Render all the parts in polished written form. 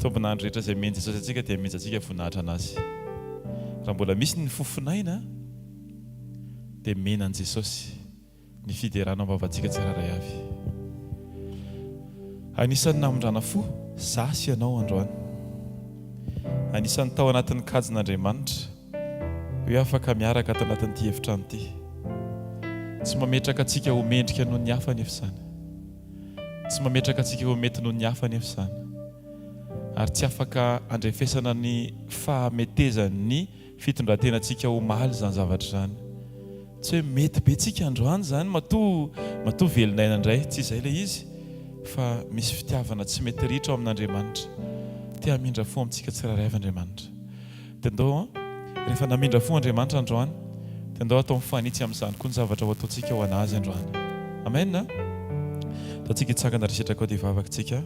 Tombon'andro rehetra izay omen'i Jesosy antsika dia omentsika voninahitra an'Azy. Raha mbola misy ny fofon'aina dia omena an'i Jesosy ny fiderana ao am-bavantsika tsirairay avy. Anisan'ny namindrana fo za sy ianao androany. Anisan'ny tao anatin'ny kajin'Andriamanitra hoe afaka miaraka ato anatin'ity efitrano ity. Tsy mametraka antsika ho mendrika noho ny hafa anefa izany. Tsy mametraka antsika ho mety noho ny hafa anefa izany. Ary tsy afaka andrefesana ny fahametezan'ny fitondran-tenantsika omaly izany zavatra izany. Tsy hoe mety be tsika androany izany matoa matoa velon'aina indray, tsy izay ilay izy fa misy fitiavana tsy mety ritra ao amin'Andriamanitra. Te hamindra fo amintsika tsirairay avy Andriamanitra. Dia ndao an, rehefa namindra fo Andriamanitra androany, dia ndao atao mifanitsy amin'izany koa ny zavatra ho ataontsika ho an'Azy androany. Amen a! Ataontsika hitsangana ry sitraka ao dia hivavaka tsika.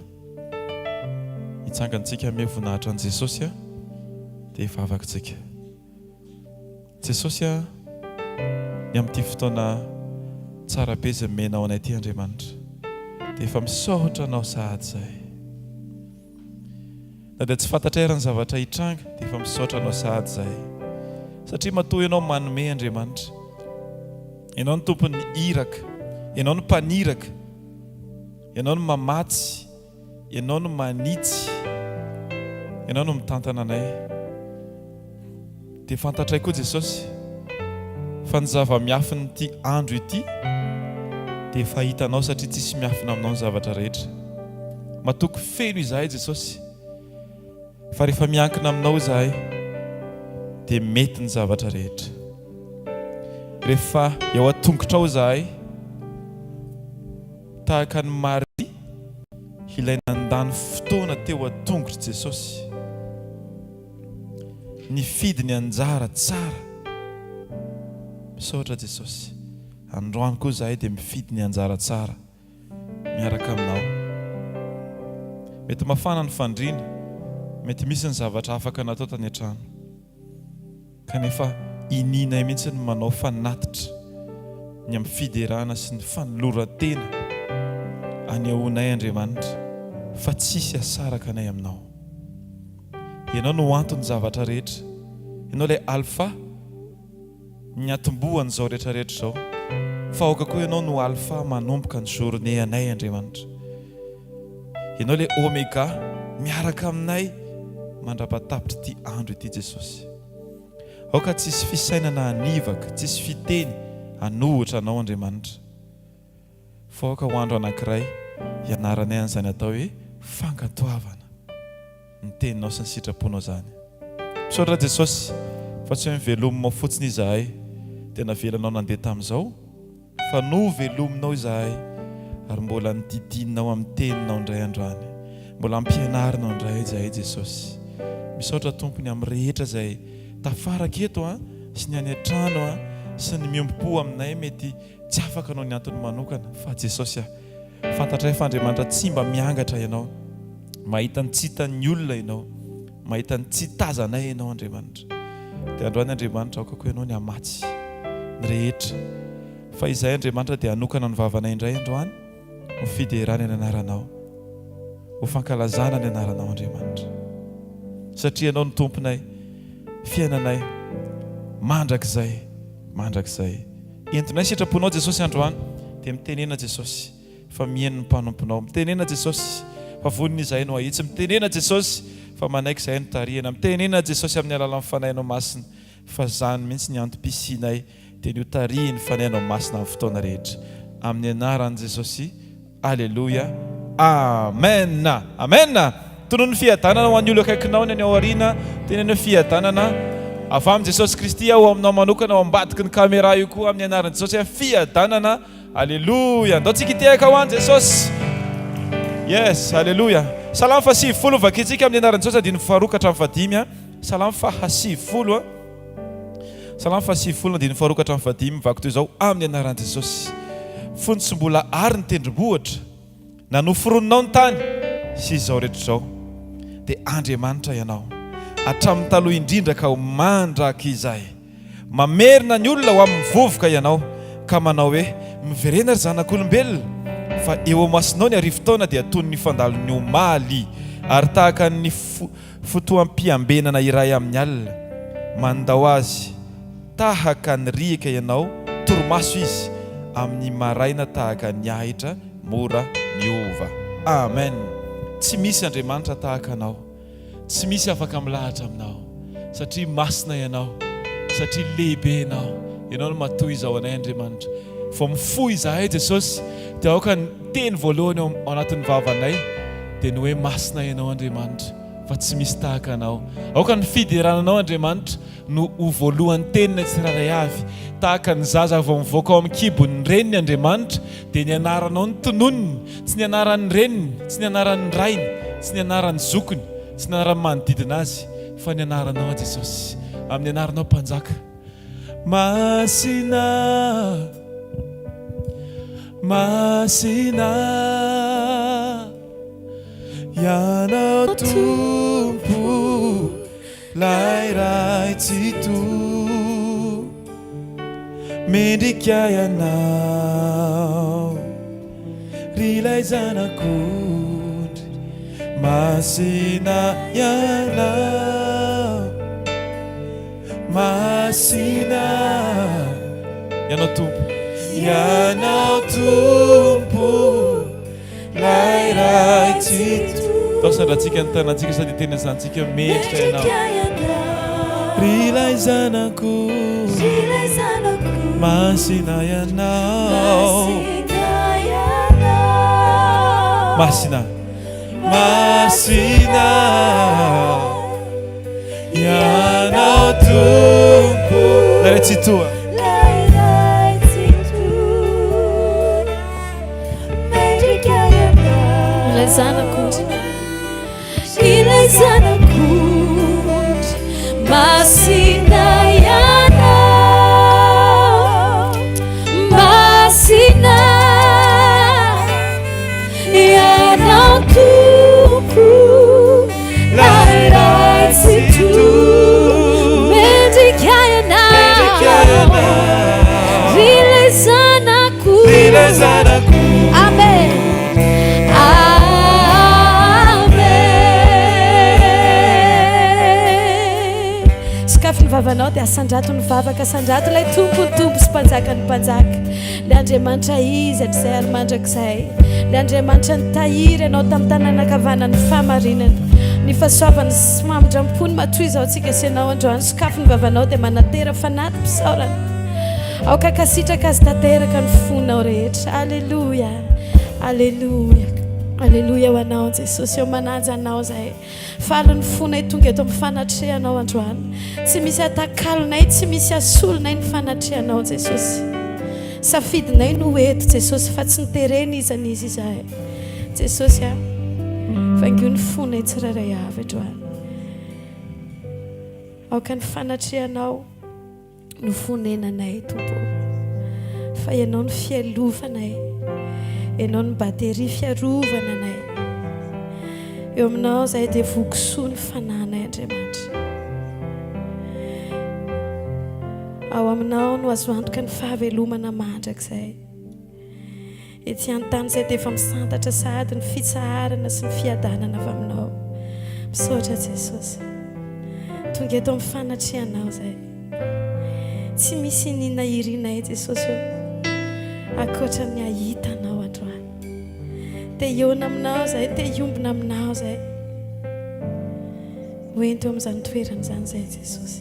Hitsangana tsika hanome voninahitra an'i Jesosy a, dia hivavaka tsika. Jesosy a, ny amin'ity fotoana tsara be izay omenao anay ity Andriamanitra, dia efa misaotra Anao sahady izahay. Na dia tsy fantatray ary ny zavatra hitranga dia efa misaotra Anao sahady izahay. Satria matoa Ianao manome Andriamanitra. Ianao no tompon'ny iraka. Ianao no mpaniraka. Ianao no mamatsy. Ianao no manitsy. Ianao no mitantana anay. Dia fantatray koa Jesosy fa ny zava-miafin'ity andro ity dia efa hitanao satria tsisy miafina aminao ny zavatra rehetra. Matoky feno izahay Jesosy fa rehefa miankina aminao izahay dia mety ny zavatra rehetra. Rehefa eo an-tongotrao izahay tahaka an'i Maria ilay nandany fotoana teo an-tongotr'i Jesosy. Nifidy ny anjara tsara. Misaotra Jesosy. Androany koa izahay dia mifidy ny anjara tsara miaraka aminao. Mety mafana ny fandriana, mety misy ny zavatra afaka natao tany an-trano. Kanefa inianay mihitsy ny manao fanatitra ny amin'ny fiderana sy ny fanoloran-tena anehoanay Andriamanitra fa tsisy hasaraka anay aminao. Ianao no anton'ny zavatra rehetra. Ianao ilay Alpha, niantombohan'izao rehetra rehetra izao. Fa aoka koa Ianao no Alpha manomboka ny journée anay, Andriamanitra. Ianao ilay Omega, miaraka aminay mandra-pahatapitr'ity andro ity, Jesosy. Aoka tsy hisy fisainana hanivaka, tsy hisy fiteny hanohitra Anao, Andriamanitra. Fa aoka ho andro anankiray hianaranay an'izany atao hoe fankatoavana ny teninao sy ny sitraponao izany. Misaotra Jesosy fa tsy hoe nivelominao fotsiny izahay dia navelanao nandeha tamin'izao fa novelominao izahay ary mbola nodidininao amin'ny teninao indray androany. Mbola ampianarinao indray izahay Jesosy. Misaotra Tompo ny amin'ny rehetra izay tafaraka eto sy ny any an-trano sy ny miombom-po aminay mety Tsy afaka noho ny antony manokana fa Jesosy ah. Fantatray fa Andriamanitra tsy mba miangatra Ianao. Mahita ny tsy hitan'ny olona Ianao. Mahita ny tsy tazanay Ianao Andriamanitra. Dia androany Andriamanitra aoka koa Ianao ny hamatsy ny rehetra. Fa izahay Andriamanitra dia hanokana ny vavanay indray androany ho fiderana ny anaranao. Ho fankalazana ny anaranao Andriamanitra. Satria Ianao no Tomponay, fiainanay mandrakizay mandrakizay. Entinay sitraponao Jesosy androany dia mitenena Jesosy fa mihaino ny mpanomponao mitenena Jesosy fa vonona izahay no hahitsy mitenena Jesosy fa manaiky izahay no tarihina mitenena Jesosy amin'ny alalan'ny Fanahinao Masina fa zany mihitsy ny antom-pisianay dia ny ho tarihin'ny Fanahinao Masina amin'ny fotoana rehetra amin'ny anaran'i Jesosy Aleloia Amen Amen Tonony fiadanana ho an'ny olo akaikinao ny any aoriana teneno hoe fiadanana avy amin'i Jesosy Kristy aho aminao manokana ao ambadiky ny caméra io koa amin'ny anaran'i Jesosy fiadanana Aleloia Andao tsika hitehaka ho an'i Jesosy Yes Aleloia Salamo faha 90 vakintsika amin'ny anaran'i Jesosy andininy faharoa ka hatramin'ny fahadimy Salamo faha 90 Salamo faha 90 andininy faharoa ka hatramin'ny fahadimy mivaky toy izao, Amin'ny anaran'i Jesosy. Fony tsy mbola àry ny tendrombohitra, na noforoninao ny tany sy izao rehetra izao, dia Andriamanitra Ianao, hatramin'ny taloha indrindra ka ho mandrakizay. Mamerina ny olona ho amin'ny vovoka Ianao, ka manao hoe, Miverena ry zanak'olombelona, fa eo imasonao ny arivotaona dia toy ny fandalon'ny omaly. Ary tahaka ny fotoam-piambenana iray amin'ny alina, mandao azy tahaka ny riaka ianao, torimaso izy amin'ny maraina tahaka ny ahitra mora miova. Amen! Tsy misy Andriamanitra tahaka Anao. Tsy misy afaka milahatra aminao satria masina Ianao, satria lehibe Ianao. Ianao no matoa izao anay Andriamanitra. Vao mifoha izahay Jesosy dia aoka ny teny voalohany ao anatin'ny vavanay dia ny hoe masina Ianao Andriamanitra fa tsy misy tahaka Anao. Aoka ny fiderana Anao Andriamanitra no ho voalohan'ny teninay tsirairay avy. Tahaka ny zaza vao mivoaka ao amin'ny kibon'ny reniny Andriamanitra dia ny anaranao no tononiny, tsy ny anaran'ny reniny, tsy ny anaran'ny rainy, tsy ny anaran'ny zokiny, tsy ny anaran'ny manodidina azy, fa ny anaranao Jesosy. Amin'ny anaranao Mpanjaka. Masina, Masina. Ianao Tompo. Lay Ray Tsitoha, mendrika Ianao, ry ilay Zanak'ondry, masina Ianao, masina Ianao Tompo, Ianao Tompo. Lay Ray Tsitoha. Tao sandratsika ny tanantsika sady hiteny an'izany mendrika ianao. Ry ilay zanako. Masina ianao. Masina. Masina. Ianao Tompo. Lay Ray Tsitoha. Ilay zanak'ondry, ilay zanak'ondry, masina ianao, masina ianao Tompo, lay Ray Tsitoha, mendrika ianao, ry ilay zanak'ondry. Ilay zanako. Amen. Amen. Sokafy ny vavanao dia asandrato ny vavaka, asandrato ilay Tompo ny Tompo sy Mpanjakan'ny mpanjaka. Ilay Andriamanitra izy hatrizay ary mandrakizay. Ilay Andriamanitra nitahiry anao tamin'ny tanana ankavanan'ny fahamarinana. Ny fahasoavany sy famindram-pony matoa izao antsika sy ianao androany. Sokafy ny vavanao dia manatera fanati-pisaorana. Aoka hankasitraka Azy tanteraka ny fonao rehetra. Aleloia, aleloia, aleloia ho Anao Jesosy ô, manaja Anao izahay. Faly ny fonay tonga eto amin'ny fanatrehanao androany. Tsy misy atakalonay, tsy misy asolonay ny fanatrehanao Jesosy. Safidinay no ho eto Jesosy fa tsy noterena iza n'iza izahay. Jesosy a, vangio ny fonay tsirairay avy androany. Aoka ny fanatrehanao. no fonenanay Tompo ô, fa Ianao no fialovanay, Ianao no batterie fiarovana anay. Eo aminao izahay dia voky soa ny fanahinay Andriamanitra. Ao aminao no azo antoka ny fahavelomana mandrakizay. Ety an-tany izay dia efa misantatra sahady ny fitsaharana sy ny fiadanana avy aminao. Misaotra Jesosy. Tonga eto amin'ny fanatrehanao izay. Tsy misy inona irinay Jesosy ô, ankoatra ny hahita Anao androany. Te hihaona aminao izahay, te hiombona aminao izahay. Ho ento eo amin'izany toerana izany izahay Jesosy.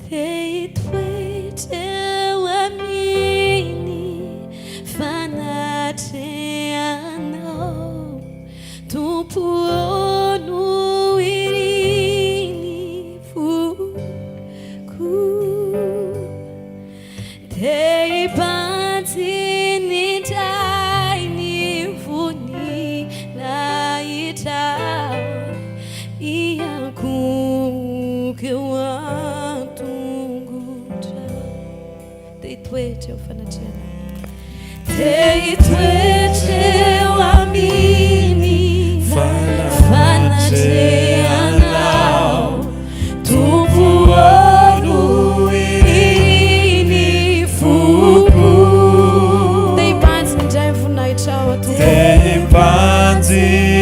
Te hitoetra eo amin'ny fanatrehanao, Tompo ô, no irin'ny foko. Te hibanjina indray ny voninahitrao, Hiankohoka eo an-tongotrao. Te hitoetra eo fanatrehanao. Te hitoetra eo amin'ny fanatrehanao. Tompo ô, no irin'ny foko. Te hibanjina indray ny voninahitrao, Tompo. Te hibanjina.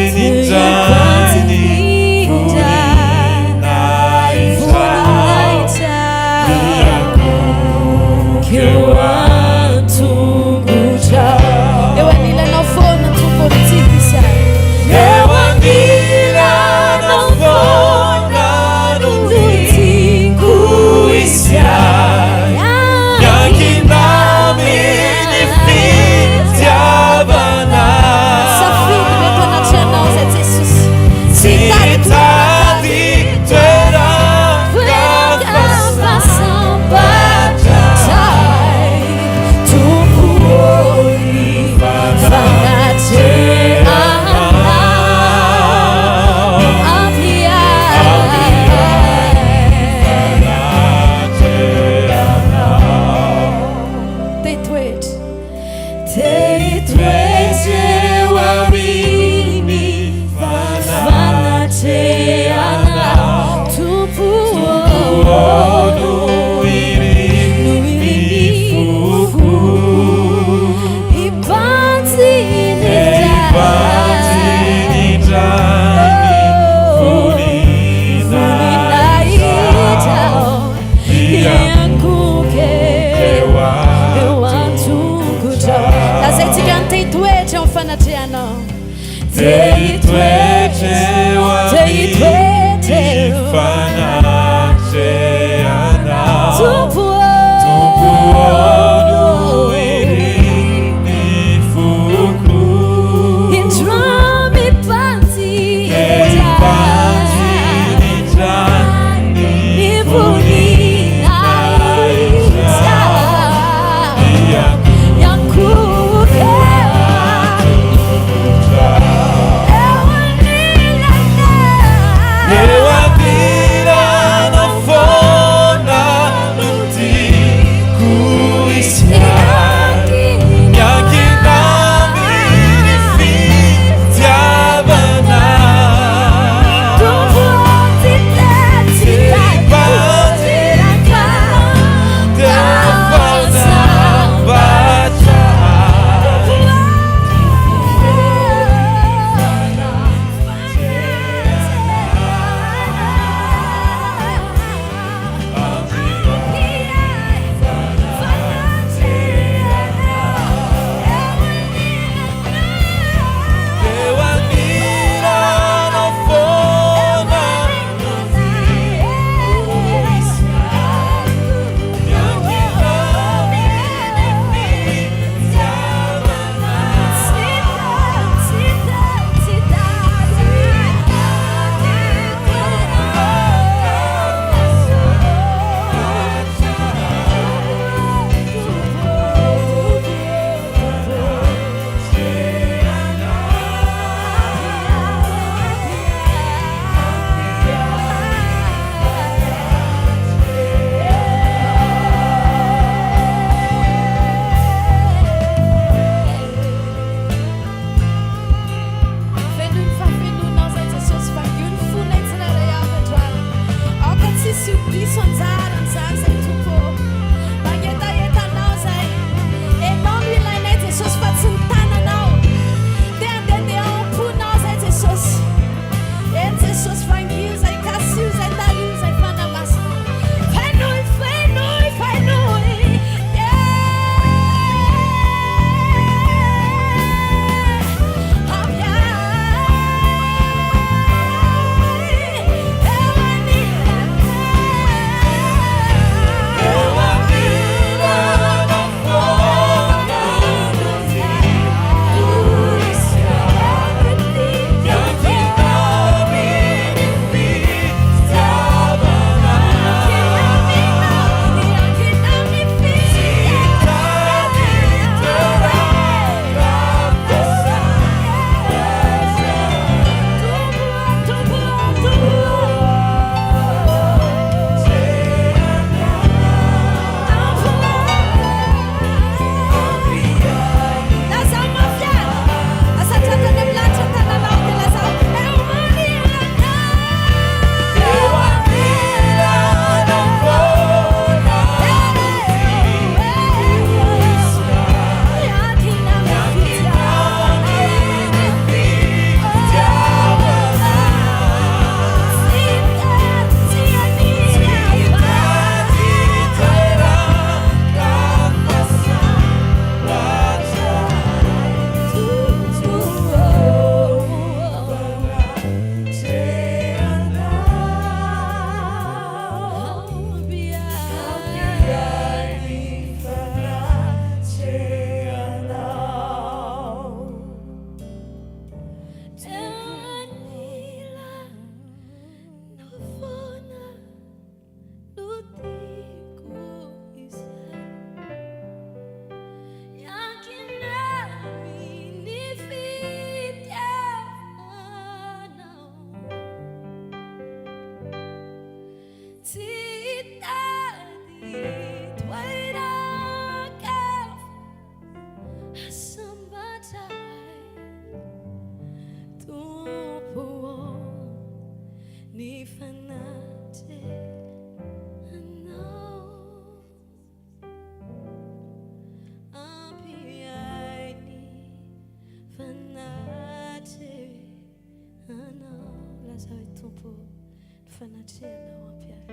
Lazao hoe Tompo ô, ny fanatrehanao ampy ahy.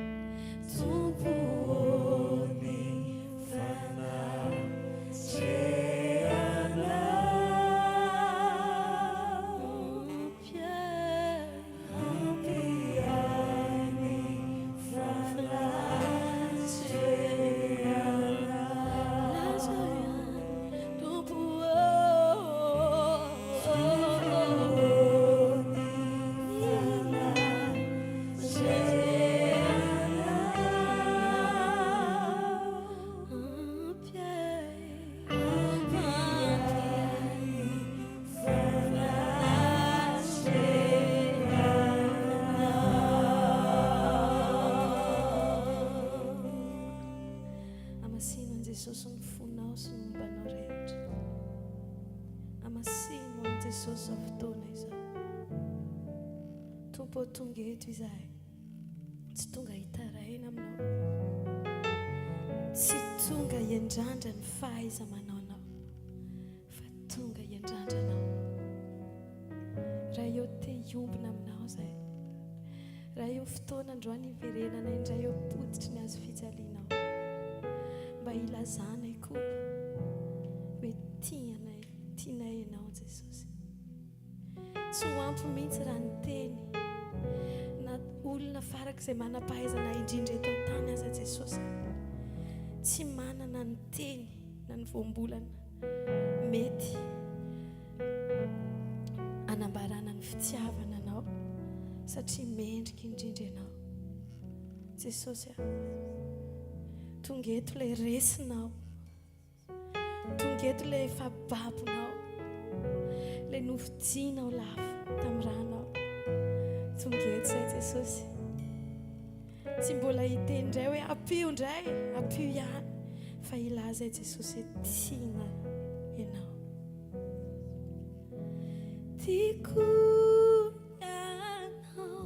Tompo ô, ny fanatrehanao ampy ahy. Ampy ahy ny fanatrehanao. Lazao ihany, Tompo ô. Tompo ô, ny fanatrehanao. Ampy ahy, ampy ahy ny fanatrehanao. Hamasino an'i Jesosy ny fonao sy ny momba anao rehetra. Hamasino an'i Jesosy izao fotoana izao. Tompo ô, tonga eto izahay. Tsy tonga hitaraina aminao. Tsy tonga hiandrandra ny fahaiza-manaonao. Fa tonga hiandrandra anao. Raha eo te hiombona aminao izahay. Raha eo fotoana androany hiverenana indray eo am-pototry ny hazo fijalianao. Mba hilazanay koa hoe tianay, tianay ianao Jesosy. Tsy ho ampy mihitsy raha ny teny na olona farak'izay manam-pahaizana indrindra eto an-tany aza Jesosy. Tsy manana ny teny na ny voambolana mety hanambarana ny fitiavana anao satria mendrika indrindra ianao. Jesosy a, tonga eto ilay resinao. Tonga eto ilay efa babonao, ilay novidianao lafo tamin'ny ranao. Tonga eto izay Jesosy. Tsy mbola hiteny indray hoe ampio indray, ampio ihany, fa hilaza i Jesosy hoe tiana ianao. Tiako ianao.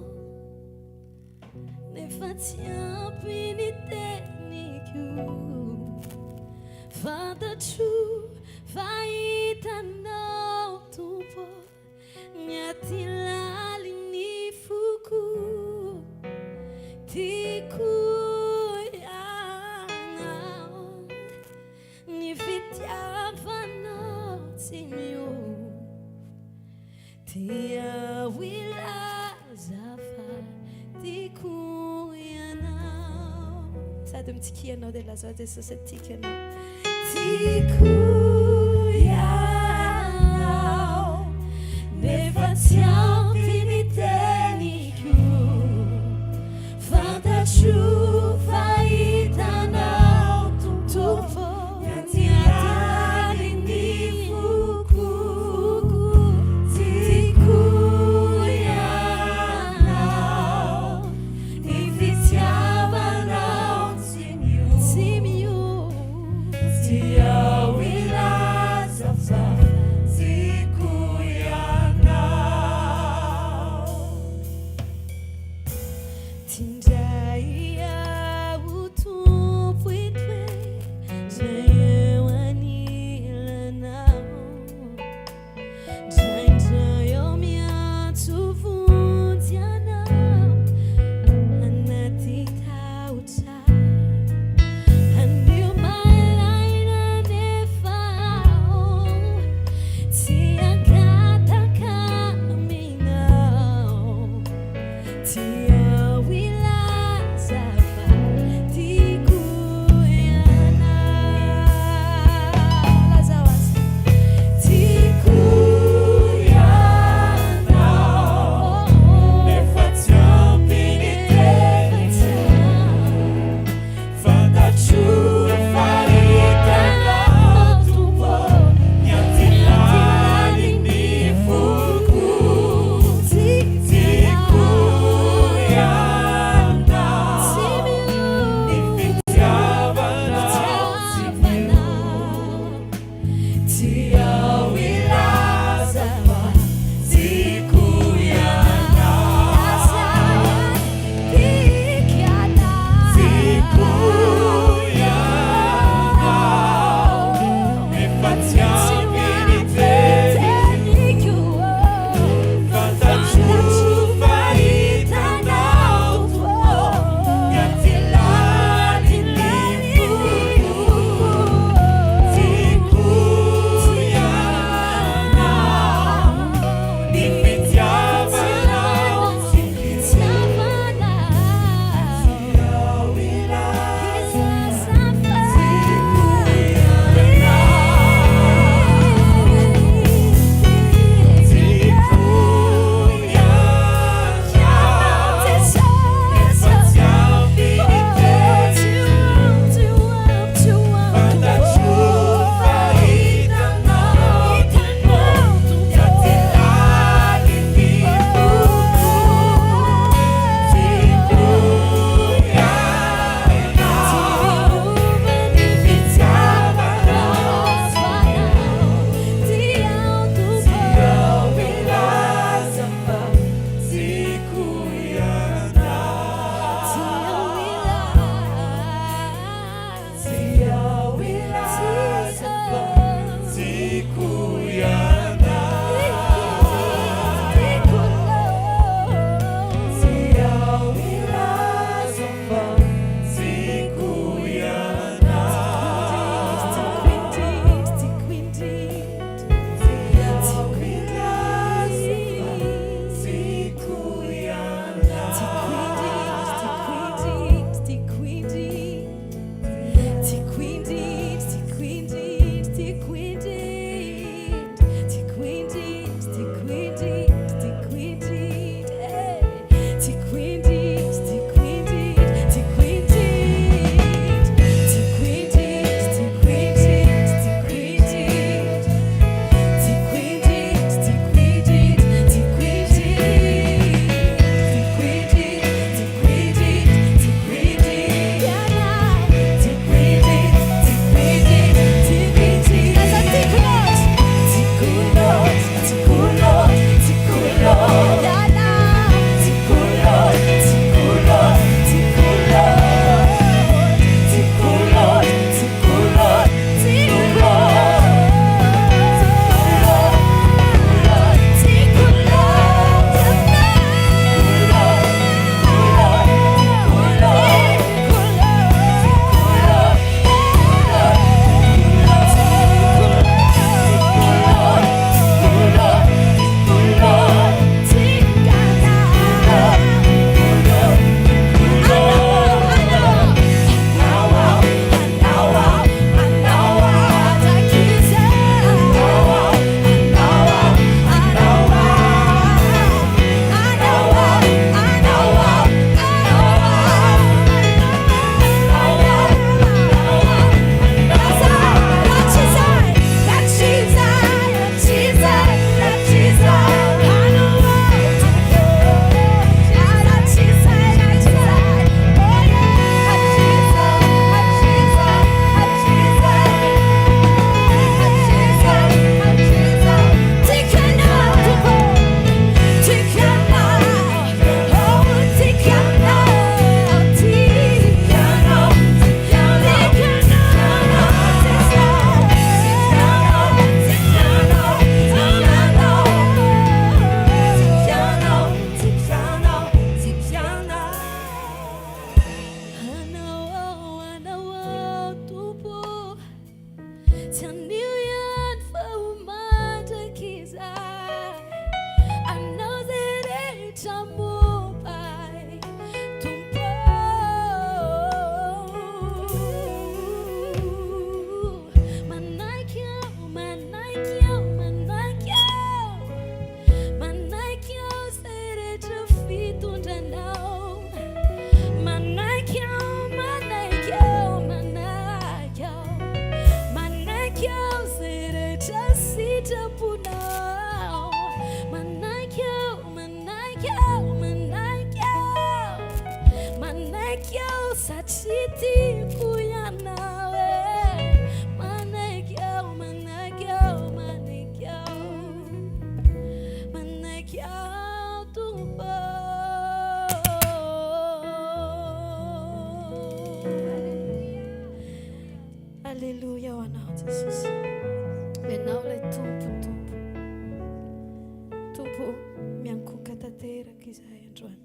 Nefa tsy ampy ny teniko. Fantatro fa hitanao Tompo ny aty lalin'ny foko. Tiako ianao, ny fitiavanao tsy miova. Dia ho hilaza fa tiako ianao. Sady mitsikia ianao dia lazao Jesosy hoe tiako ianao. Tiako ianao, nefa tsy ampy ny teniko. Fantatro fa hitanao Tompo ny atin'ny foko. Tiako ianao, ny fitiavanao tsy miova. Dia ho hilaza fa tiako ianao. Tindray aho Tompo itoetra eo anilanao. Ndraindray aho miantso vonjy anao anaty tahotra. Anio maraina anefa aho tsy hangataka aminao. Tiao hilaza. Satria tiako ianao e Manaiky aho, manaiky aho, manaiky aho Manaiky aho Tompo Aleloia ho anao Jesosy Ianao ilay Tompo, Tompo Tompo miankohoka tanteraka izahay androany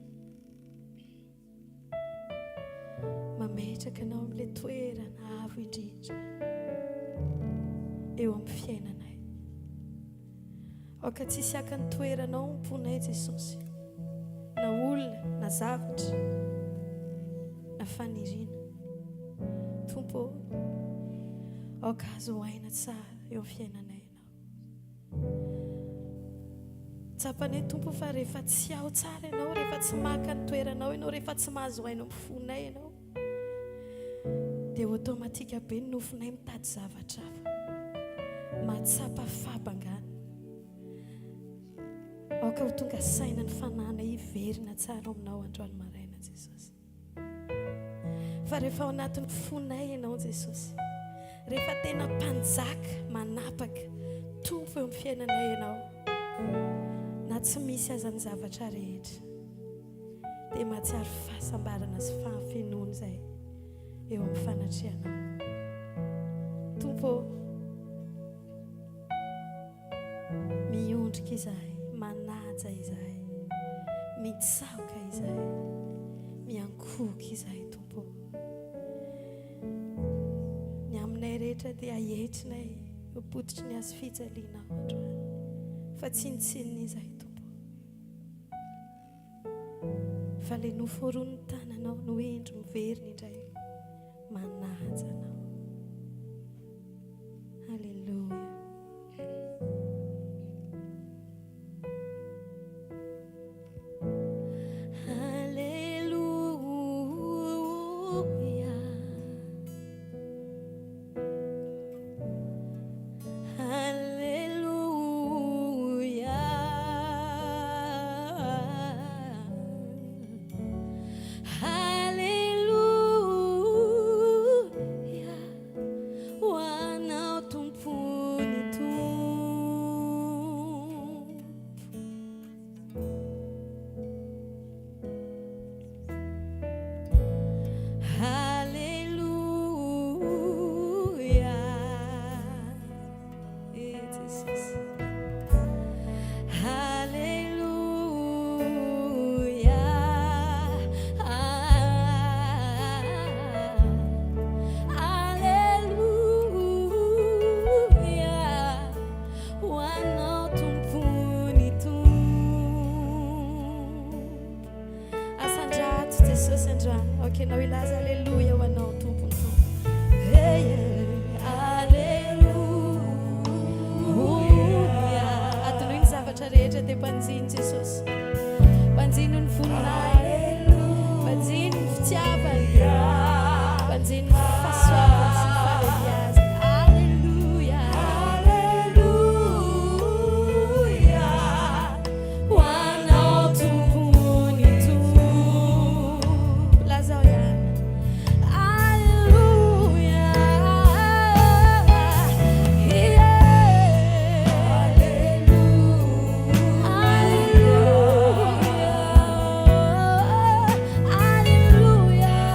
Mametraka anao amin'ilay toerana avo indrindra eo amin'ny fiainanay. Aoka tsy hisy haka ny toeranao am-ponay Jesosy, na olona, na zavatra, na faniriana. Tompo ô, aoka azo aina tsara eo amin'ny fiainanay Ianao. Tsapanay Tompo fa rehefa tsy ao tsara Ianao, rehefa tsy maka ny toeranao Ianao, rehefa tsy mahazo aina amin'ny fonay Ianao, dia automatique be ny nofonay mitady zavatra hafa. Mahatsapa fahabangana. Aoka ho tonga saina ny fanahinay hiverina tsara ao aminao androany maraina Jesosy. Fa rehefa ao anatin'ny fonay Ianao Jesosy, rehefa tena mpanjaka manapaka, Tompo eo amin'ny fiainanay Ianao, na tsy misy aza ny zavatra rehetra, dia mahatsiaro fahasambarana sy fahafenoana izay eo amin'ny fanatrehanao. Tompo ô, Miondrika izahay, manaja izahay, mitsaoka izahay, miankohoka izahay Tompo ô. Ny aminay rehetra dia aetrinay eo am-pototry ny hazo fijalianao androany, fa tsinontsinona izahay Tompo ô. Fa ilay noforonin'ny tananao no indro miverina indray manaja anao. Alléluia. Alléluia. Alléluia. Alléluia. Ho anao Tompon'ny Tompo. Alléluia. Eh Jesosy. Alléluia. Alléluia. Ho anao Tompon'ny Tompo. Asandrato Jesosy androany. Aoka ianao hilaza Aleloia ho anao Tompon'ny Tompo. Hey, Aleloia. Adinoy ny zavatra rehetra dia mpanjino Jesosy. Mpanjino ny voninahiny. Mpanjino ny fitiavany. Mpanjino ny fahasoavany sy ny fahalehibiazany. Aleloia. Aleloia. Ho anao Tompon'ny Tompo. Lazao ihany. Aleloia. Aleloia. Aleloia.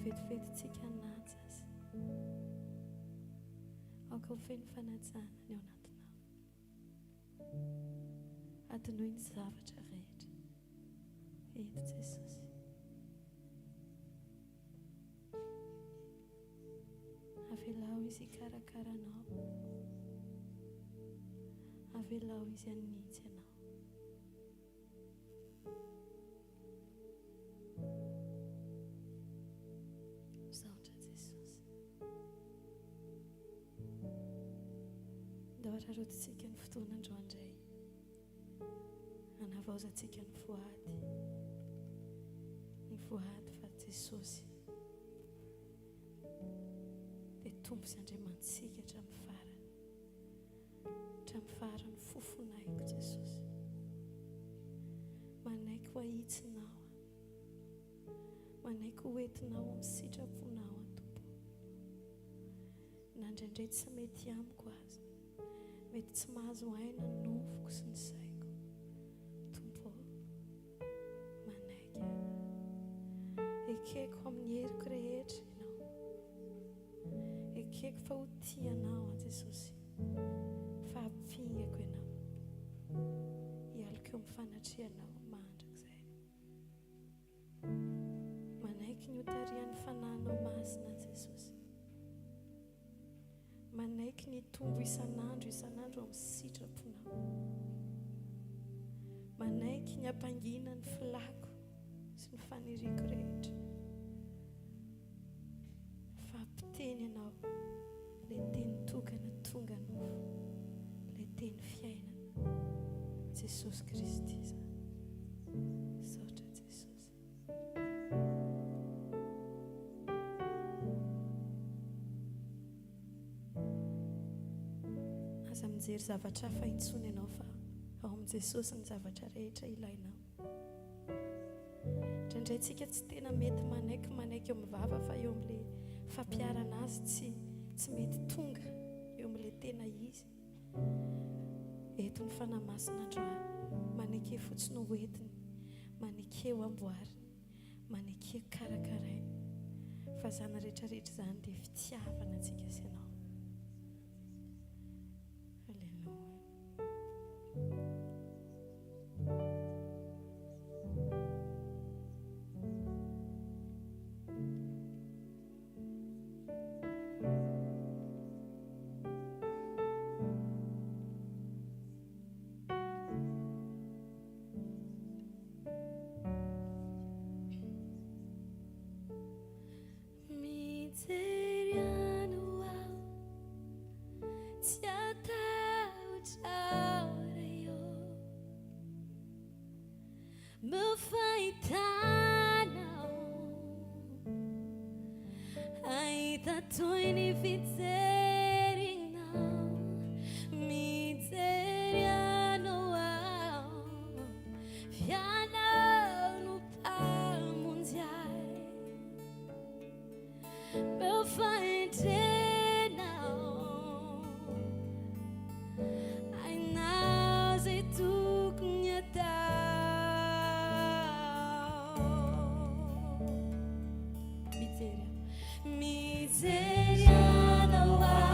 vetivety tsika hanaja Azy. Aoka ho feno fanajana ny ao anatinao. Adinoy ny zavatra rehetra. Eto Jesosy. Avelao Izy hikarakara anao. Avelao Izy hanitsy anao. Misaotra Jesosy. Ndao araraotintsika ny fotoana androany indray. Hanavaozantsika ny voady. Ny voady fa Jesosy dia Tompo sy Andriamanitsika hatramin'ny farany. Hatramin'ny faran'ny fofon'aiko Jesosy. Manaiky ho ahitsinao aho. Manaiky ho entinao amin'ny sitraponao aho Tompo. Na indraindray tsy mety amiko aza. Mety tsy mahazo aina ny nofoko sy ny saiko. Tompo ô, manaiky aho. Ekeko amin'ny heriko rehetra Ianao. Ekeko fa ho tia Anao aho Jesosy. Fa hampingako Ianao. Hialoko eo amin'ny fanatrehanao mandrakizay. Manaiky ny hotarihan'ny Fanahinao Masina Jesosy. Manaiky ny hitombo isan'andro isan'andro amin'ny sitraponao. Manaiky ny hampangina ny filako sy ny faniriako rehetra. Fa hampiteny Ianao ilay teny tokana tonga nofo, ilay teny fiainana, Jesosy Kristy izany. Misaotra Jesosy. Aza mijery zavatra hafa intsony ianao fa ao amin'i Jesosy ny zavatra rehetra ilainao. Indraindray tsika tsy tena mety manaiky manaiky eo amin'ny vava fa eo amin'ilay fampiharana azy tsy tsy mety tonga eo amin'ilay tena izy. Eto ny Fanahy Masina androany. Maneke fotsiny ho entiny, maneke ho amboariny, maneke karakarainy. Fa izany rehetra rehetra izany dia fitiavana antsika sy ianao. Alléluia. Mijery anao aho, tsy hatahotra aho ray ô. No fahitanao Hahita toy ny fijerinao Mijery anao aho F'ianao no Mpamonjy ahy Meu fahendrenao Hainao izay tokony atao Mijery aho Mijery anao aho.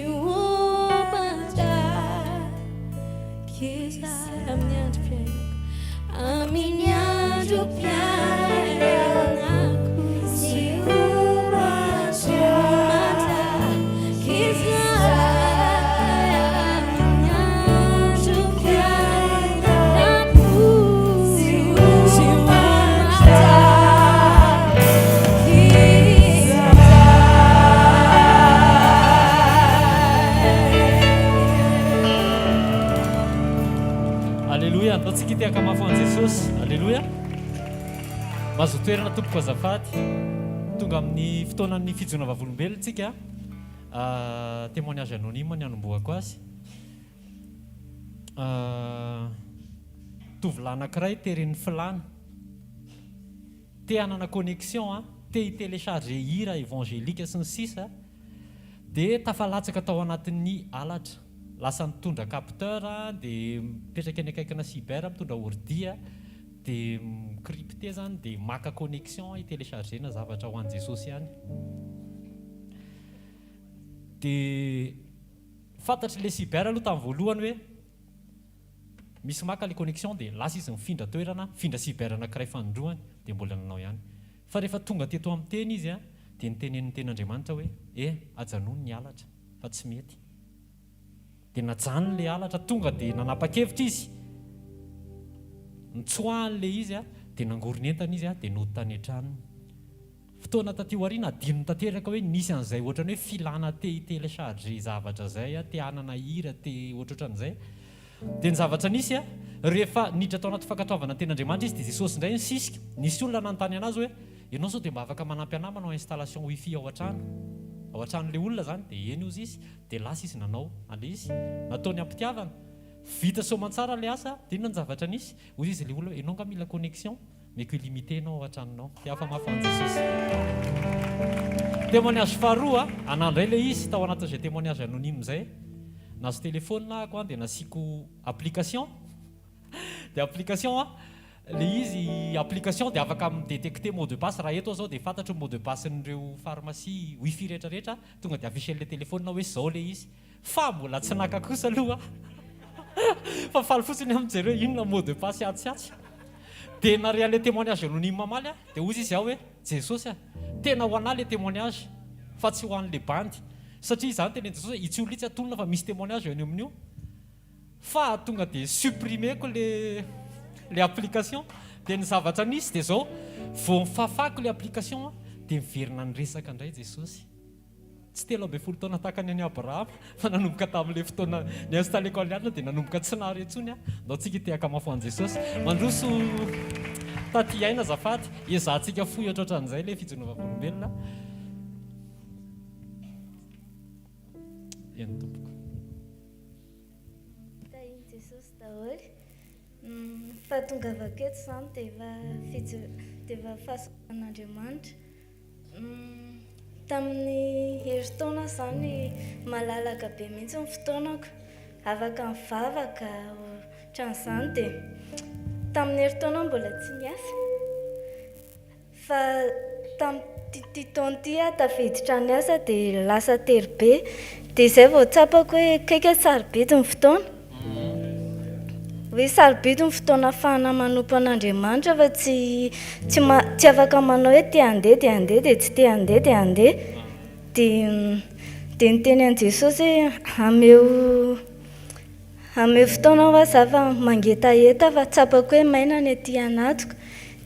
Sy ho mandrakizay amin'ny androm-piainako, amin'ny androm-piainako. Sy ho mandrakizay amin'ny androm-piainako. Sy ho Aleloia, ataontsika hitehaka mafy ho an'i Jesosy. Aleloia. Mahazo toerana tompoko azafady. Tonga amin'ny fotoanan'ny fijoroana vavolombelona tsika. Ah, témoignage anonyme ny hanombohako azy. Ah, tovolahy anankiray teren'ny filàna. Te hanana connexion an, te hi-telecharger hira evangelique sy ny sisa dia tafalatsaka tao anatin'ny halatra. Lasa nitondra capteur dia mipetraka eny akaikina cyber mitondra ordi dia mi-crypter zany dia maka connexion hi-telecharger-na zavatra ho an'i Jesosy ihany. Dia fantatr'ilay cyber aloha tamin'ny voalohany hoe Misy maka le connexion dia lasa izy mifindra toerana, mifindra cyber anakiray fanindroany dia mbola nanao ihany. Fa rehefa tonga teto amin'ny teny izy dia nitenenin'ny tenin'Andriamanitra hoe eh ajanony ny halatra fa tsy mety. Dia najanony le halatra, tonga dia nanapa-kevitra izy, nitsoahany le izy dia nangorona entana izy dia nody tany an-tranony. Fotoana taty aoriana adinony tanteraka hoe nisy an'izay ohatran'ny hoe filana te hi-telecharger zavatra izay, te hanana hira, te ohatrohatran'izay. Dia ny zavatra nisy, rehefa niditra tao anaty fankatoavana ny tenin'Andriamanitra izy dia Jesosy indray nisisika. Nisy olona nanontany an'azy hoe, ianao sao dia mba afaka manampy anah manao installation wifi ao an-trano? Ao an-tranon'ilay olona izany. Dia eny hozy izy. Dia lasa izy nanao an'ilay izy. Nataony am-pitiavana. Vita soamantsara ilay asa. Dia inona ny zavatra nisy? Hozy izy ilay olona hoe, ianao angaha mila connexion? Meko illimité enao ao an-tranonao. Te hafa mafy an'i Jesosy. Témoignage faharoa, anah indray ilay izy tao anatin'izay témoignage anonyme izay. Nahazo téléphone ahako an, dia nasiako application. Dia application an, ilay izy application dia afaka mi-détecter mot de passe. Raha eto aho izao dia fantatro ny mot de passe-n'ireo pharmacie, wifi rehetra rehetra, tonga dia afficher-n'ilay téléphone hoe izao ilay izy. Fa mbola tsy naka kosa aloha fa faly fotsiny aho mijery hoe inona mot de passe atsy sy atsy. Dia nare an'ilay témoignage anonyme mamaly aho dia hozy izy aho hoe Jesosy a! tena ho an'ahy ilay témoignage fa tsy ho an'ilay bandy satria izaho nitenen'i Jesosy hoe itsy olona itsy atonina fa misy témoignage eo amin'io fa tonga dia supprimer-ko le le application dia ny zavatra nisy dia izao vao nifafako ilay application dia niverina niresaka indray Jesosy. Tsy 13 taona tahaka ny an'i Abrahama, fa nanomboka tamin'ilay fotoana ni-installer-ko an'ilay alina dia nanomboka tsy nahare intsony aho. Ndao tsika hitehaka mafy ho an'i Jesosy. Mandroso taty aina azafady. Ezahantsika fohy ohatrohatran'izay ilay fijoroana vavolombelona. Eny tompoko. Tahin'i Jesosy daholo. Ny fahatongavako eto izany dia efa fijo- dia efa fahasoavan'Andriamanitra. Tamin'ny herintaona aho izany malalaka be mihitsy ny fotoanako, afaka mivavaka ohatran'izany dia tamin'ny herintaona aho mbola tsy niasa fa tamin'ity taona ity aho tafiditra niasa dia lasa tery be dia izay vao tsapako hoe kaika sarobidy ny fotoana. Hoe sarobidy ny fotoana ahafahana manompo an'Andriamanitra fa tsy tsy tsy afaka manao hoe te handeha dia handeha dia tsy te handeha dia handeha. Dia dia niteny an'i Jesosy hoe ameo ameo fotoana aho za fa mangetaheta fa tsapako hoe maina ny aty anatiko.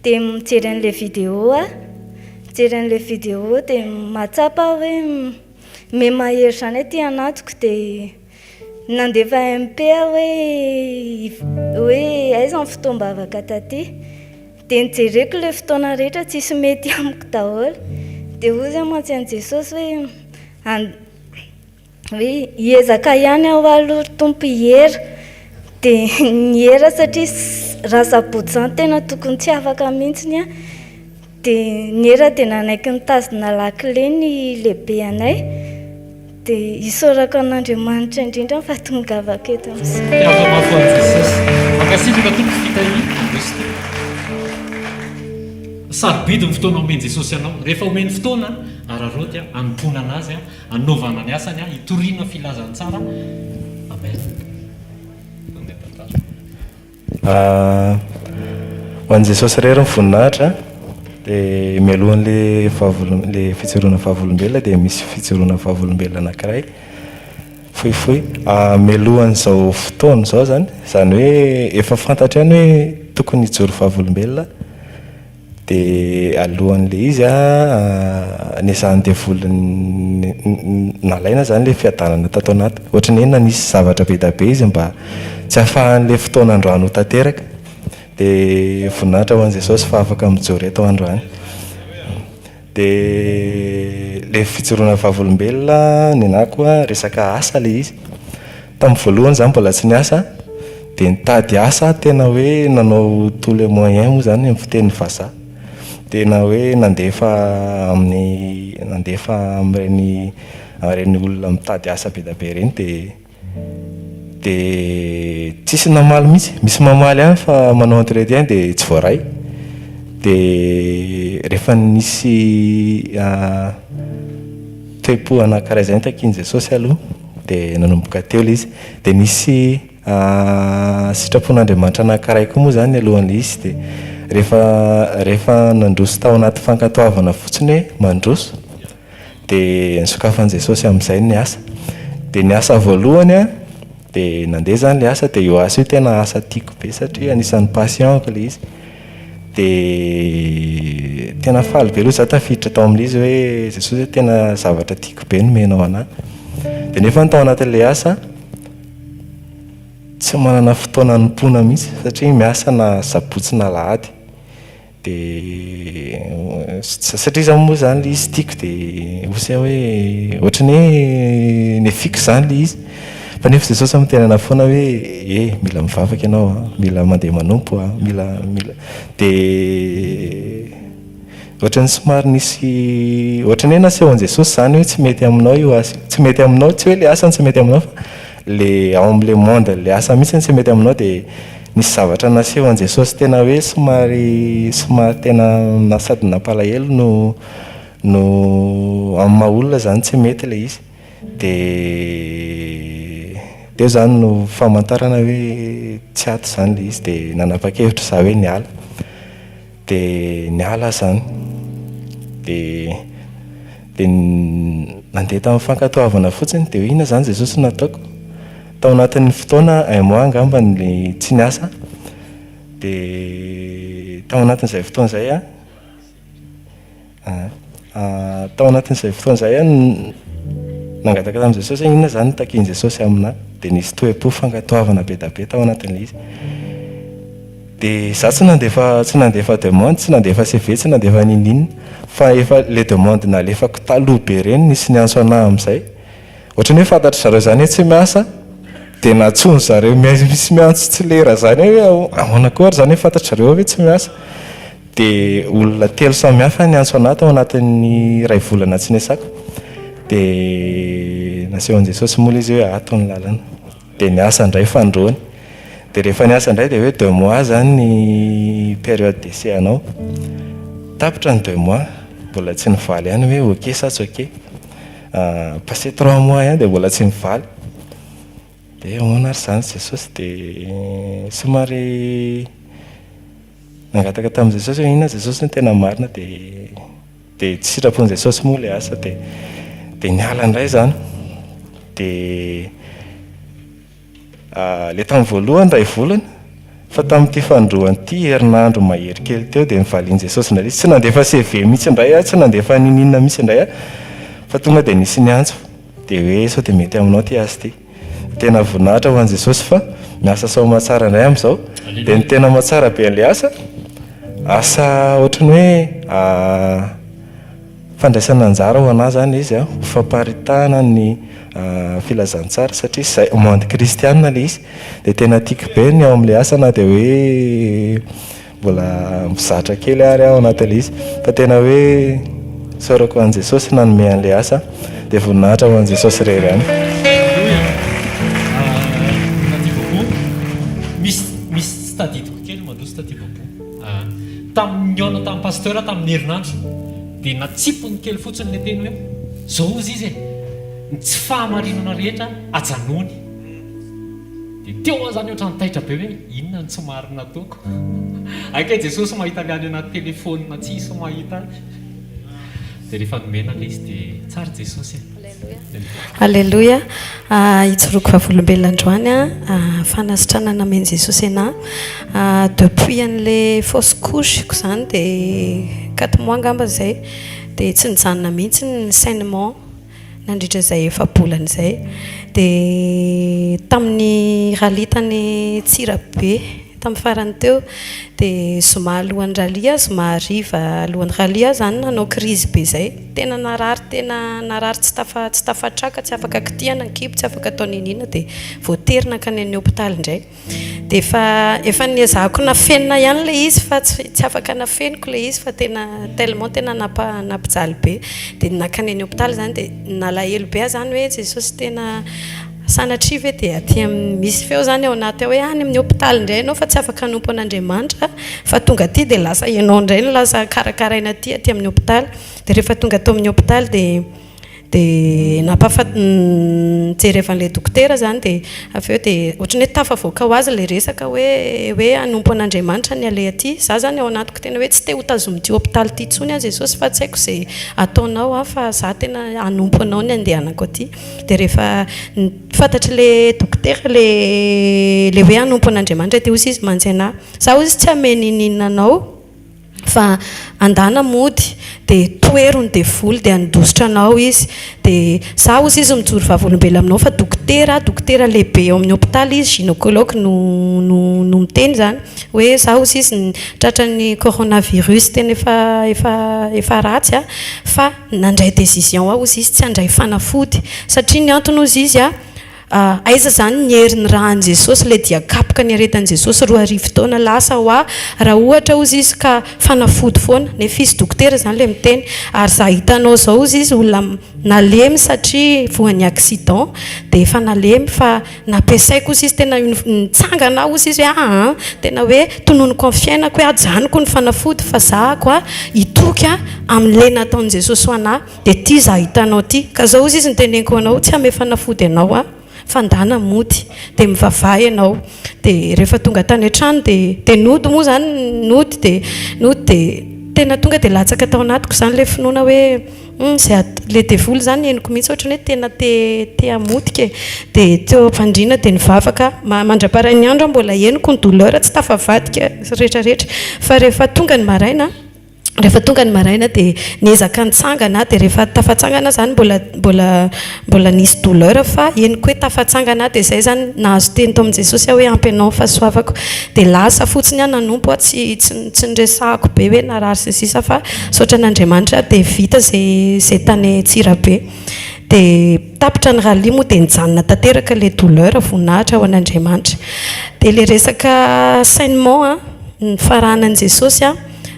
Dia mijery an'ilay vidéo aho, mijery an'ilay vidéo dia mahatsapa aho hoe miha-mahery izany aty anatiko dia Nandefa MP aho hoe hoe aiza ny fotoam-bavaka taty. Dia nojereko ilay fotoana rehetra tsisy mety amiko daholo. Dia hoy aho mantsy an'i Jesosy hoe an- hoe hiezaka ihany aho aloha ry Tompo hiera. Dia niera satria raha sabotsy izany tena tokony tsy afaka mihitsy aho. Dia niera dia nanaiky nitazona lakile ny lehibe anay. Dia isaorako an'Andriamanitra indrindra ny fahatongavako eto amin'izao. Tiava mafy ho an'i Jesosy. Mankasitraka tompoko fitahia. Mandroso tompoko. Sarobidy ny fotoana omen'i Jesosy anao. Rehefa omeny fotoana, araraoty hanompoana an'Azy, hanaovana ny asany, hitoriana filazantsara. Amen. Mandeha tantara. Ho an'i Jesosy irery ny voninahitra. Dia mialohan'ilay vavol- ilay fijoroana vavolombelona dia misy fijoroana vavolombelona anankiray fohifohy. Mialohan'izao fotoana izao izany, izany hoe efa fantatro ihany hoe tokony hijoro vavolombelona aho. Dia alohan'ilay izy an, nezahan'ny devoly nalaina izany ilay fiadanana tato anaty. Ohatran'ny hoe nanisy zavatra be dia be izy mba tsy hahafahan'ilay fotoana androany ho tanteraka. Dia voninahitra ho an'i Jesosy fa afaka mijoro eto aho androany. Dia ilay fijoroana vavolombelona nenaha koa resaka asa ilay izy. Tamin'ny voalohany izaho mbola tsy niasa dia nitady asa aho tena hoe nanao tous les moyens moa izany amin'ny fiteny vazaha. Tena hoe nandefa amin'ny nandefa amin'ireny amin'ireny olona mitady asa be dia be ireny dia dia tsisy namaly mihitsy. Misy mamaly ihany fa manao entretien dia tsy voaray. Dia rehefa nisy toe-po anankiray izay notakian'i Jesosy aloha dia nanomboka teo ilay izy. Dia nisy sitrapon'Andriamanitra anankiray koa moa izany alohan'ilay izy dia rehefa rehefa nandroso tao anaty fankatoavana fotsiny hoe mandroso dia nosokafan'i Jesosy amin'izay ny asa. Dia ny asa voalohany an, dia nandeha izany ilay asa dia io asa io tena asa tiako be satria anisan'ny passion-ko ilay izy. Dia tena faly be aloha za tafiditra tao amin'ilay izy hoe Jesosy hoe tena zavatra tiako be no omenao anà. Dia nefa tao anatin'ilay asa tsy manana fotoana hanompoana mihitsy satria miasa na sabotsy na alahady. Dia satria za moa izany ilay izy tiako dia osa hoe ohatran'ny hoe nefiko izany ilay izy. Fa nefa Jesosy miteny anah foana hoe eh mila mivavaka ianao an, mila mandeha manompo an, mila mila dia ohatran'ny somary nisy ohatran'ny hoe nasehon'i Jesosy izany hoe tsy mety aminao io asa io, tsy mety aminao, tsy hoe ilay asa no tsy mety aminao fa ilay ao amin'ilay monde an'ilay asa mihitsy no tsy mety aminao dia nisy zavatra nasehon'i Jesosy tena hoe somary somary tena na sady nampalahelo no no amin'ny maha olona izany tsy mety ilay izy. Dia teo izany no famantarana hoe tsy ato izany ilay izy dia nanapa-kevitra izaho hoe niala. Dia niala aho izany. Dia dia nandeha tamin'ny fankatoavana fotsiny dia hoe inona izany Jesosy no nataoko? Tao anatin'ny fotoana un mois angamba ny tsy niasa dia tao anatin'izay fotoana izay aho Tao anatin'izay fotoana izay aho no nangataka tamin'i Jesosy hoe inona izany no takian'i Jesosy aminà. Dia nisy toe-po fankatoavana be dia be tao anatin'ilay izy. Dia izaho tsy nandefa tsy nandefa demande, tsy nandefa CV, tsy nandefa n'inon'inona fa efa ilay demande nalefako taloha be ireny nisy niantso anà amin'izay. Ohatran'ny hoe fantatry zareo izany hoe tsy miasa dia nantsoin-dry zareo misy miantso tsy lera izany hoe ahoana koa ary izany hoe fantatry zareo hoe tsy miasa. Dia olona telo samihafa niantso anah tao anatin'ny iray volana tsy niasako. Dia nasehon'i Jesosy moa ilay izy hoe ato ny lalana. Dia niasa indray fanindroany. Dia rehefa niasa indray dia hoe deux mois izany ny période d'essai anao. Tapitra ny deux mois, mbola tsy nivaly ihany hoe ok sa tsy ok. Passé trois mois ihany dia mbola tsy nivaly. Dia ahoana ary izany Jesosy? Dia somary Nangataka tamin'i Jesosy hoe inona Jesosy no tena marina dia dia tsy sitrapon'i Jesosy moa ilay asa dia dia niala indray izany. Dia ilay tamin'ny voalohany iray volana fa tamin'ity fanindroany ity herinandro mahery kely teo dia nivalian'i Jesosy indray izy. Tsy nandefa CV mihitsy indray aho, tsy nandefa n'inon'inona mihitsy indray aho fa tonga dia nisy niantso dia hoe sao dia mety aminao ity asa ity. Tena voninahitra ho an'i Jesosy fa miasa soamatsara indray amin'izao. Dia ny tena mahatsara be an'ilay asa, asa ohatran'ny hoe fandraisana anjara ho an'ahy izany ilay izy an, ho famparitahana ny filazantsara satria izay monde kristiana ilay izy. Dia tena tiako be ny ao amin'ilay asa na dia hoe Mbola mizatra kely ary aho anatin'ilay izy fa tena hoe isaorako an'i Jesosy nanome an'ilay asa dia voninahitra ho an'i Jesosy irery ihany. Alléluia. Taty Bobo. Misy misy tsy tadidiko kely mandroso taty Bobo. Tamin'ny nihaona tamin'ny pasteur tamin'ny herinandro dia natsipiny kely fotsiny ilay teny hoe zao hozy izy e, ny tsy fahamarinana rehetra ajanony. Dia teo aho izany ohatran'ny taitra be hoe inona no tsy marina ataoko? Hay kay Jesosy mahita ilay any anaty telephone tsisy mahita ahy. Dia rehefa nomena ilay izy dia tsara Jesosy e. Aleloia. Hijoroako vavolombelona androany fanasitranana nomen'i Jesosy anah. Depuis an'le fausse couche ko zany dia quatre mois angamba izay dia tsy nijanona mihitsy ny saignement nandritra izay efa-bolana izay. Dia tamin'ny rallye tany Antsirabe tamin'ny farany teo dia zoma alohan'ny rallye aho, zoma hariva alohan'ny rallye aho izany nanao crise be izay. Tena narary tena narary tsy tafa tsy tafatraka, tsy afaka kitihana ny kibo, tsy afaka atao n'inon'inona dia voatery nankany amin'ny hopitaly indray. Dia efa efa niezahako nafenina ihany ilay izy fa tsy tsy afaka nafeniko ilay izy fa tena tellement tena nampa nampijaly be. Dia nankany any hopitaly izany dia nalahelo be aho izany hoe Jesosy tena sanatria ve dia aty amin'ny misy feo izany ao anaty ao hoe any amin'ny hopitaly indray ianao fa tsy afaka hanompo an'Andriamanitra fa tonga aty dia lasa ianao indray no lasa karakaraina aty aty amin'ny hopitaly. Dia rehefa tonga tao amin'ny hopitaly dia Dia nampafa- nijerevan'ilay dokotera izany dia avy eo dia ohatran'ny hoe tafavoaka ho azy ilay resaka hoe hoe hanompo an'Andriamanitra ny aleha aty. Izaho izany ao anatiko tena hoe tsy te ho tazomin'ity hopitaly ity intsony aho Jesosy fa tsy haiko izay ataonao aho fa izaho tena hanompo anao ny andehanako aty. Dia rehefa fantatr'ilay dokotera ilay ilay hoe hanompo an'Andriamanitra dia hoy izy mantsy anà, izaho hozy tsy hanome n'inon'inona anao. Fa andana mody dia tohero ny devoly dia handositra anao izy dia za ozy izy mijoro vavolombelona aminao fa dokotera dokotera lehibe ao amin'ny hopitaly izy gynécologue no no no miteny izany hoe za ozy izy tratran'ny coronavirus tena efa efa efa ratsy a fa nandray décision aho ozy izy tsy handray fanafody satria ny antony ozy izy a Aiza izany ny herin'ny ràn'i Jesosy ilay dia kapoka niaretan'i Jesosy 2000 taona lasa hoa raha ohatra hozy izy ka fanafody foana nefa izy dokotera izany ilay miteny ary za hitanao izao hozy izy olona nalemy satria voan'ny accident dia efa nalemy fa nampiasaiko hozy izy tena nitsangana aho hozy izy hoe aa tena hoe tononiko amin'ny fiainako hoe ajanoko ny fanafody fa zahako a hitoky amin'ilay nataon'i Jesosy ho anah Dia ity izaho hitanao ity. Ka zao ozy izy no teneniko anao, tsy hamehy fanafody anao aho, fa ndana mody. Dia mivavaha ianao. Dia rehefa tonga tany an-trano dia, dia nody moa izany, nody dia, nody dia tena tonga dia latsaka tao anatiko izany ilay finoana hoe, hum, izay at-, ilay devoly izany henoko mihitsy ohatran'ny hoe tena te, te hamotika e. Dia teo am-pandriana dia nivavaka aho, mandra-parain'ny andro aho mbola henoko ny douleur tsy tafavadika rehetra rehetra. Fa rehefa tonga ny maraina, Rehefa tonga ny maraina dia niezaka nitsangana aho dia rehefa tafatsangana aho izany mbola mbola mbola nisy douleur fa henoko hoe tafatsangana aho dia izay izany nahazo teny tao amin'i Jesosy aho hoe ampy anao ny fahasoavako dia lasa fotsiny aho nanompo aho tsy tsy tsy niresahako be hoe narary sy ny sisa fa misaotra an'Andriamanitra aho dia vita izay izay tany Antsirabe dia tapitra ny rallye moa dia nijanona tanteraka ilay douleur voninahitra ho an'Andriamanitra dia ilay resaka saignement an nifaranan'i Jesosy an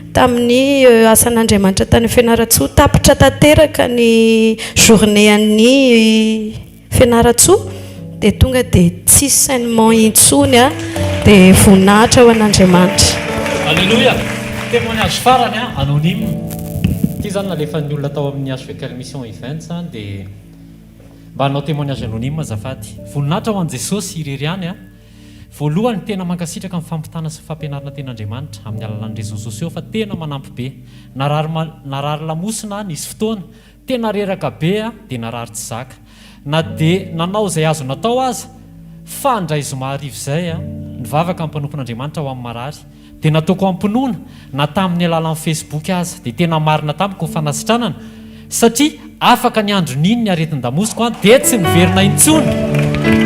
Tamin'ny asan'Andriamanitra tany Fianarantsoa, tapitra tanteraka ny journée an'ny Fianarantsoa dia tonga dia tsisy saignement intsony dia voninahitra ho an'Andriamanitra. Alléluia! Témoignage farany an, anonyme. Ity izany nalefan'ny olona tao amin'ny HVKL Mission Events dia mba hanao témoignage anonyme azafady. Voninahitra ho an'i Jesosy irery ihany an. Voalohany, tena mankasitraka ny fampitana sy fampianarana tenin'Andriamanitra amin'ny alalan'ny réseaux sociaux fa tena manampy be. Narary narary lamosina aho nisy fotoana, tena reraka be aho dia narary tsy zaka. Na dia nanao izay azo natao aza, fa indray zoma hariva izay aho, nivavaka ny mpanompon'Andriamanitra ho amin'ny marary, Dia nataoko am-pinoana na tamin'ny alalan'ny Facebook aza. Dia tena marina tamiko ny fanasitranana satria afaka ny andron'iny ny aretin-damosiko an, dia tsy niverina intsony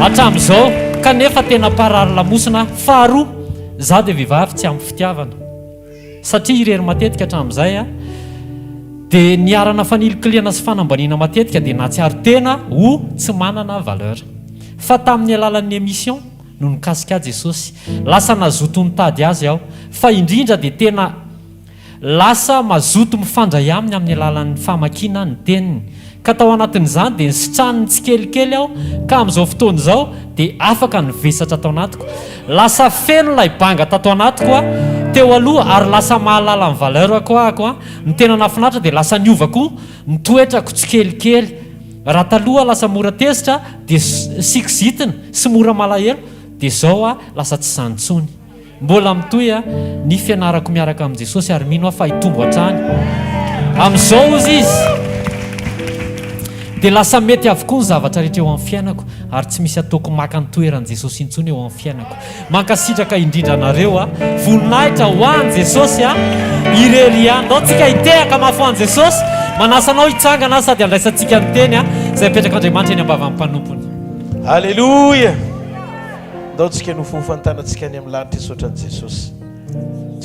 hatramin'izao kanefa tena mparary lamosina aho. Faharoa, izaho dia vehivavy tsy ampy fitiavana satria irery matetika hatramin'izay aho. Dia niharana fanilikilihana sy fanambaniana matetika dia nahatsiaro tena ho tsy manana valeur. Fa tamin'ny alalan'ny émission, no nikasika ahy Jesosy. Lasa nazoto nitady Azy aho. Fa indrindra dia tena lasa mazoto mifandray Aminy amin'ny alalan'ny famakiana ny Teniny. Ka tao anatin'izany dia nisitraniny tsikelikely aho ka amin'izao fotoana izao dia afaka ny vesatra tao anatiko. Lasa feno ilay banga tato anatiko aho. Teo aloha ary lasa mahalala ny valeur-ko ahako an. Ny tena nahafinaritra dia lasa niova koa ny toetrako tsikelikely. Raha taloha lasa mora tezitra dia sy kizitina sy mora malahelo dia zao aho lasa tsy izany intsony. Mbola mitohy ny fianarako miaraka amin'i Jesosy ary mino aho fa hitombo hatrany. Amin'izao hozy izy dia lasa mety avokoa ny zavatra rehetra eo amin'ny fiainako ary tsy misy ataoko maka ny toeran'i Jesosy intsony eo amin'ny fiainako. Mankasitraka indrindra anareo a! Voninahitra ho an'i Jesosy a! Irery ihany. Ndao tsika hitehaka mafy ho an'i Jesosy. Manasa anao hitsangana aho sady handraisantsika ny teny a, izay apetrak'Andriamanitra eny am-bavan'ny mpanompony. Aleloia! Ndao tsika nofohofany tanantsika any amin'ny lanitra hisaotra an'i Jesosy.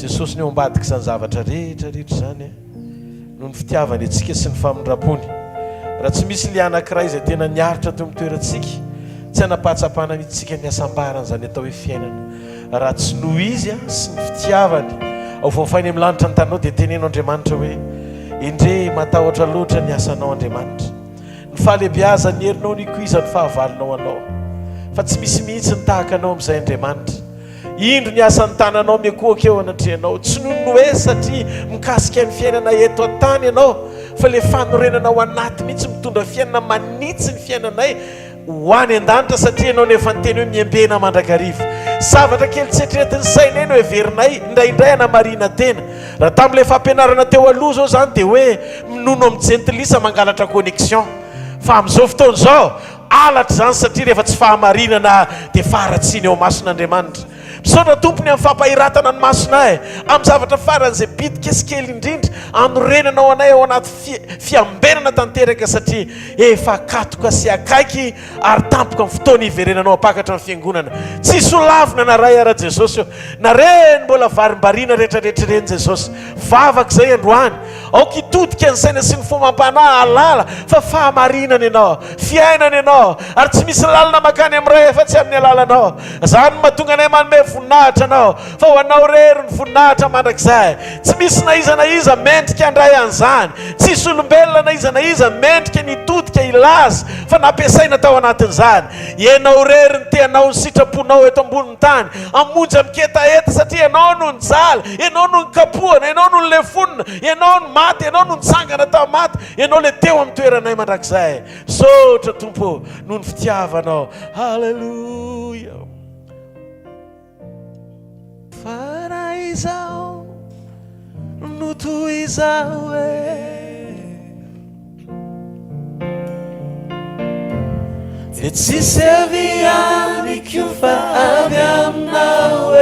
Jesosy no eo ambadik'izany zavatra rehetra rehetra izany a. Noho ny fitiavany antsika sy ny famindrampony. Raha tsy misy ilay anankiray izay tena niaritra teo amin'ny toerantsika, tsy hanam-pahatsapana mihitsy isika ny hasambaran'izany atao hoe fiainana. Raha tsy noho Izy sy ny fitiavany, ao voafainy amin'ny lanitra ny taninao dia teneno Andriamanitra hoe, Endrey, matahotra loatra ny asanao Andriamanitra. Ny fahalehibeazan'ny herinao no ikoizan'ny fahavalonao anao. Fa tsy misy mihitsy ny tahaka anao amin'izay Andriamanitra. Indro ny asan'ny tananao miankohoka eo anatrehanao. Tsy noho ny hoe satria mikasika ny fiainana eto an-tany ianao, fa ilay fanorenana ao anaty mihitsy mitondra fiainana manitsy ny fiainanay ho any an-danitra satria ianao no efa niteny hoe miambena mandrakariva. Zavatra kely tsy eritreretin'ny sainay no heverinay indraindray hanamarihina tena. Raha tamin'ilay fampianarana teo aloha izao izany dia hoe minono amin'ny jentilisa mangalatra connexion. Fa amin'izao fotoana izao, Halatra izany satria rehefa tsy fahamarinana dia faharatsiana eo imason'Andriamanitra. Misaotra Tompo ny amin'ny fampahiratana ny masonay amin'ny zavatra faran'izay bitika sy kely indrindra anorenanao anay ao anaty fiambenana tanteraka satria efa katoka sy akaiky ary tampoka ny fotoana hiverenanao hampakatra ny fiangonana. Tsy hisy ho lavina na ray ara Jesosy ô! Na reny mbola varimbariana retraretra ireny Jesosy. Vavaka izay androany. Aoka hitodika ny saina sy ny fo amam-panahy hahalala fa fahamarinana Ianao, fiainana Ianao, ary tsy misy lalana mankany amin'ny Ray afa-tsy amin'ny alalanao. Izany no mahatonga anay manome voninahitra Anao, fa ho Anao irery ny voninahitra mandrakizay. Tsy misy na iza na iza mendrika handray an'izany. Tsy hisy olombelona na iza na iza mendrika ny hitodika hilaza fa nampiasaina tao anatin'izany. Ianao irery no te hanao ny sitraponao eto ambonin'ny tany. Hamonjy amin-ketaheta satria Ianao no nijaly, Ianao no nikapohana, Ianao no nolefonina, Ianao no maty, Ianao no nitsangana tamin'ny maty, Ianao ilay teo amin'ny toeranay mandrakizay. Misaotra Tompo ô, noho ny fitiavanao. Haleloia. Fa raha izaho no toy izao e. Dia tsisy avy amiko fa avy aminao e.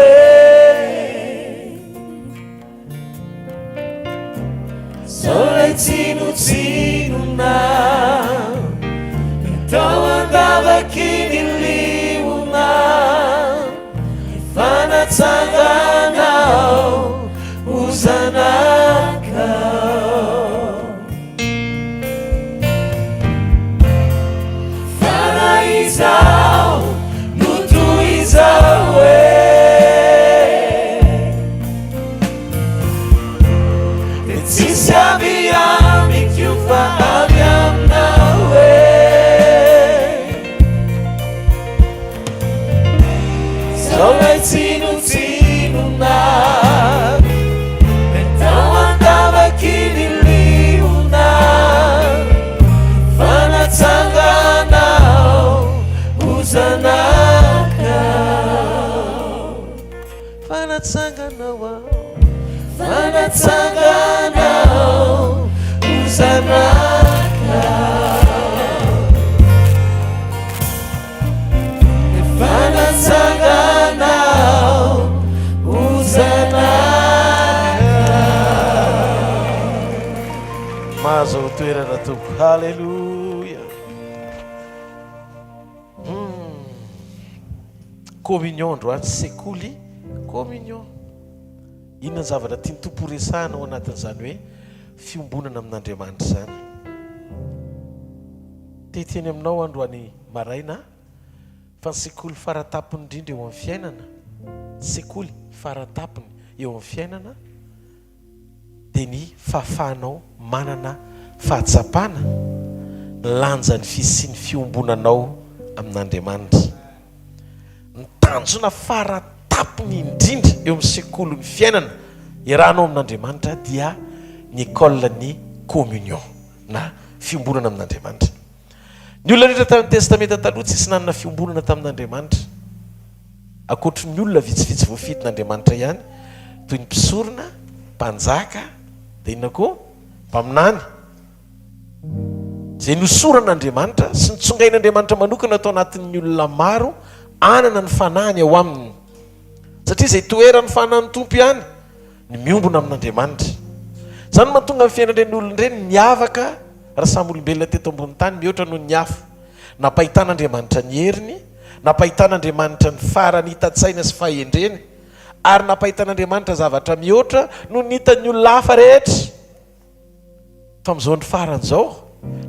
Zao lay tsinotsinona tao an-davaky ny liona fa natsanganao ho zanakao. Fa raha izaho no toy izao e Dia tsisy avy amiko fa avy aminao e Zao lay tsinotsinona Tao an-davaky ny liona Fa natsanganao ho zanakao Fa natsanganao aho Fa natsanganao ho zanakao Efa natsanganao ho zanakao. Mahazo toerana Tompo. Haleloia. Hmm. Communion androany sekoly communion. Inona ny zavatra tian'ny Tompo horesahana ao anatin'izany hoe fiombonana amin'Andriamanitra izany? Te hiteny aminao androany maraina aho fa ny sekoly faratapony indrindra eo amin'ny fiainana, sekoly faratapony eo amin'ny fiainana dia ny fahafahanao manana fahatsapana ny lanjan'ny fisian'ny fiombonanao amin'Andriamanitra. Ny tanjona faratapony. tampony indrindra eo amin'ny sekolin'ny fiainana iarahanao amin'Andriamanitra dia ny école-n'ny communion na fiombonana amin'Andriamanitra. Ny olona rehetra tamin'ny Testamenta Taloha tsisy nanana fiombonana tamin'Andriamanitra, ankoatry ny olona vitsivitsy voafidin'Andriamanitra ihany, toy ny mpisorona, mpanjaka, dia inona koa? Mpaminany, izay nosoran'Andriamanitra sy notsongain'Andriamanitra manokana tao anatin'ny olona maro hanana ny fanahiny ao aminy. Satria izay toeran'ny fanahin'ny Tompo ihany ny miombona amin'Andriamanitra. Izany no mahatonga ny fiainan'ireny olona ireny miavaka raha samy olombelona teto ambony tany mihoatra noho ny hafa. Nampahitan'Andriamanitra ny heriny, nampahitan'Andriamanitra ny faharanitan-tsaina sy fahendreny, ary nampahitan'Andriamanitra zavatra mihoatra noho ny hitan'ny olona hafa rehetra. Fa amin'izao andro farany izao,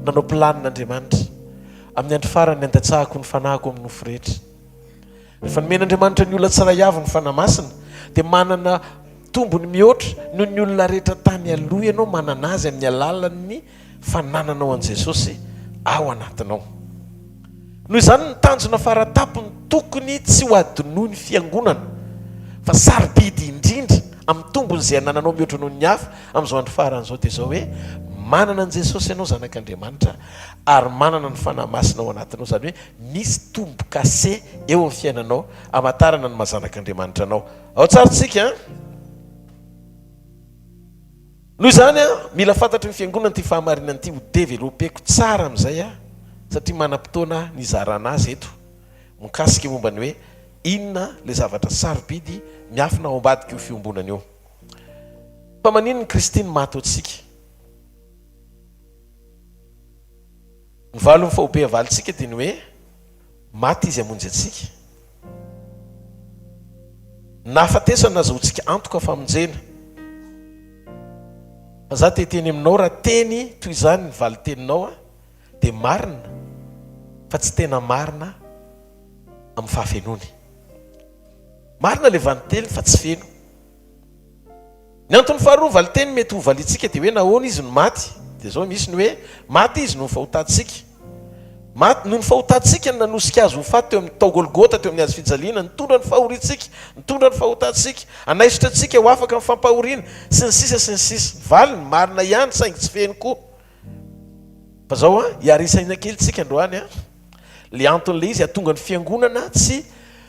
nanao planina Andriamanitra. Amin'ny andro farany handatsahako ny fanahiko amin'ny nofo rehetra. Rehefa nomen'Andriamanitra ny olona tsiray avy ny Fanahy Masina, dia manana tombony mihoatra noho ny olona rehetra tany aloha ianao manana azy amin'ny alalan'ny fanananao an'i Jesosy ao anatinao. Noho izany ny tanjona faratapony tokony tsy ho adinoin'ny Fiangonana fa sarobidy indrindra amin'ny tombony izay anananao mihoatra noho ny hafa amin'izao andro farany izao dia izao hoe manana an'i Jesosy ianao zanak'Andriamanitra ary manana ny Fanahy Masina ao anatinao izany hoe misy tombo-kase eo amin'ny fiainanao hamantarana ny maha zanak'Andriamanitra anao. Ao tsara tsika an! Noho izany an, mila fantatry ny fiangonana ity fahamarinana ity, ho developeko tsara amin'izay aho satria manam-potoana aho nizarana azy eto mikasika momba ny hoe inona ilay zavatra sarobidy miafina ao ambadik'io fiombonana io. Fa maninona i Kristy no maty ho antsika? Ny valin'ny fahobe avalintsika dia ny hoe maty Izy hamonjy antsika. Nahafatesana nazahoantsika antoka famonjena. Fa za te hiteny aminao raha teny toy izany ny valin-teninao dia marina fa tsy tena marina amin'ny fahafenoany. Marina ilay valin-teny fa tsy feno. Ny antony faharoa valinteny mety ho valiantsika dia hoe nahoana izy no maty? Dia izao misy ny hoe maty izy noho ny fahotantsika. Maty noho ny fahotantsika no nanosika azy ho faty teo amin'ny tao Golgota teo amin'ny hazo fijaliana, nitondra ny fahoriantsika, nitondra ny fahotantsika, hanaisotra antsika ho afaka amin'ny fampahoriana, sy ny sisa sy ny sisa. Valiny, marina ihany saingy tsy feno koa. Fa zao an, hiarisaina kely tsika androany an. Le anton'le izy hahatonga ny fiangonana tsy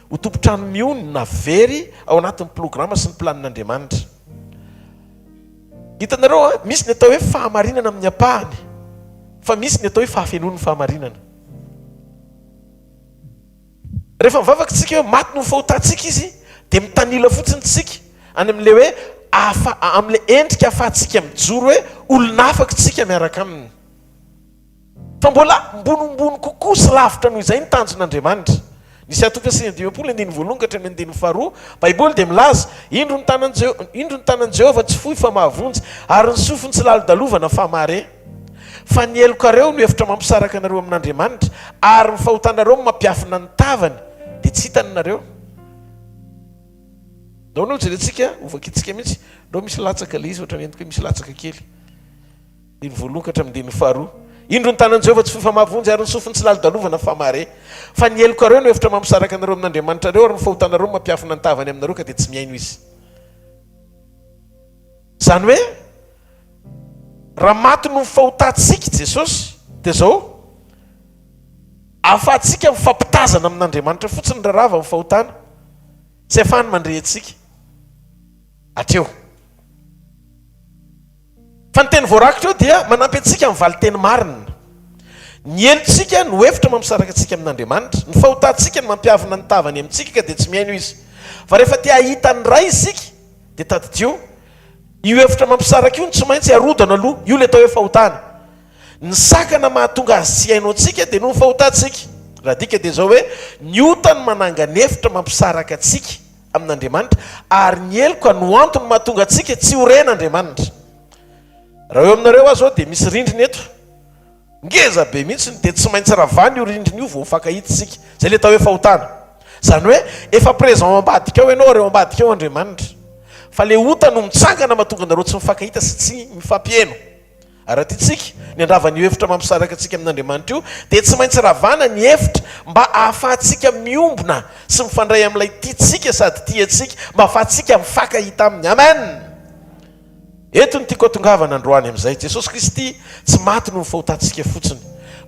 ho tompon-trano mihono na very ao anatin'ny programa sy ny planin'Andriamanitra. Hitanareo an, misy ny atao hoe fahamarinana amin'ny ampahany, fa misy ny atao hoe fahafenoan'ny fahamarinana. Rehefa mivavaka tsika hoe maty noho ny fahotantsika izy, dia mitanila fotsiny tsika any amin'ilay hoe ahafa, amin'ilay endrika ahafahantsika mijoro hoe olon'afaka tsika miaraka aminy. Fa mbola ambonimbony kokoa sy lavitra noho izay ny tanjon'Andriamanitra. Ny Isa toko 59 andininy voalohany ka hatramin'ny andininy faharoa, Baiboly dia milaza, Indro ny tanan'i Jeho, indro ny tanan'i Jehovah tsy fohy fa mahavonjy, ary ny sofiny tsy lalodalovana fa mahare. Fa ny helokareo no efitra mampisaraka anareo amin'Andriamanitra, ary ny fahotanareo no mampiafina ny tavany, dia tsy hitany nareo. Ndao aloha jerentsika, hovakintsika mihitsy. Ndao misy latsaka ilay izy, ohatran'ny entiko hoe misy latsaka kely. Andininy voalohany ka hatramin'ny andininy faharoa. Indro ny tanan'i Jehovah tsy fohy fa mahavonjy, ary ny sofiny tsy lalodalovana fa mahare. Fa ny helokareo no efitra mampisaraka anareo amin'Andriamanitrareo, ary ny fahotanareo no mampiafina ny tavany aminareo, ka dia tsy mihaino Izy. Izany hoe, raha maty noho ny fahotantsika Jesosy, dia izao, ahafahantsika mifampitazana amin'Andriamanitra fotsiny raha rava ny fahotana, tsy ahafahany mandre antsika. Hatreo. Fa ny teny voarakitra eo dia manampy antsika amin'ny valin-teny marina. Ny helotsika no efitra mampisaraka antsika amin'Andriamanitra. Ny fahotantsika no mampiavona ny tavany amintsika ka dia tsy mihaino Izy. Fa rehefa te hahita ny Ray isika dia tadidio, io efitra mampisaraka io no tsy maintsy arodana aloha, io ilay atao hoe fahotana. Ny sakana mahatonga Azy tsy hihaino antsika dia noho ny fahotantsika. Raha adika dia izao hoe, ny ota no manangana efitra mampisaraka antsika. amin'Andriamanitra, ary ny heloka no antony mahatonga antsika tsy ho ren'Andriamanitra. Raha eo aminareo aho izao dia misy rindrina eto, ngeza be mihitsy, dia tsy maintsy ravana io rindrina io vao mifankahita isika. Izay ilay atao hoe fahotana. Izany hoe efa présent ao ambadika ao ianao ary ao ambadika ao Andriamanitra. Fa ilay ota no mitsangana mahatonga anareo tsy mifankahita sy tsy mifampiheno. Ary raha tiantsika ny handrava an'io efitra mampisaraka antsika amin'Andriamanitra io, dia tsy maintsy ravana ny efitra mba hahafahantsika miombona sy mifandray amin'ilay tiantsika sady tia antsika, mba hahafahantsika mifankahita aminy. Amen! Eto no tiako hatongavana androany amin'izay. Jesosy Kristy tsy maty noho ny fahotantsika fotsiny.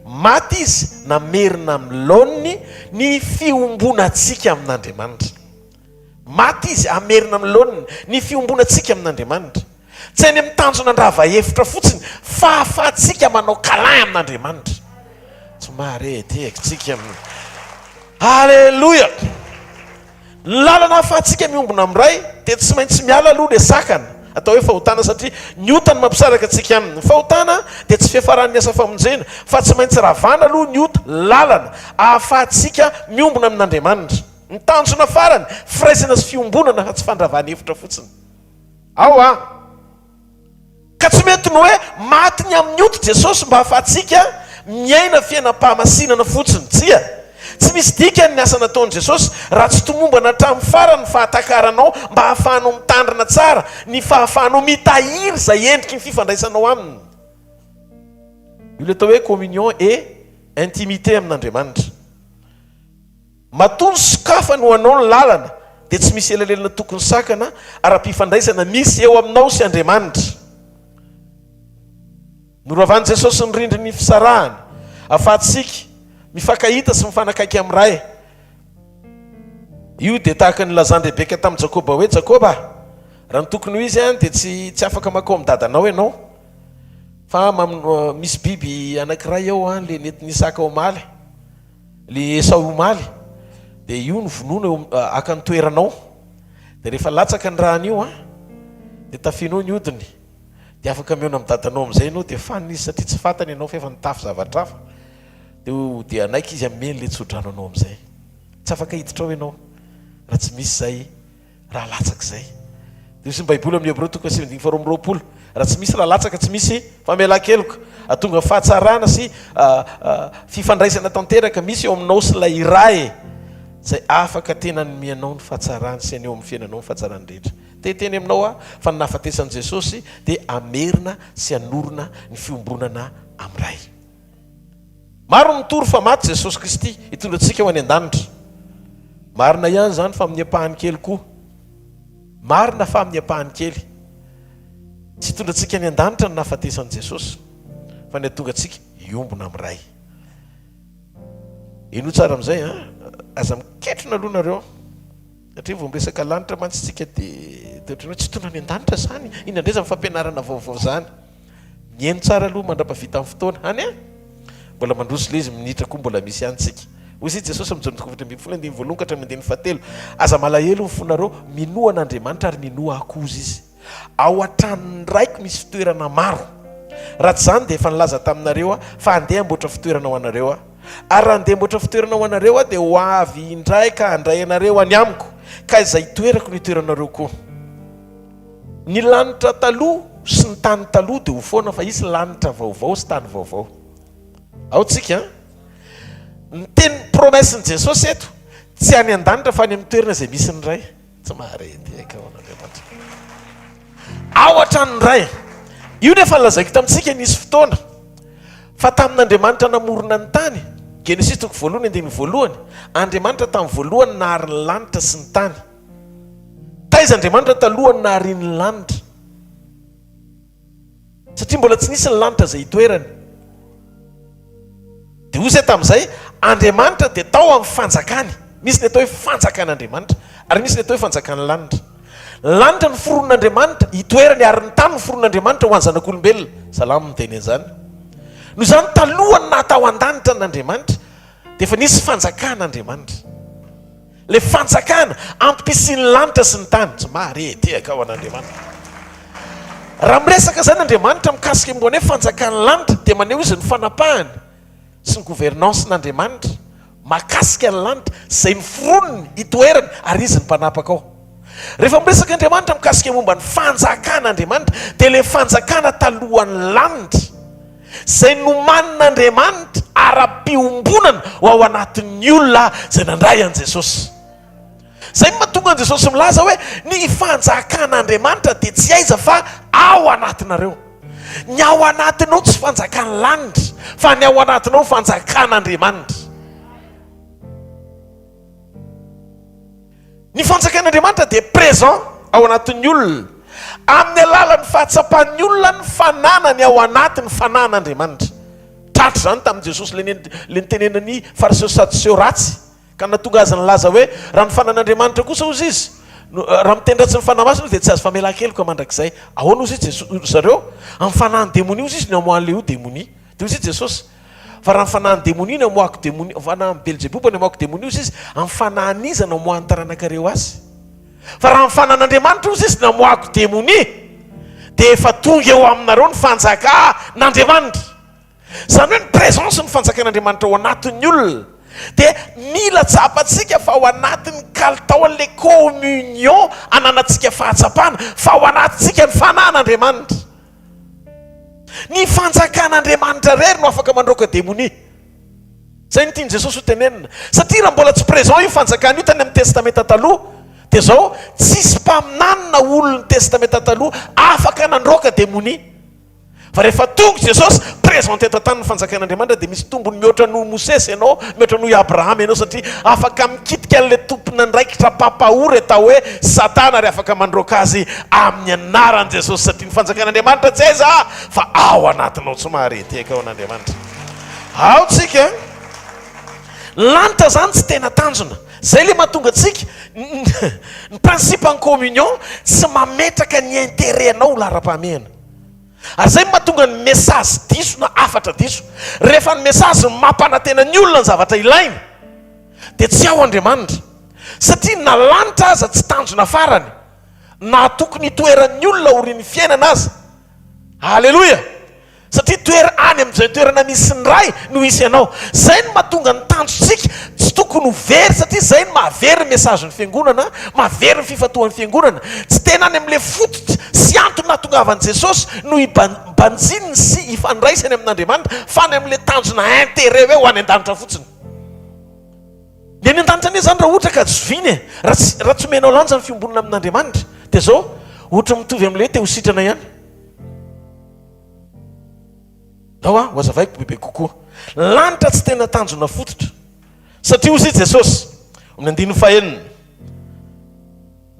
Maty Izy namerina amin'ny laoniny ny fiombonantsika amin'Andriamanitra. Maty Izy hamerina amin'ny laoniny ny fiombonantsika amin'Andriamanitra. Tsy any amin'ny tanjona handrava efitra fotsiny fa hahafahantsika manao câlin amin'Andriamanitra. Tsy mahare tehaka tsika amin'ny. Aleloia! Ny lalana ahafahantsika miombona amin'ny Ray dia tsy maintsy miala aloha ilay sakana atao hoe fahotana satria ny ota no mampisaraka antsika aminy. Ny fahotana dia tsy fiafaran'ny asa famonjena fa tsy maintsy ravana aloha ny ota, lalana ahafahantsika miombona amin'Andriamanitra. Ny tanjona farany, firaisana sy fiombonana fa tsy fandravana efitra fotsiny. Ao an! Ka tsy mety ny hoe maty ny amin'ny ota Jesosy mba hahafahantsika miaina fiainam-pahamasinana fotsiny. Tsia. Tsy misy dikany ny asa nataon'i Jesosy raha tsy tomombana hatramin'ny farany ny fahatakaranao mba hahafahanao mitandrina tsara ny fahafahanao mitahiry izay endriky ny fifandraisanao Aminy. Io ilay atao hoe communion et intimité amin'Andriamanitra. Matoa nosokafany ho anao ny lalana dia tsy misy elanelana tokony sakana ara-pifandraisana misy eo aminao sy Andriamanitra. Noravan'i Jesosy ny rindrin'ny fisarahana ahafahantsika mifankahita sy mifanakaiky amin'ny Ray. Io dia tahaka ny nilazan-dRebeka tamin'i Jakoba hoe, Jakoba, raha ny tokony ho izy dia tsy tsy afaka mankao amin'ny dadanao ianao, fa misy biby anankiray ao ilay nentin'i Isaka omaly. Le Esao omaly dia io no vonoina eo haka ny toeranao dia rehefa latsaka ny ràn'io an dia tafianao ny hodiny dia afaka mihaona amin'ny dadanao amin'izay ianao dia fanina izy satria tsy fantany ianao fa efa nitafy zavatra hafa dia dia hanaiky izy hanome an'ilay tsodrano anao amin'izay. Tsy afaka hiditra ao ianao raha tsy misy izay Raha latsaka izay. Dia hoy ny Baiboly amin'ny Hebreo toko 9:22, Raha tsy misy raha latsaka, tsy misy famelan-keloka. Hahatonga fahatsarana sy fifandraisana tanteraka misy eo aminao sy ilay Ray izay afaka tena hanome anao ny fahatsarany sy haneho amin'ny fiainanao ny fahatsarany rehetra. Te hiteny aminao aho fa ny nahafatesan'i Jesosy dia hamerina sy hanorina ny fiombonana amin'ny Ray. Maro ny mitory fa maty Jesosy Kristy hitondra antsika ho any an-danitra. Marina ihany izany fa amin'ny ampahany kely koa. Marina fa amin'ny ampahany kely. Tsy hitondra antsika any an-danitra ny nahafatesan'i Jesosy, fa ny hahatonga antsika hiombona amin'ny Ray. Henoy tsara amin'izay an, aza miketrona aloha nareo. Satria vao miresaka lanitra mantsy isika dia ohatran'ny hoe tsy hitondra any an-danitra izany. Inona indray izany fampianarana vaovao izany? Mihaino tsara aloha mandrapavitan'ny fotoana. Any an! Mbola mandroso ilay izy, minitra koa mbola misy ihany tsika. Hoy izy Jesosy amin'ny Jaona toko 14 andininy voalohany ka hatramin'ny andininy fahatelo, Aza malahelo ny fonareo, minoa an'Andriamanitra ary minoa ahy koa, hozy izy. Ao an-tranon'ny Raiko misy fitoerana maro. Raha tsy izany dia efa nilaza taminareo aho fa handeha hamboatra fitoerana ho anareo aho. Ary raha handeha hamboatra fitoerana ho anareo aho dia ho avy indray ka handray anareo any amiko, ka izay itoerako no hitoeranareo koa. Ny lanitra taloha sy ny tany taloha dia ho foana fa hisy lanitra vaovao sy tany vaovao. Ao tsika an! Ny teny promesse-n'i Jesosy eto, tsy any an-danitra fa any amin'ny toerana izay misy ny Ray. Tsy mahare tehaka ho an'Andriamanitra. Ao an-tranon'ny Ray. Io nefa nolazaiko tamintsika nisy fotoana fa tamin'Andriamanitra namorona ny tany, Genesisy toko voalohany andininy voalohany, Andriamanitra tamin'ny voalohany nahary ny lanitra sy ny tany. Taiza Andriamanitra talohan'ny nahariany ny lanitra? Satria mbola tsy nisy ny lanitra izay hitoerany. Dia hoy izay tamin'izay, Andriamanitra dia tao amin'ny fanjakany. Misy ny atao hoe fanjakan'Andriamanitra, ary misy ny atao hoe fanjakan'ny lanitra. Ny lanitra noforonin'Andriamanitra hitoerany, ary ny tany noforonin'Andriamanitra ho an'ny zanak'olombelona. Salamo miteny an'izany. Noho izany, talohan'ny naha tao an-danitra an'Andriamanitra, dia efa nisy fanjakan'Andriamanitra. Ilay fanjakana ampisian'ny lanitra sy ny tany. Tsy mahare tehaka ho an'Andriamanitra. Raha miresaka izany Andriamanitra mikasika momba ny hoe fanjakan'ny lanitra dia maneho izy ny fanapahany sy ny gouvernance-n'Andriamanitra mahakasika ny lanitra izay noforoniny hitoerany ary izy ny mpanapaka ao. Rehefa miresaka Andriamanitra mikasika momba ny fanjakan'Andriamanitra dia ilay fanjakana talohan'ny lanitra. Izay nomanin'Andriamanitra ara-piombonana ho ao anatin'ny olona izay nandray an'i Jesosy. Izay no mahatonga an'i Jesosy milaza hoe ny fanjakan'Andriamanitra dia tsy aiza fa ao anatinareo. Ny ao anatinao tsy fanjakan'ny lanitra, fa ny ao anatinao fanjakan'Andriamanitra. Ny fanjakan'Andriamanitra dia présent ao anatin'ny olona, amin'ny alalan'ny fahatsapan'ny olona ny fananany ao anatiny fanahin'Andriamanitra. Tratra izany tamin'i Jesosy ilay nitenenan'ny Fariseo sy Sadoseo ratsy, ka nahatonga azy nilaza hoe, raha ny fanan'Andriamanitra kosa hozy izy, raha miteny ratsy ny Fanahy Masina izy dia tsy azo famelan-keloka mandrakizay. Ahoana hozy izy Jesosy, ry zareo? Amin'ny fanahin'ny demonia hozy izy no amoahan'ilay io demonia. Dia hozy i Jesosy, Fa raha ny fanahin'ny demonia no amoahako demonia, fanahin'i Belzeboba no amoahako demonia, hozy izy, amin'ny fanahin'iza no amoahan'ny taranakareo azy? Fa raha ny fanan'Andriamanitra, hozy izy, no amoahako demonia, dia efa tonga eo aminareo ny fanjakan'Andriamanitra. Izany hoe ny présence ny fanjakan'Andriamanitra ao anatin'ny olona dia mila tsapantsika fa ao anatin'ny kalitaon'ilay communion ananantsika fahatsapana fa ao anatintsika ny fanahin'Andriamanitra. Ny fanjakan'Andriamanitra irery no afaka mandroaka demonia. Izay no tian'i Jesosy ho tenenina. Satria raha mbola tsy présent io fanjakana io tany amin'ny Testamenta Taloha, dia izao, tsisy mpaminany na olon'ny Testamenta Taloha afaka nandroaka demonia. Fa rehefa tonga Jesosy, présent teto an-tany ny fanjakan'Andriamanitra, dia misy tombony mihoatra noho Mosesy ianao, mihoatra noho i Abrahama ianao, satria afaka mikitika an'ilay tompon'andraikitra mpampahory atao hoe Satana ary afaka mandroaka azy Amin'ny anaran'i Jesosy satria ny fanjakan'Andriamanitra tsy aiza fa ao anatinao tsy mahare tehaka ao an'Andriamanitra ao tsika. Ny lanitra zany tsy tena tanjona. Zay le mahatonga antsika ny principe en communion tsy mametraka ny intérêt anao ho laharam-pahamehana. Ary zay no mahatonga ny message diso na hafatra diso. Rehefa ny message no mampanantena ny olona ny zavatra ilainy dia tsy ao Andriamanitra. Satria na lanitra aza tsy tanjona farany. na tokony hitoeran'ny olona aorian'ny fiainana aza. Aleloia! Satria toera any amin'izay toerana misy ny Ray no hisy anao. Izay no mahatonga ny tanjontsika tsy tokony ho very satria izay no mahavery ny message-n'ny fiangonana, mahavery ny fifantohan'ny fiangonana. Tsy tena any amin'ilay fototra sy antony nahatongavan'i Jesosy no hibanjininy sy hifandraisany amin'Andriamanitra fa any amin'ilay tanjona intérêt hoe ho any an-danitra fotsiny. Ny any an-danitra anie izany raha ohatra ka zoviana e, raha tsy raha tsy omenao lanja ny fiombonana amin'Andriamanitra dia izao, ohatra mitovy amin'ilay hoe te ho sitrana ihany. Ndao aho ho bebe kokoa. Lanitra tsy tena tanjona fototra. Satria hoy Jesosy, amin'ny andininy fahenina,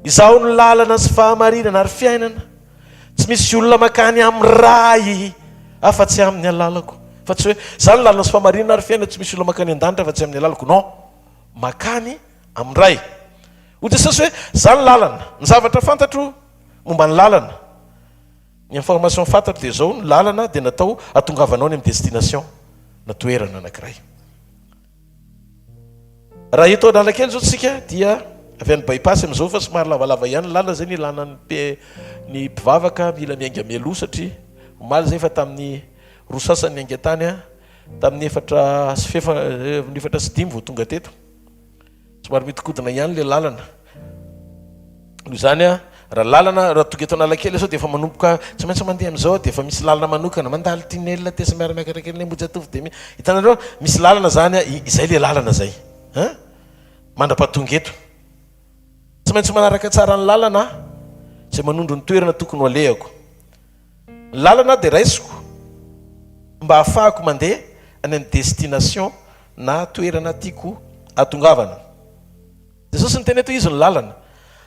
Izaho no lalana sy fahamarinana ary fiainana. Tsy misy olona makany amin'ny Ray afa-tsy amin'ny alalako. Fa tsy hoe, izaho no lalana sy fahamarinana ary fiainana, tsy misy olona makany an-danitra afa-tsy amin'ny alalako. Non. Makany amin'ny Ray. Hoy Jesosy hoe, izaho no lalana. Ny zavatra fantatro momba ny lalana, ny information fantatro dia izao, ny lalana dia natao hahatongavanao any amin'ny destination na toerana anankiray. Raha eto Analakely izao tsika dia avy any By-pass amin'izao fa somary lavalava ihany ny lalana izay ny ilana ny ny mpivavaka mila miainga mialoha satria omaly izay efa tamin'ny roa sasany niainga tany aho tamin'ny efatra sy fefa 4:05 vao tonga teto. Somary mihodinkodina ihany ilay lalana. Noho izany a, raha lalana, raha tonga eto Analakely izao dia efa manomboka, tsy maintsy mandeha amin'izao dia efa misy lalana manokana, mandalo tunnel aty sy miara-miakatra kely any Ambohijatovo dia mi-, hitanareo, misy lalana izany a, izay ilay lalana izay an, mandra-pahatonga eto. Tsy maintsy manaraka tsara ny lalana aho, izay manondro ny toerana tokony ho alehako. Ny lalana dia raisiko mba hahafahako mandeha any amin'ny destination na toerana tiako hahatongavana. Jesosy niteny eto Izy no lalana.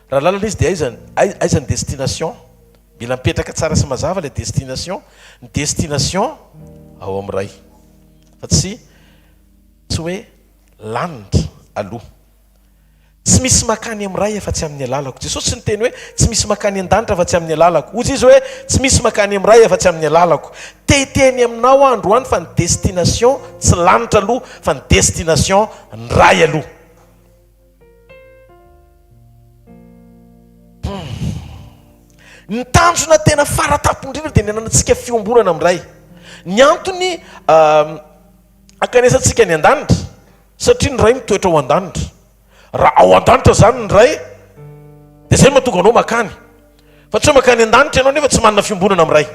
Raha lalana Izy dia aiza aiza ny destination? Mila mipetraka tsara sy mazava ilay destination. Ny destination ao amin'ny Ray. Fa tsy tsy hoe lanitra aloha. Tsy misy makany amin'ny Ray afa-tsy amin'ny alalako. Jesosy tsy niteny hoe tsy misy makany an-danitra afa-tsy amin'ny alalako. Hoy Izy hoe tsy misy makany amin'ny Ray afa-tsy amin'ny alalako. Te hiteny aminao aho androany fa ny destination tsy lanitra aloha fa ny destination ny Ray aloha. Ny tanjona tena faratampony indrindra dia ny hananantsika fiombonana amin'ny Ray. Ny antony hankanesantsika any an-danitra, satria ny Ray mitoetra ao an-danitra. Raha ao an-danitra izany ny Ray, dia izay no mahatonga anao makany. Fa tsy hoe mankany an-danitra ianao nefa tsy manana fiombonana amin'ny Ray.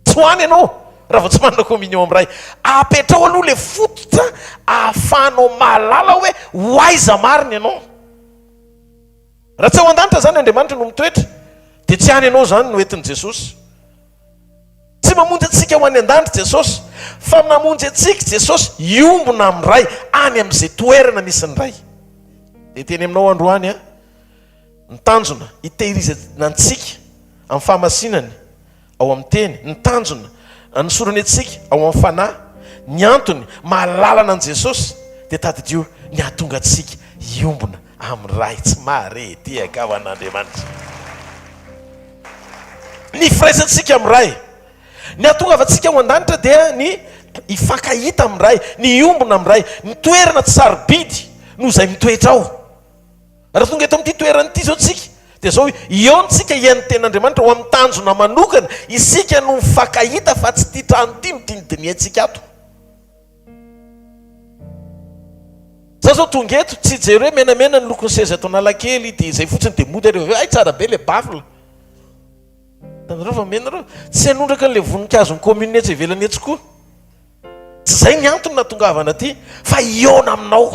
Tsy ho any ianao raha vao tsy manana communion amin'ny Ray. Apetraho aloha ilay fototra ahafahanao mahalala hoe ho aiza marina ianao. Raha tsy ao an-danitra izany Andriamanitra no mitoetra, dia tsy any ianao izany no entin'i Jesosy. Tsy mamonjy antsika ho any an-danitra Jesosy, fa namonjy antsika Jesosy hiombona amin'ny Ray any amin'izay toerana misy ny Ray. Dia hiteny aminao androany aho, ny tanjona hitehirizana antsika amin'ny fahamasinany ao amin'ny Teny, ny tanjona hanosorany antsika ao amin'ny Fanahy, ny antony maha-lalana an'i Jesosy dia tadidio ny hahatonga antsika hiombona amin'ny Ray tsy mahare tehaka ho an'Andriamanitra. Ny firaisantsika amin'ny Ray. Ny hahatongavantsika ao an-danitra dia ny hifankahita amin'ny Ray, ny hiombona amin'ny Ray. Ny toerana tsy sarobidy noho izay mitoetra ao. Raha tonga eto amin'ity toerana ity izao tsika, dia izao, hihaona isika hihaino ny Tenin'Andriamanitra ho amin'ny tanjona manokana, isika no mifankahita fa tsy ity trano ity no dinidinihantsika ato. Za zao tonga eto, tsy hijery hoe menamena ny lokon'ny seza eto Analakely dia izay fotsiny dia mody ary avy eo, hay tsara be ilay baffle. Hitanareo fa mena ireo. Tsy hanondraka an'ilay voninkazon'ny commune etsy ivelany etsy koa. Tsy izay ny antony nahatongavana aty fa hihaona aminao.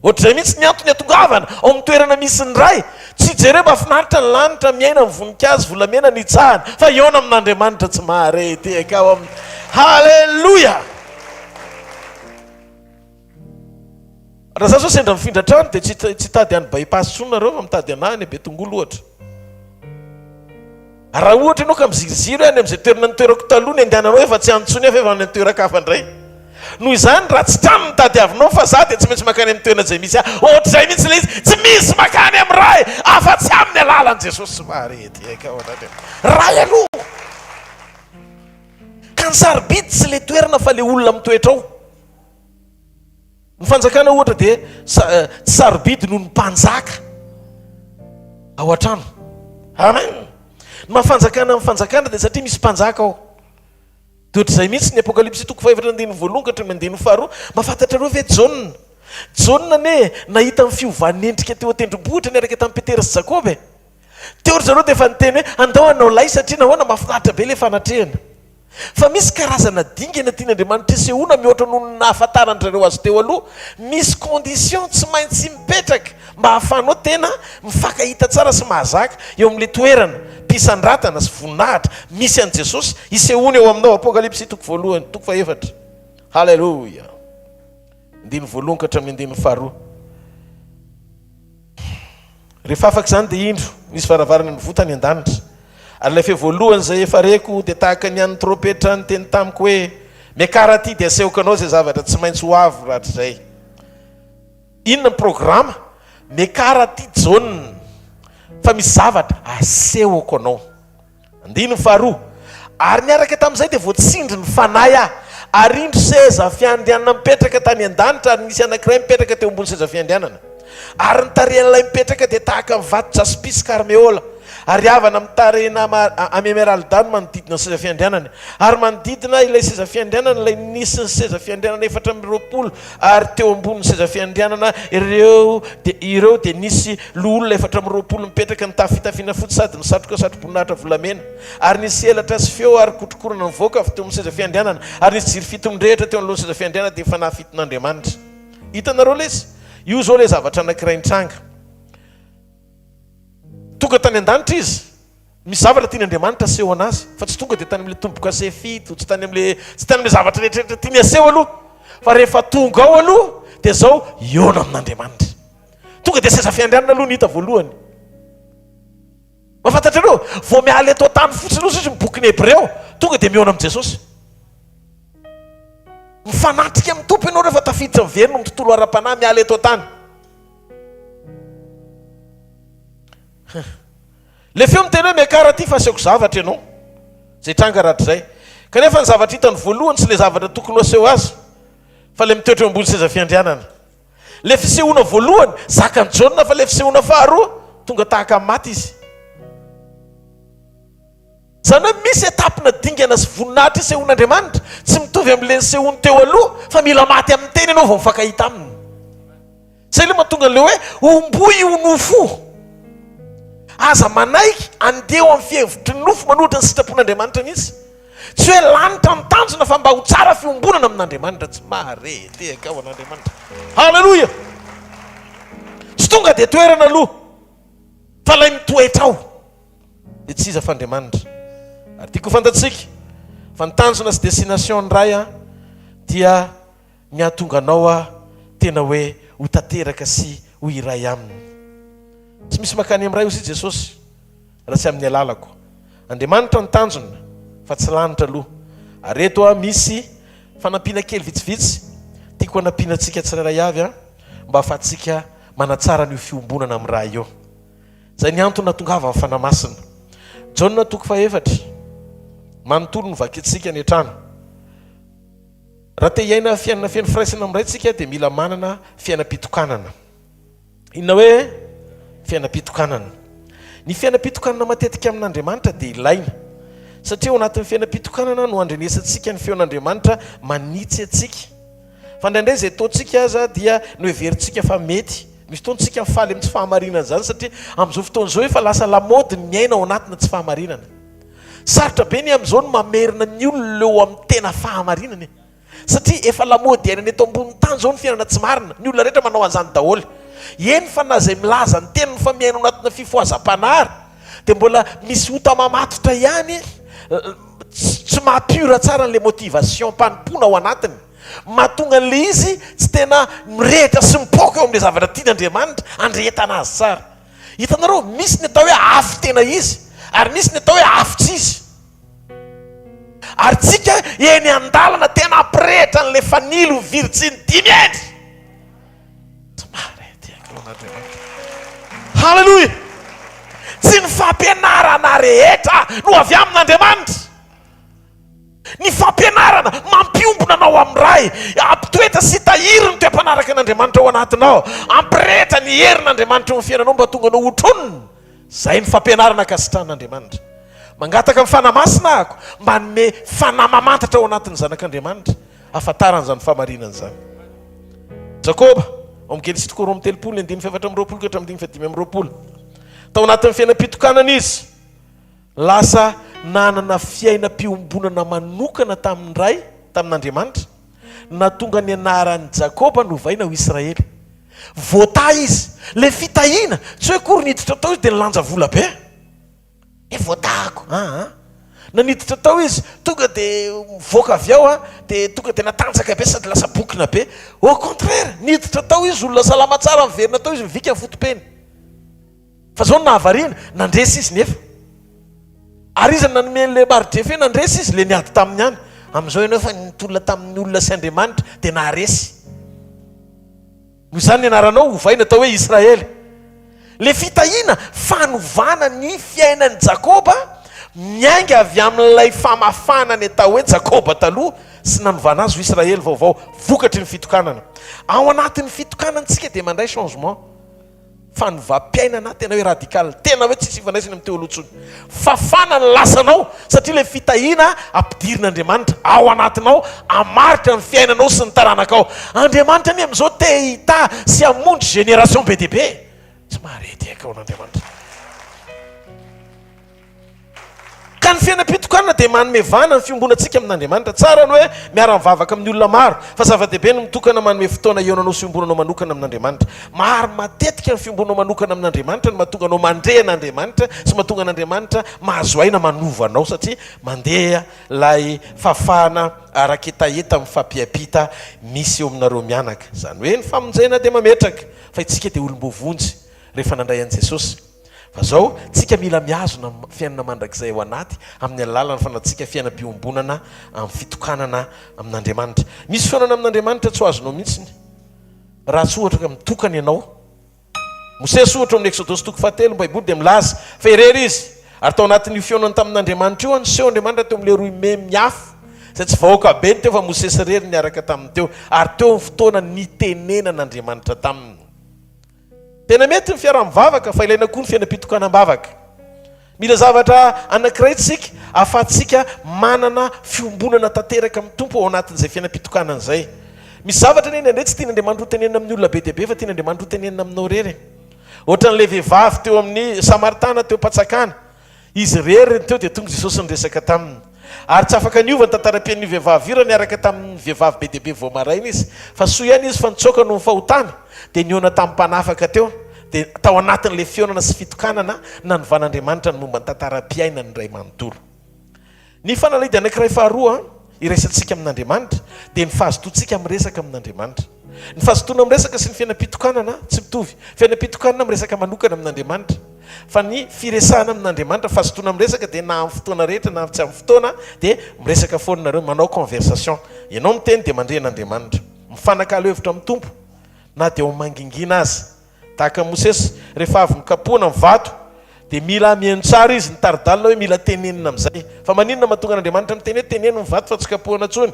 Ohatr'izay mihitsy ny antony atongavana ao amin'ny toerana misy ny Ray. Tsy hijery hoe mahafinaritra ny lanitra, miaina amin'ny voninkazo volamena ny hitsahana, fa hihaona amin'Andriamanitra tsy mahare tehaka ao amin'ny Haleloia! Raha za zao sendra mifindra trano dia tsy tsy hitady any bypass intsony nareo fa mitady anah any Betongolo ohatra. Raha ohatra ianao ka miziriziry hoe any amin'izay toerana nitoerako taloha ny andehananao efa tsy any intsony aho fa efa any an-toeran-kafa indray. Noho izany raha tsy trano no tadiavinao fa za dia tsy maintsy mankany amin'ny toerana izay misy ahy. Ohatr'izay mihitsy ilay izy, tsy misy mankany amin'ny Ray afa-tsy amin'ny alalan'i Jesosy sy Maria ety an-kavanana. Ray aloha. Ka ny sarobidy tsy ilay toerana fa ilay olona mitoetra ao. Ny fanjakana ohatra dia tsy sarobidy noho ny mpanjaka ao an-trano. Amen. Ny maha fanjakana ny fanjakana dia satria misy mpanjaka ao. Dia ohatr'izay mihitsy ny Apokalypsy toko fahefatra andininy voalohany ka hatramin'ny andininy faharoa. Mahafantatrareo ve Jaona? Jaona anie nahita ny fiovan'ny endrika teo an-tendrombohitra niaraka tamin'i Petera sy Jakoba e. Teo ry zareo dia efa niteny hoe andao hanao lay satria nahoana mahafinaritra be ilay fanatrehana. Fa misy karazana dingana tian'Andriamanitra isehoana mihoatra noho ny nahafantaran-dry zareo azy teo aloha. Misy condition tsy maintsy mipetraka mba hahafahanao tena mifankahita tsara sy mahazaka eo amin'ilay toerana mpisandratana sy voninahitra misy an'i Jesosy hisehoany eo aminao. Apokalypsy toko voalohany, toko fahefatra. Haleloia. Andininy voalohany ka hatramin'ny andininy faharoa. Rehefa afaka izany dia indro, nisy varavarana nivoha tany an-danitra. Ary ilay feo voalohany izay efa reko dia tahaka ny an'ny trompetra niteny tamiko hoe, Miakara aty dia asehoko anao izay zavatra tsy maintsy ho avy rahatrizay. Inona ny programa? Miakara aty Jaona, fa misy zavatra asehoko anao. Andininy faharoa, Ary niaraka tamin'izay dia voatsindry ny Fanahy aho, ary indro seza fiandrianana mipetraka tany an-danitra, ary nisy anankiray mipetraka teo ambony seza fiandrianana. Ary ny tarehin'ilay mipetraka dia tahaka ny vato jaspy sy karmeola, ary avana mitarehina amy emeralda no manodidina ny seza fiandrianany. Ary manodidina ilay seza fiandrianana ilay nisy ny seza fiandrianana 24, Ary teo ambonin'ny seza fiandrianana ireo dia ireo dia nisy loholona 24 mipetraka nitafy fitafiana fotsy sady nisatroka satroboninahitra volamena. Ary nisy elatra sy feo ary kotrokorana nivoaka avy teo amin'ny seza fiandrianana, ary nisy jiro fito mirehitra teo anoloan'ny seza fiandrianana, dia fanahy fiton'Andriamanitra. Hitanareo lesy? Io izao ilay zavatra anankiray nitranga. Tonga tany an-danitra izy. Misy zavatra tian'Andriamanitra aseho an'azy, fa tsy tonga dia tany amin'ilay tombo-kase fito, tsy tany amin'ilay, tsy tany amin'ilay zavatra rehetrarehetra tiany aseho aloha, fa rehefa tonga ao aloha dia zao hihaona amin'Andriamanitra. Tonga dia seza fiandrianana aloha ny hita voalohany. Mahafantatrareo? Vao miala eto an-tany fotsiny ozy izy ny bokin'ny Hebreo, tonga dia mihaona amin'i Jesosy. Mifanatrika amin'ny Tompo ianao rehefa tafiditra miverina amin'ny tontolo ara-panahy miala eto an-tany. Le feo miteny hoe miakara aty fa asehoko zavatra ianao. Izay tranga rahatrizay. Kanefa ny zavatra hitany voalohany tsy le zavatra tokony ho aseho azy fa le mitoetra eo ambony seza fiandrianana. Le fisehoana voalohany zakan'i Jaona fa le fisehoana faharoa tonga tahaka ny maty izy. Izany hoe misy étape-na dingana sy voninahitra isehoan'Andriamanitra tsy mitovy amin'le nisehoany teo aloha fa mila maty amin'ny tena ianao vao mifankahita aminy. Zay le mahatonga an'le hoe homboy io nofo io. Aza manaiky andeha eo amin'ny fihevitry ny nofo manohitra ny sitrapon'Andriamanitra mihitsy. Tsy hoe lanitra ny tanjona fa mba ho tsara fiombonana amin'Andriamanitra. Tsy mahare tehaka ao an'Andriamanitra. Haleloia! Tsy tonga dia toerana aloha fa ilay mitoetra ao. Dia tsy iza fa Andriamanitra. Ary tiako ho fantatsika fa ny tanjona sy destination ny Ray dia ny hahatonga anao tena hoe ho tanteraka sy ho iray Aminy. Tsy misy mankany amin'ny Ray hoy Jesosy raha tsy amin'ny alalako. Andriamanitra no tanjona fa tsy lanitra aloha. Ary eto misy fanampiana kely vitsivitsy tiako hanampiana antsika tsirairay avy mba hahafahantsika manatsara an'io fiombonana amin'ny Ray io. Izay ny antony nahatongavan'ny Fanahy Masina. Jaona toko fahefatra, manontolo no vakintsika any an-trano. Raha te hiaina fiainana feno firaisana amin'ny Ray tsika dia mila manana fiainam-pitokanana. Inona hoe fiainam-pitokanana? Ny fiainam-pitokanana matetika amin'Andriamanitra dia ilaina. Satria ao anatin'ny fiainam-pitokanana no andrenesantsika ny feon'Andriamanitra manitsy antsika. Fa indraindray izay ataontsika aza dia noheverintsika fa mety. Misy fotoana tsika mifaly amin'ny tsy fahamarinana izany satria amin'izao fotoana izao efa lasa lamaody ny miaina ao anatina tsy fahamarinana. Sarotra be ny amin'izao ny mamerina ny olona eo amin'ny tena fahamarinana e. Satria efa lamaody iainana eto ambonin'ny tany izao ny fiainana tsy marina. Ny olona rehetra manao an'izany daholo. Eny fa na izay milaza ny teniny fa miaina ao anatina fifohazam-panahy ary dia mbola misy ota mamatotra ihany tsy maha pure tsara an'ilay motivation-panompoana ao anatiny. Mahatonga an'ilay izy tsy tena mirehitra sy mipoaka eo amin'ilay zavatra tiany Andriamanitra handrehetana azy tsara. Hitanareo, misy ny atao hoe afo tena izy, ary misy ny atao hoe afo tsy izy. Ary tsika eny an-dalana tena hampirehitra an'ilay fanilo virjiny dimy endry. Tsy marina ity ankohon'Andriamanitra. Haleloia! Tsy ny fampianarana rehetra no avy amin'Andriamanitra. Ny fampianarana mampiombona anao amin'ny Ray, hampitoetra sy hitahiry ny toe-panaraka an'Andriamanitra ao anatinao, hampirehitra ny herin'Andriamanitra eo amin'ny fiainanao mba hahatonga anao ho tronina. Izay ny fampianarana ankasitrahan'Andriamanitra. Mangataka ny Fanahy Masina ahako mba hanome fanahy mamantatra ao anatin'ny zanak'Andriamanitra hahafantarany izany fahamarinana izany. Jakoba, ao amin'ny Genesy toko 32 ny andininy faha-24 ka hatramin'ny andininy faha-25. Tao anatin'ny fiainam-pitokanana izy. Lasa nanana fiainam-piombonana manokana tamin'ny Ray, tamin'Andriamanitra, nahatonga ny anaran'i Jakoba novaina ho Israely. Voatahy izy. Ilay fitahiana, tsy hoe akory niditra tao izy dia nilanja vola be. Eh, voatahako. Aa. Na niditra tao izy, tonga dia mivoaka avy ao, dia tonga dia natanjaka be sady lasa bokona be. Au contraire, niditra tao izy, olona salama tsara, niverina tao izy, nivika ny foto-peny. Fa zao no nahavariana, nandresy izy nefa. Ary iza no nanome an'ilay mari-drefy hoe nandresy izy? Ilay niady taminy ihany. Amin'izao ianao efa nitolona tamin'ny olona sy Andriamanitra dia naharesy. Noho izany ny anaranao hovaina atao hoe Israely. Ilay fitahiana, fanovana ny fiainan'i Jakoba miainga avy amin'ilay famafana ny atao hoe Jakoba taloha sy nanovana azy ho Israely vaovao vokatry ny fitokanana. Ao anatin'ny fitokanana isika dia mandray changement. Fanovam-piainana tena hoe radical, tena hoe tsisy ifandraisany amin'ny teo aloha intsony. Fafana ny lasanao satria ilay fitahiana ampidirin'Andriamanitra ao anatinao hamaritra ny fiainanao sy ny taranakao. Andriamanitra anie amin'izao te hitahy sy hamonjy génération be dia be. Tsy mahare tehaka ao an'Andriamanitra. Ka ny fiainam-pitokanana dia manome vahana ny fiombonantsika amin'Andriamanitra. Tsara ny hoe miara-mivavaka amin'ny olona maro, fa zava-dehibe ny mitokana manome fotoana hihaonanao sy hiombonanao manokana amin'Andriamanitra. Maro matetika ny fiombonanao manokana amin'Andriamanitra no mahatonga anao mandre an'Andriamanitra sy mahatonga an'Andriamanitra mahazo aina manova anao satria mandeha ilay fahafahana ara-ketaheta mifampiampita misy eo aminareo mianaka. Izany hoe ny famonjena dia mametraka fa isika dia olom-boavonjy rehefa nandray an'i Jesosy. Fa zao, tsika mila mihazona fiainana mandrakizay ao anaty amin'ny alalan'ny fanantsika fiainam-piombonana amin'ny fitokanana amin'Andriamanitra. Misy fihaonana amin'Andriamanitra tsy ho azonao mihitsiny raha tsy ohatra ka mitokana ianao. Mosesy ohatra ao amin'ny Eksodosy toko fahatelo ny Baiboly dia milaza fa irery izy ary tao anatin'io fihaonany tamin'Andriamanitra io niseho Andriamanitra teo amin'ilay rohy memy afo izay tsy vahoaka be ny teo fa Mosesy irery niaraka taminy teo ary teo ny fotoana nitenenan'Andriamanitra taminy. Tena mety ny fiaraha-mivavaka fa ilaina koa ny fiainam-pitokanam-bavaka. Mila zavatra anankiray tsika ahafahantsika manana fiombonana tanteraka amin'ny Tompo ao anatin'izay fiainam-pitokanana izay. Misy zavatra anie indraindray tsy tian'Andriamanitra ho tenenina amin'ny olona be dia be fa tian'Andriamanitra ho tenenina aminao irery e. Ohatran'ilay vehivavy teo amin'ny Samaritana teo am-patsakana. Izy irery no teo dia tonga Jesosy niresaka taminy. Ary tsy afaka niova ny tantaram-piainan'io vehivavy io raha niaraka tamin'ny vehivavy be dia be vao maraina izy. Fa soa ihany izy fa nitsoaka noho ny fahotany, dia nihaona tamin'ny mpanafaka teo. Dia tao anatin'ilay fihaonana sy fitokanana nanovan'Andriamanitra ny momba ny tantaram-piainany iray manontolo. Ny fanalahidy anankiray faharoa iraisantsika amin'Andriamanitra dia ny fahazotoantsika miresaka amin'Andriamanitra. Ny fahazotoana miresaka sy ny fiainam-pitokanana tsy mitovy. Fiainam-pitokanana miresaka manokana amin'Andriamanitra. Fa ny firesahana amin'Andriamanitra, fahazotoana miresaka dia na amin'ny fotoana rehetra na tsy amin'ny fotoana dia miresaka foana nareo, manao conversation. Ianao miteny dia mandre an'Andriamanitra. Mifanakalo hevitra amin'ny Tompo na dia ao mangingina aza. Tahaka an'i Mosesy, rehefa avy nokapohana ny vato, dia mila mihaino tsara izy, nitari-dalana hoe mila tenenina amin'izay. Fa maninona mahatonga an'Andriamanitra miteny hoe teneno ny vato fa tsy kapohana intsony?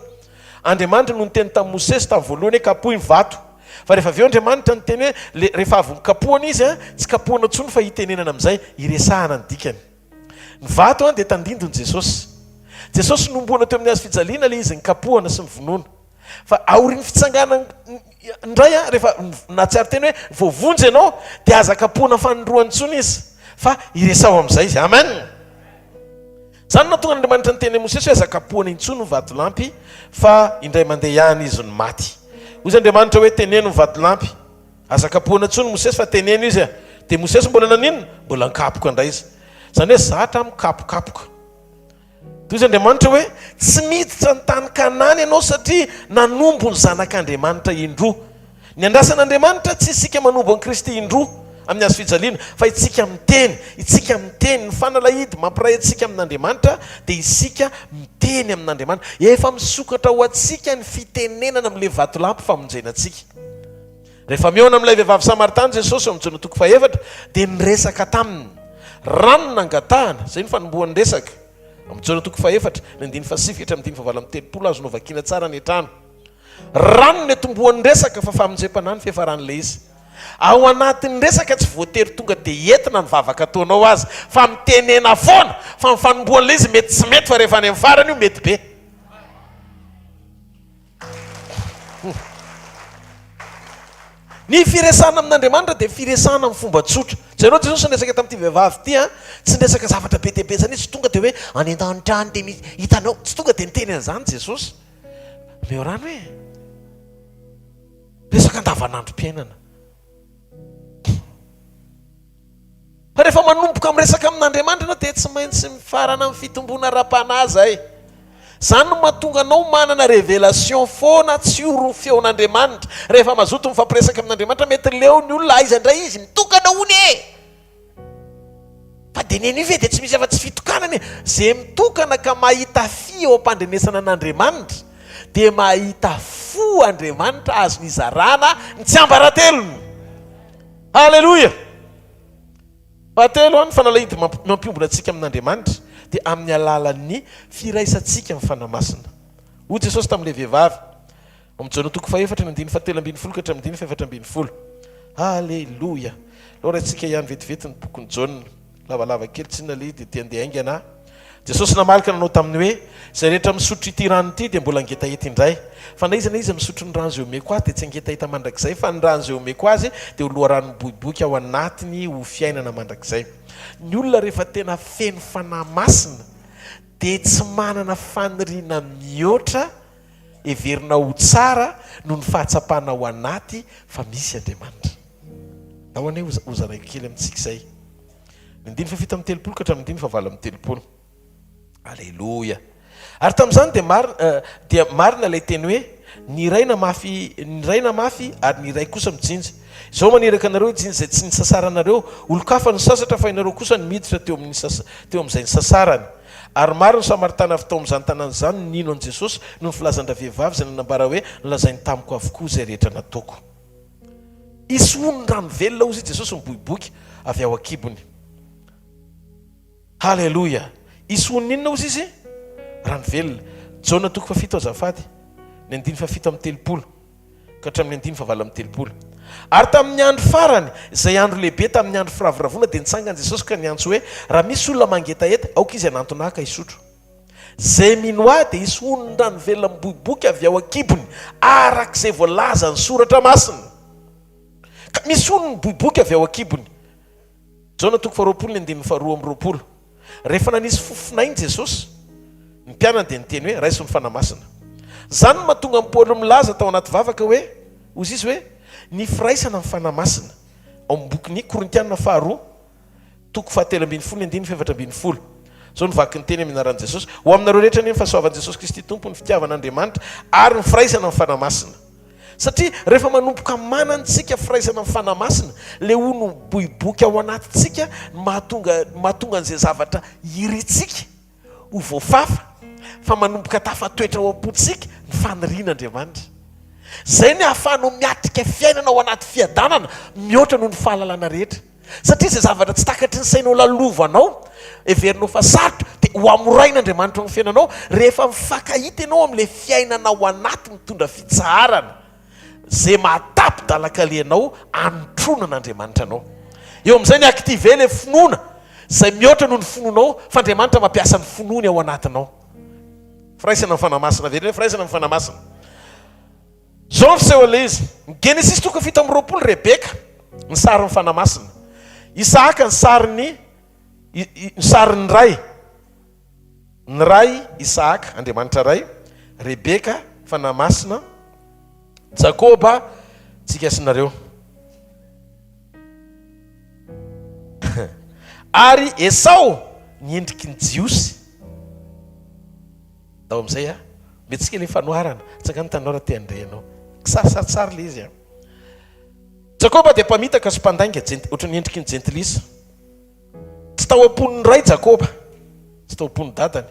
Andriamanitra no niteny tamin'i Mosesy tamin'ny voalohany hoe kapohy ny vato. Fa rehefa avy eo Andriamanitra niteny hoe le rehefa avy nokapohana izy an, tsy kapohana intsony fa itenenana amin'izay, iresahana ny dikany. Ny vato an dia tandindon'i Jesosy. Jesosy nohomboana teo amin'ny hazo fijaliana ilay izy nikapohana sy novonoina. Fa aorian'ny fitsanganana indray an, rehefa nahatsiaro tena hoe voavonjy ianao, dia aza kapohina fanindroany intsony izy, fa iresaho amin'izay izy. Amen! Izany no nahatonga an'Andriamanitra niteny an'i Mosesy hoe aza kapohina intsony ny vatolampy, fa indray mandeha ihany izy no maty. Hoy izy Andriamanitra hoe teneno ny vatolampy. Aza kapohina intsony Mosesy fa teneno izy. Dia Mosesy mbola naninona? Mbola nikapoka indray izy. Izany hoe zatra mikapokapoka. Toy izy Andriamanitra hoe, Tsy miditra ny tany Kanana ianao satria nanombo ny Zanak'Andriamanitra indroa. Ny andrasan'Andriamanitra tsy isika manombo an'i Kristy indroa amin'ny hazo fijaliana, fa itsika miteny, itsika miteny. Ny fanalahidy mampiray antsika amin'Andriamanitra dia isika miteny amin'Andriamanitra. Efa misokatra ho antsika ny fitenenana amin'ilay vatolampy famonjena antsika. Rehefa mihaona amin'ilay vehivavy Samaritana Jesosy ao amin'ny Jaona toko fahefatra, dia niresaka taminy. Rano no nangatahana, izay no fanombohan'ny resaka. Amin'ny Jaona toko fahefatra, ny andininy fahasivy ka hatramin'ny andininy fahavalo amby 30, azonao vakiana tsara any an-trano. Rano no niatombohan'ny resaka fa famonjem-panahy ny fiafaran'ilay izy. Ao anatin'ny resaka tsy voatery tonga dia entina ny vavaka ataonao aza, fa mitenena foana, fa ny fanombohan'ilay izy mety tsy mety fa rehefa any amin'ny farany io mety be. Ny firesahana amin'Andriamanitra dia firesahana amin'ny fomba tsotra. Jereo Jesosy niresaka tamin'ity vehivavy ity an, tsy niresaka zavatra be dia be izany izy, tsy tonga dia hoe any an-danitra any dia misy, hitanao, tsy tonga dia niteny an'izany Jesosy. Omeo rano e. Resaka andavanandrom-piainana. Fa rehefa manomboka miresaka amin'Andriamanitra ianao dia tsy maintsy mifarana amin'ny fitomboana ara-panahy izay. Izany no mahatonga anao manana révélation foana tsy ho feon'Andriamanitra. Rehefa mazoto mifampiresaka amin'Andriamanitra mety leo ny olona, aiza indray izy mitokana hono e! Fa dia nenio ve dia tsy misy afa-tsy fitokanana e! Izay mitokana ka mahita fy eo am-pandrenesana an'Andriamanitra dia mahita fo Andriamanitra azony izarana ny tsiambaratelony. Haleloia! Fahatelo, ny fanalahidy mampiombona antsika amin'Andriamanitra dia amin'ny alalan'ny firaisantsika amin'ny Fanahy Masina. Hoy Jesosy tamin'ilay vehivavy, ao amin'ny Jaona toko fahefatra, ny andininy fahatelo ambin'ny folo ka hatramin'ny andininy fahefatra ambin'ny folo. Haleloia! Aleo raintsika ihany vetivety ny bokin'i Jaona. Lavalava kely tsinona ilay izy dia te handeha haingana aho. Jesosy namaly ka nanao taminy hoe, Izay rehetra misotro ity rano ity dia mbola hangetaheta indray. Fa na iza na iza misotro ny rano izay omeko azy dia tsy hangetaheta mandrakizay, fa ny rano izay omeko azy dia ho loharano miboiboika ao anatiny ho fiainana mandrakizay. Ny olona rehefa tena feno Fanahy Masina dia tsy manana faniriana mihoatra heverina ho tsara noho ny fahatsapana ao anaty fa misy Andriamanitra. Ndao anie hozaraiko kely amintsika izay. Ny andininy fahafito amby 30 ka hatramin'ny andininy fahavalo amby 30. Aleloia. Ary tamin'izany dia marina, dia marina ilay teny hoe, Ny iray namafy, ny iray namafy, ary ny iray kosa mijinja. Izao maniraka anareo hijinja izay tsy nisasaranareo. Olon-kafa no sasatra, fa ianareo kosa no miditra teo amin'ny sasa, teo amin'izay nisasarany. Ary maro ny Samaritana avy tao amin'izany tanàna izany no nino an'i Jesosy noho ny filazan-dravehivavy izay nanambara hoe, Nolazainy tamiko avokoa izay rehetra nataoko. Hisy hono ny rano velona, hozy i Jesosy miboiboika avy ao an-kibony. Haleloia! Hisy hono inona hozy izy? Rano velona. Jaona toko fahafito azafady, ny andininy fahafito amby 30 ka hatramin'ny andininy fahavalo amby 30. Ary tamin'ny andro farany, izay andro lehibe tamin'ny andro firavoravoana, dia nitsangana Jesosy ka niantso hoe, Raha misy olona mangetaheta, aoka izy hanantona ahy ka hisotro. Izay mino ahy dia hisy onin-drano velona miboiboika avy ao an-kibony, araka izay voalazan'ny Soratra Masina. Ka misy ony miboiboika avy ao an-kibony. Jaona toko faharoapolo ny andininy faharoa amby 20. Rehefa nanisy fofonainy Jesosy, ny mpianany dia niteny hoe, Raiso ny Fanahy Masina. Izany no mahatonga an'i Paoly milaza tao anaty vavaka hoe, hozy izy hoe, Ny firaisana amin'ny Fanahy Masina. Ao amin'ny bokin'ny Korintiana faharoa, toko fahatelo ambin'ny folo, ny andininy faha-14. Izao no vaky ny teny amin'ny anaran'i Jesosy, Ho aminareo rehetra anie ny fahasoavan'i Jesosy Kristy Tompo, ny fitiavan'Andriamanitra, ary ny firaisana amin'ny Fanahy Masina. Satria rehefa manomboka manana isika firaisana amin'ny Fanahy Masina, ilay hono miboiboika ao anatintsika no mahatonga mahatonga an'izay zavatra irintsika ho voafafa, fa manomboka tafatoetra ao am-pontsika ny fanirian'Andriamanitra. Izay ny ahafahanao miatrika fiainana ao anaty fiadanana mihoatra noho ny fahalalana rehetra. Satria izay zavatra tsy takatry ny sainao lalovanao, heverinao fa sarotra, dia ho hamorain'Andriamanitra ao amin'ny fiainanao rehefa mifankahita ianao amin'ilay fiainana ao anaty mitondra fitsaharana, izay mahatapi-dalakale anao hanotrona an'Andriamanitra anao. Eo amin'izay ny activer ilay finoana izay mihoatra noho ny finoanao, fa Andriamanitra mampiasa ny finoany ao anatinao. Firaisana amin'ny Fanahy Masina, avereno hoe firaisana amin'ny Fanahy Masina. Izao ny fisehoan'ilay izy, ny Genesisy toko 27, Rebeka, ny sarin'ny Fanahy Masina. Isahaka ny sarin'ny ny sarin'ny Ray. Ny Ray, Isahaka, Andriamanitra Ray, Rebeka, Fanahy Masina, Jakoba, tsika sy nareo. Ary Esao, ny endriky ny Jiosy. Ndao amin'izay a. Mihetsika ilay fanoharana. Tsangano tananao raha te handre ianao. Kisarisary ilay izy a. Jakoba dia mpamitaka sy mpandainga, ohatran'ny endriky ny jentilisa. Tsy tao am-pon'ny ray Jakoba, tsy tao am-pon'ny dadany.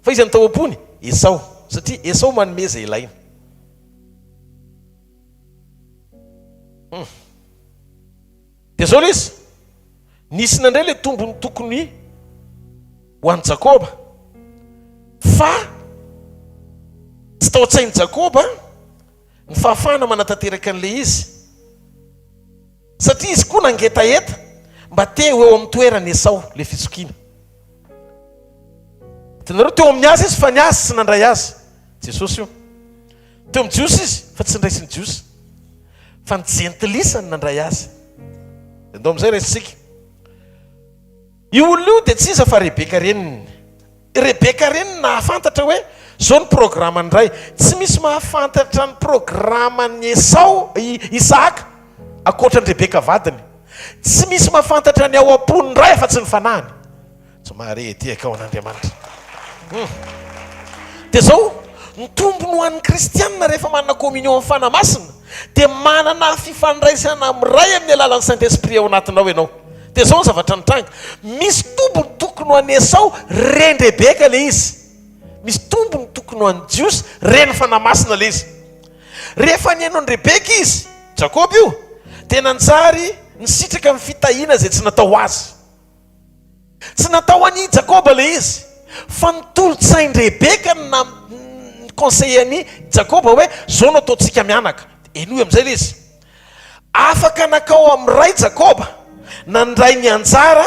Fa iza no tao am-pony? Esao, satria Esao manome izay ilainy. Hmm. Dia izao ilay izy, nisy nandray ilay tombony tokony ho an'i Jakoba, fa tsy tao an-tsain'i Jakoba ny fahafahana manatanteraka an'ilay izy, satria izy koa nangetaheta mba te ho eo amin'ny toeran'i Esao, ilay fitsokiana. Hitanareo, teo amin'ny azy izy fa ny azy tsy nandray azy. Jesosy io. Teo amin'ny Jiosy izy fa tsy nraisin'ny Jiosy. Fa ny Jentilisa no nandray azy. Andao amin'izay raisintsika. Io olona io dia tsy iza fa Rebeka reniny. Rebeka reniny nahafantatra hoe izao ny programan'ny ray. Tsy misy mahafantatra ny programan'i Esao, i Isahaka, ankoatra an'i Rebeka vadiny. Tsy misy mahafantatra ny ao am-pon'ny ray afa-tsy ny fanahiny. Tsy mahare ety akao an'Andriamanitra. Hum. Dia zao, ny tombony ho an'ny kristianina rehefa manana communion amin'ny Fanahy Masina dia manana fifandraisana amin'ny Ray amin'ny alalan'ny Saint Esprit ao anatinao ianao. Dia zao ny zavatra nitranga, misy tombony tokony ho an'i Esao, ren-dRebeka ilay izy. Misy tombony tokony ho an'ny Jiosy, ren'ny Fanahy Masina ilay izy. Rehefa nihaino an'i Rebeka izy, Jakoba io, dia nanjary nisitraka ny fitahiana izay tsy natao ho azy. Tsy natao an'i Jakoba ilay izy, fa ny tolo-tsain-dRebeka no nam, ni-conseiller an'i Jakoba hoe, izao no ataontsika mianaka. Henoy amin'izay ilay izy. Afaka nankao amin'ny ray Jakoba, nandray ny anjara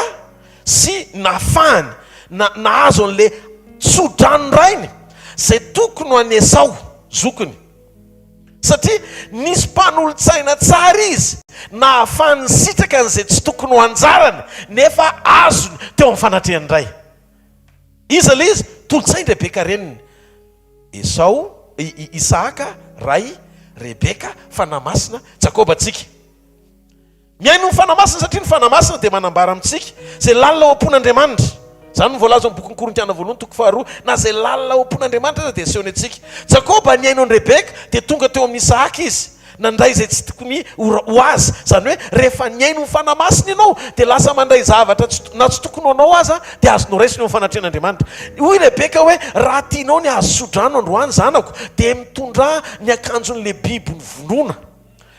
sy nahafahany, na, nahazo an'ilay tso-dranon-drainy, izay tokony ho an'i Esao, zokiny. Satria nisy mpanolotsaina tsara izy, nahafahany nisitraka an'izay tsy tokony ho anjarany, nefa azony teo amin'ny fanatrehan'ny ray. Iza ilay izy? Tolo-tsain-dRebeka reniny. Esao, i, i, Isahaka, ray, Rebeka, Fanahy Masina, Jakoba antsika. Mihaino ny Fanahy Masina satria ny Fanahy Masina dia manambara amintsika izay lalina ao am-pon'Andriamanitra. Izany no voalaza ao amin'ny bokin'ny Korintiana voalohany toko faharoa, na izay lalina ao am-pon'Andriamanitra aza dia asehony antsika. Jakoba nihaino an'i Rebeka dia tonga teo amin'i Isahaka izy, nandray izay tsy tokony ho ho azy. Izany hoe rehefa nihaino ny Fanahy Masina ianao dia lasa mandray zavatra tsy na tsy tokony ho anao aza dia azonao raisina eo amin'ny fanatrehan'Andriamanitra. Hoy Rebeka hoe, Raha tianao ny hahazo tso-drano androany zanako dia mitondrà ny akanjon'ilay biby novonoina.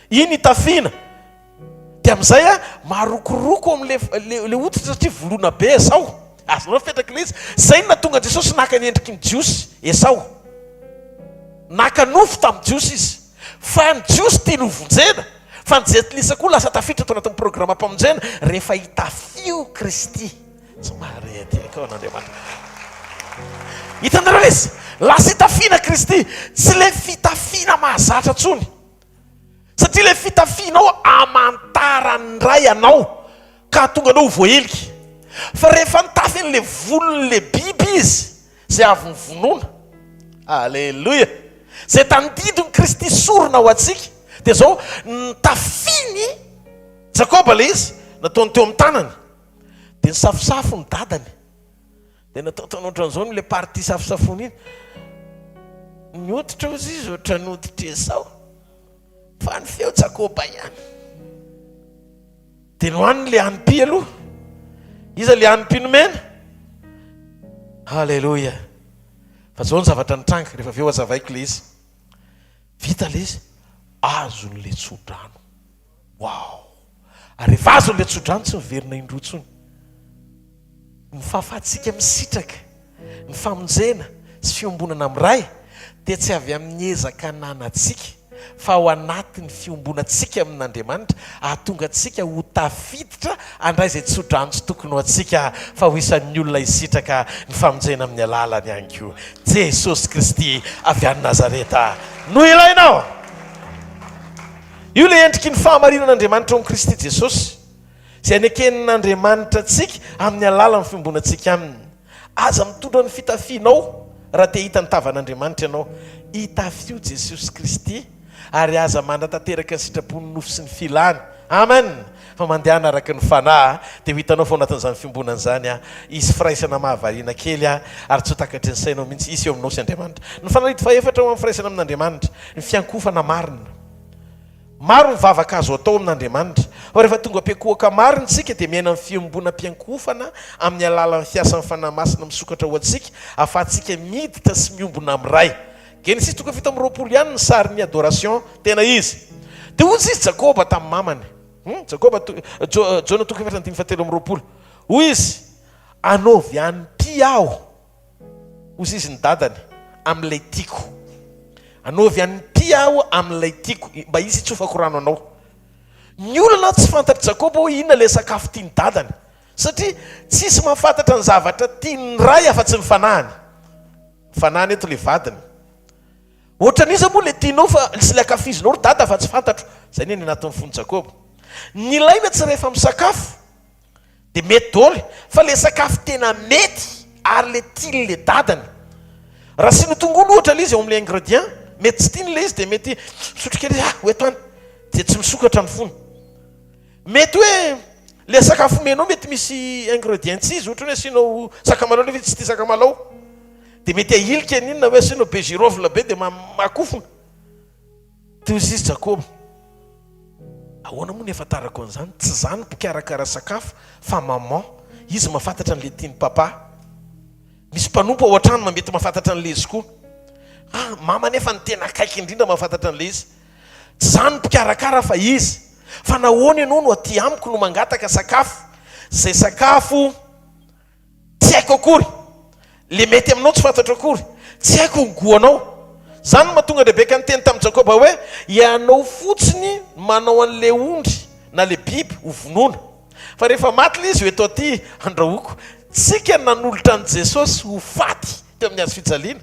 Iny itafiana. Dia amin'izay a, marokoroko amin'le le le hoditra satria voloina be Esao. Azonao ny fetrak'ilay izy. Izay no nahatonga an'i Jesosy naka ny endriky ny Jiosy, Esao. Naka nofo tamin'ny Jiosy izy. Fa ny Jiosy tiany ho vonjena, fa ny Jentilisa koa lasa tafiditra tao anatin'ny programam-pamonjena rehefa hitafio Kristy. Tsy mahare aty akao an'Andriamanitra. Hitanareo izy? Lasa itafiana Kristy. Tsy ilay fitafiana mahazatra intsony. Satria ilay fitafianao amantaran'ny Ray anao ka hahatonga anao ho voahelika. Fa rehefa nitafy an'ilay volon'ilay biby izy, izay avy novonoina, Aleloia! Izay tandindon'i Kristy sorona ho antsika, dia izao, nitafiny. Jakoba ilay izy, nataony teo amin'ny tanany. Dia nisafosafo ny dadany. Dia nataotaony ohatran'izao ny ilay partie safosafoana iny. Ny hoditra hozy izy ohatran'ny hoditr'i Esao. Fa ny feo Jakoba ihany. Dia nohaniny ilay hanim-py aloha. Iza ilay hanim-py nomena? Alléluia. Fa izao ny zavatra nitranga, rehefa avy eo hazavaiko ilay izy. Vita ilay izy, azon'ilay tso-drano. Wow! Ary rehefa azon'ilay tso-drano tsy miverina indroa intsony. Ny fahafahantsika misitraka ny famonjena sy fiombonana amin'ny Ray dia tsy avy amin'ny ezaka ananantsika fa ao anatin'ny fiombonantsika amin'Andriamanitra hahatonga antsika ho tafiditra handray izay tso-drano tsy tokony ho antsika fa ho isan'ny olona hisitraka ny famonjena amin'ny alalany ihany koa. Jesosy Kristy avy any Nazareta no ilainao! Io ilay endriky ny fahamarinan'Andriamanitra ao amin'i Kristy Jesosy. Izay neken'Andriamanitra antsika amin'ny alalan'ny fiombonantsika Aminy. Aza mitondra ny fitafianao raha te hahita ny tavan'Andriamanitra ianao. Itafio Jesosy Kristy ary aza manatanteraka ny sitrapon'ny nofo sy ny filany. Amen! Fa mandehana araka ny Fanahy dia ho hitanao fa ao anatin'izany fiombonana izany hisy firaisana mahavariana kely ary tsy ho takatry ny sainao mihitsy hisy eo aminao sy Andriamanitra. Ny fanalahidi fahefatra ho amin'ny firaisana amin'Andriamanitra, ny fiankohofana marina. Maro ny vavaka azo atao amin'Andriamanitra, fa rehefa tonga mpiankohoka marina isika dia miaina ny fiombonam-piankohofana amin'ny alalan'ny fiasan'ny Fanahy Masina misokatra ho antsika ahafahantsika miditra sy miombona amin'ny Ray. Genesisy toko 27 ihany ny sarin'ny adoration tena izy. Dia hoy izy Jakoba tamin'ny mamany, hum, Jakoba to, Jo, Jaona toko efatra andininy fahatelo amby 20, hoy izy, Anaovy hanim-py aho. Hozy izy ny dadany, amin'ilay tiako. Anaovy an'ity aho amin'ilay tiako, mba hisy hitsofako rano anao. Ny olana tsy fantatr'i Jakoba hoe inona ilay sakafo tian'ny dadany, satria tsisy mahafantatra ny zavatra tian'ny ray afa-tsy ny fanahiny. Ny fanahiny eto ilay vadiny. Ohatran'iza moa ilay tianao fa sy ilay ankafizinao ry dada fa tsy fantatro. Izay ny any anatin'ny fon'i Jakoba. Ny ilaina tsy rehefa misakafo. De mety dôly fa le sakafo tena mety ary le tian'le dadany. Raha asiana tongolo ohatra le izy ao amle ingredient, mety tsy tiany le izy de mety misotro kely izy ah ho eto any de tsy misokatra ny fony. Mety hoe le sakafo omenao mety misy ingredient tsy izy ohatra hoe asianao sakamalao nefa izy tsy tia sakamalao de mety ahilika an'iny na hoe asianao be girofle be de makofona. Toy izy Jakoba. Ahoana moa ny ahafantarako an'izany? Tsy za no mpikarakara sakafo fa maman. Izy mahafantatra an'ilay tian'i papa. Misy mpanompo ao an-trano ma mety mahafantatra an'ilay izy koa. Ah, mama anefa no tena akaiky indrindra mahafantatra an'ilay izy. Tsy za no mpikarakara fa izy. Fa nahoana ianao no aty amiko no mangataka sakafo? Izay sakafo. Tsy haiko akory. Le mety aminao tsy fantatro akory. Tsy haiko ny goût-nao. Zany no mahatonga an-dRebeka niteny tamin'i Jakoba hoe, Ianao fotsiny no manao an'le ondry na le biby ho vonoina. Fa rehefa maty le izy ho eto aty andrahoako. Tsika no nanolotra an'i Jesosy ho faty teo amin'ny hazo fijaliana.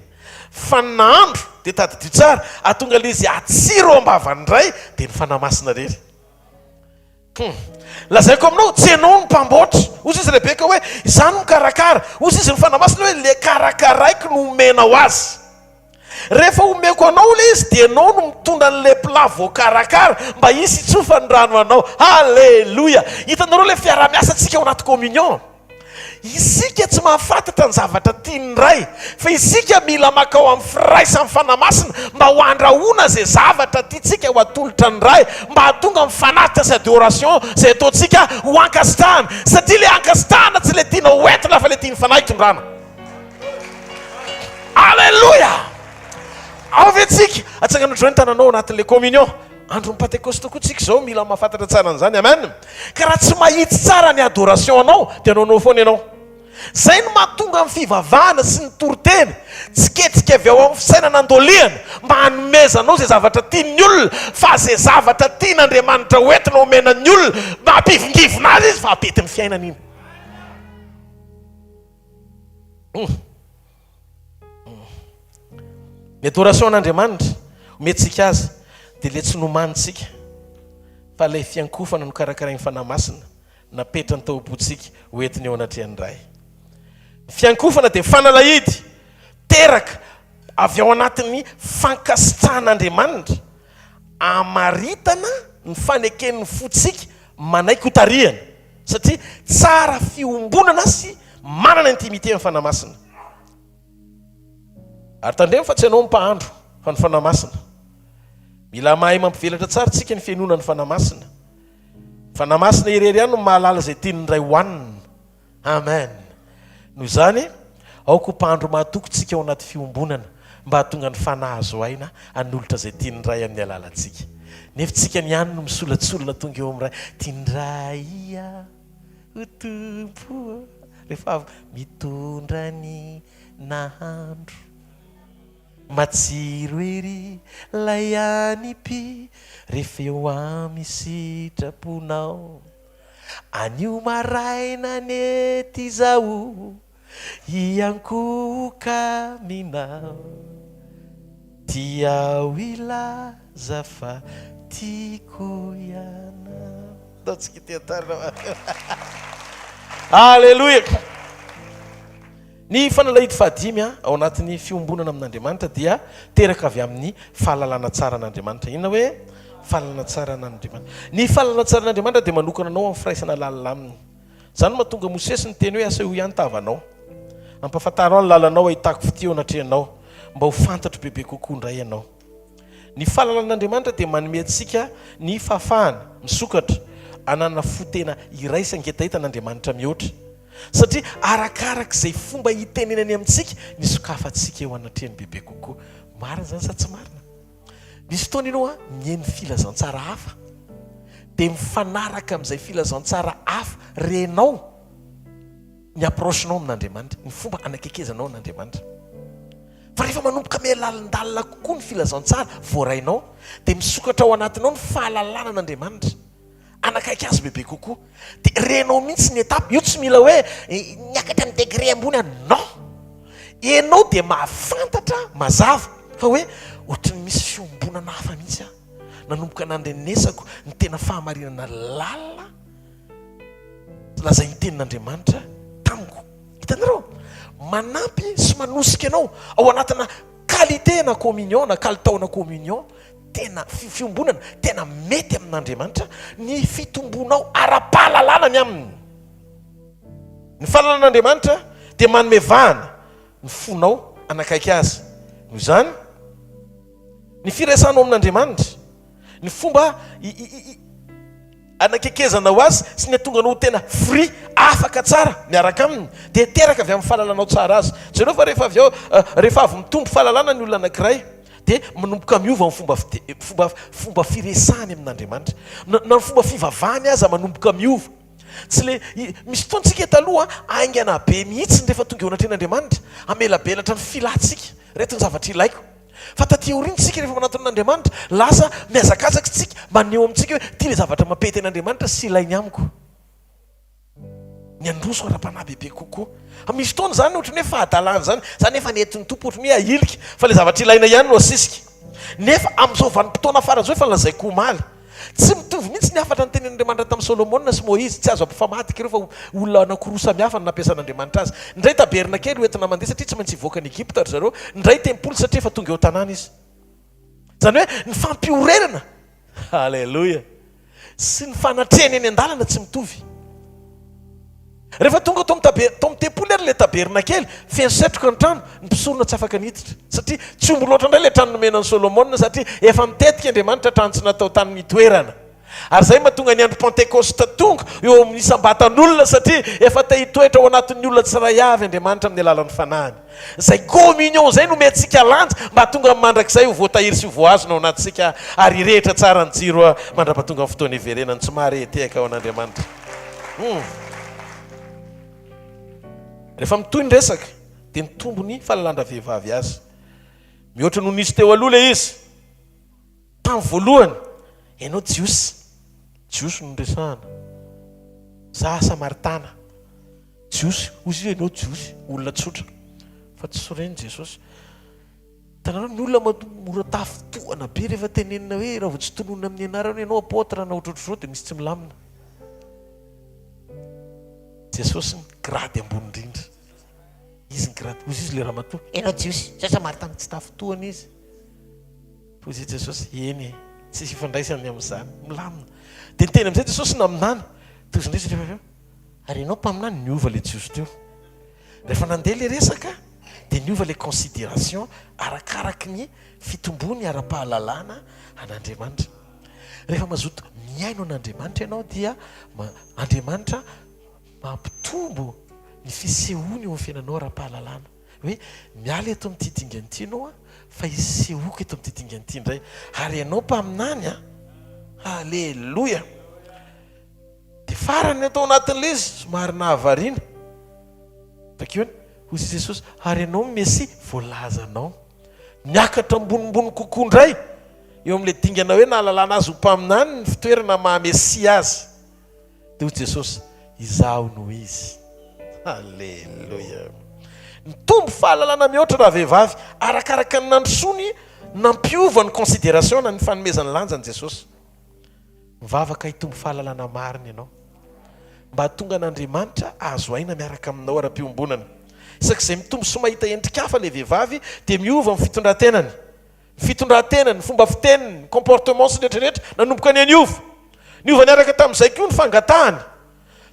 Fa ny nahandro, dia tadidio tsara, hahatonga le izy hatsiro ao am-bavany indray dia ny Fanahy Masina irery. Hum. Lazaiko aminao, tsy ianao no mpamboatra. Hoy izy Rebeka hoe, Izaho no mikarakara. Hoy izy ny Fanahy Masina hoe, Ilay karakaraiko no omenao azy. Rehefa omeko anao ilay izy, dia ianao no mitondra an'ilay plat voakarakara mba hisy hitsofa ny rano anao. Haleloia! Hitanareo ilay fiaraha-miasantsika ao anaty communion? Isika tsy mahafantatra ny zavatra tian'ny Ray, fa isika mila makao amin'ny firaisan'ny Fanahy Masina mba ho andrahoana izay zavatra tiantsika ho atolotra ny Ray, mba hahatonga ny fanatitra sy adoration izay ataontsika ho ankasitrahana, satria ilay ankasitrahana tsy ilay tianao ho entina fa ilay tian'ny Fanahy hitondrana. Aleloia! Ao ve tsika? Atsangano ohatr'izao ny tananao ao anatin'ilay communion. Andron'ny Pantekosta koa tsika izao, mila mahafantatra tsara an'izany. Amen. Ka raha tsy mahitsy tsara ny adoration anao dia anaonao foana ianao. Izay no mahatonga ny fivavahana sy ny toriteny tsy ketrika avy ao amin'ny fisainana andolihana mba hanomezanao izay zavatra tian'ny olona fa izay zavatra tian'Andriamanitra ho entina omena ny olona mba hampivongivona azy izy fa hampety ny fiainany iny. Hum. Ny adoration an'Andriamanitra omentsika azy dia ilay tsy nomanintsika fa ilay fiankofana nokarakarain'ny Fanahy Masina napetrany tao am-pontsika ho entiny eo anatrehan'ny Ray. Ny fiankofana dia fanalahidy teraka avy ao anatin'ny fankasitrahan'Andriamanitra amaritana ny faneken'ny fontsika. manaiky ho tarihana satria tsara fiombonana sy manana intimité amin'ny Fanahy Masina. Ary tandremo fa tsy ianao no mpahandro fa ny Fanahy Masina. Mila mahay mampivelatra tsara tsika ny fihainoana ny Fanahy Masina. Ny Fanahy Masina irery ihany no mahalala izay tian'ny Ray hohanina. Amen. Noho izany, aoka ho mpahandro mahatoky tsika ao anaty fiombonana mba hahatonga ny Fanahy azo aina hanolotra izay tian'ny Ray amin'ny alalantsika. Nefa tsika ny ihany no misolatsolona tonga eo amin'ny Ray, Tian'ny Ray aho ho Tompo ô. Rehefa avy mitondra ny nahandro. Matsiro ery lay anipy rehefa eo amin'ny sitraponao. Anio maraina anie ty zaho hiankohoka aminao. Tia aho hilaza fa tiako ianao. Ndao tsika ity Aleloia! Ny fanalahidy fahadimy ao anatin'ny fiombonana amin'Andriamanitra dia teraka avy amin'ny fahalalana tsara an'Andriamanitra. Inona hoe fahalalana tsara an'Andriamanitra? Ny fahalalana tsara an'Andriamanitra dia manokana anao amin'ny firaisana lalina Aminy. Izany no mahatonga Mosesy niteny hoe, Asehoy ahy ny tavanao. Ampahafantaro ahy ny lalanao hahitako fitia eo anatrehanao, mba ho fantatro bebe kokoa indray ianao. Ny fahalalana an'Andriamanitra dia manome antsika ny fahafahana misokatra hanana fo tena iraisa-ngetaheta an'Andriamanitra mihoatra. Satria arakaraka izay fomba itenenany amintsika ny sokafantsika eo anatrehany bebe kokoa. Marina izany sa tsy marina? Misy fotoana ianao an, mihaino filazantsara hafa, dia mifanaraka amin'izay filazantsara hafa renao ny approche-nao amin'Andriamanitra, ny fomba anakekezanao an'Andriamanitra. Fa rehefa manomboka miha lalindalina kokoa ny filazantsara voarainao, dia misokatra ao anatinao ny fahalalana an'Andriamanitra. Hanakaiky azy bebe kokoa. Dia renao mihitsy ny étape. Io tsy mila hoe niakatra amin'ny degré ambony aho. Non! Ianao dia mahafantatra mazava fa hoe ohatran'ny misy fiombonana hafa mihitsy aho. Nanomboka nandrenesako ny tena fahamarinana lalina lazain'ny tenin'Andriamanitra tamiko. Hitanareo? Manampy sy manosika anao ao anatina qualité na communion na kalitaona communion tena fiombonana tena mety amin'Andriamanitra ny fitombonao ara-pahalalana ny aminy. Ny fahalalan'Andriamanitra dia manome vahana ny fonao hanakaiky Azy. Noho izany, ny firesahanao amin'Andriamanitra, ny fomba anakekezanao Azy sy ny hahatonga anao ho tena free, afaka tsara miaraka Aminy, dia teraka avy amin'ny fahalalanao tsara Azy. Jereo fa rehefa avy eo, rehefa avy mitombo fahalalana ny olona anankiray, Dia manomboka miova ny fomba fomba fomba firesahany amin'Andriamanitra. Na na ny fomba fivavahany aza manomboka miova. Tsy le misy fotoana tsika taloha haingana be mihitsy rehefa tonga eo anatrehan'Andriamanitra, hamelabelatra ny filantsika, ireto ny zavatra ilaiko. Fa taty aoriana isika rehefa manatona an'Andriamanitra, lasa mihazakazaka isika maneho amintsika hoe ity ilay zavatra mampety an'Andriamanitra sy ilainy amiko. Ny handroso ara-panahy bebe kokoa. Fa misy fotoana izany ohatran'ny hoe fahadalana izany, za nefa nentin'ny Tompo ohatran'ny hoe ahilika, fa ilay zavatra ilaina ihany no asisika. Nefa amin'izao vanim-potoana farany izao efa nolazaiko omaly, tsy mitovy mihitsy ny hafatra notenenin'Andriamanitra tamin'i Solomona sy Moizy, tsy azo ampifamadika ireo fa olona anankiroa samihafa no nampiasan'Andriamanitra azy. Ny iray tabernakely ho entina mandeha satria tsy maintsy hivoaka an'i Egypta ry zareo, ny iray tempoly satria efa tonga eo an-tanàna izy. Izany hoe ny fampiorenana, Aleloia, sy ny fanatrehana eny an-dalana tsy mitovy. Rehefa tonga tao amin'ny tao amin'ny tempoly ary ilay tabernakely, feno setroka ny trano, ny mpisorona tsy afaka niditra, satria tsy omby loatra indray ilay trano nomena an'i Solomona, satria efa nitetika Andriamanitra trano tsy natao tany nitoerana. Ary izay mahatonga ny andro Pantekosta tonga eo amin'ny isam-batan'olona satria efa te hitoetra ao anatin'ny olona tsiray avy Andriamanitra amin'ny alalan'ny Fanahiny. Izay communion izay no omentsika lanja mba hahatonga ny mandrakizay ho voatahiry sy ho voahazona ao anatintsika ary hirehitra tsara ny jiro mandra-pahatonga ny fotoana hiverenany tsy maharehetehaka ao an'Andriamanitra. Hum. Rehefa mitohy ny resaka dia mitombo ny fahalalan-dravehivavy azy. Mihoatra noho nisy teo aloha ilay izy. Tamin'ny voalohany, ianao Jiosy, Jiosy no niresahana, za Samaritana, Jiosy, hoy izy ianao Jiosy, olona tsotra, fa tsy sorena Jesosy. Hitanareo, ny olona mora tafintohana be rehefa tenenina hoe raha vao tsy tononina amin'ny anarany hoe ianao apôtre na ohatrohatr'izao dia misy tsy milamina. Jesosy ny grady ambony indrindra. Izy ny grady, hoy izy ilay ramatoa, ianao Jiosy, za Samaritana, tsy tafintohana izy. Hoy i Jesosy, Eny e. Tsisy ifandraisany amin'izany. Milamina. Dia niteny amin'izay Jesosy naminany. Toy izay indray izy rehefa avy eo. Ary ianao mpaminany, niova ilay Jiosy teo. Rehefa nandeha ilay resaka dia niova ilay considération arakaraky ny fitombony ara-pahalalana an'Andriamanitra. Rehefa mazoto mihaino an'Andriamanitra ianao dia Andriamanitra mampitombo ny fisehoany eo amin'ny fiainanao ara-pahalalana. Hoe miala eto amin'ity dingana ity ianao fa hisehoako eto amin'ity dingana ity indray. Ary ianao mpaminany an! Haleloia! Dia farany ny tao anatin'ilay izy, somary nahavariana. Vakio eny, hoy i Jesosy, ary ianao no Mesia voalazanao. Niakatra ambonimbony kokoa indray eo amin'ilay dingana hoe nahalalana azy ho mpaminany ny fitoerana maha Mesia azy. Dia hoy Jesosy, Izaho no Izy. Aleloia! Nitombo fahalalana mihoatra ravehivavy arakaraka ny nandrosoany nampiova ny considération na ny fanomezany lanja an'i Jesosy. Mivavaka hitombo fahalalana marina ianao, mba hahatonga an'Andriamanitra hahazo aina miaraka aminao ara-piombonana. Isak'izay mitombo sy mahita endrika hafa ilay vehivavy, dia miova ny fitondran-tenany. Ny fitondran-tenany, ny fomba fiteniny, ny comportement sy ny rehetra rehetra, nanomboka niha-niova. Niova niaraka tamin'izay koa ny fangatahany.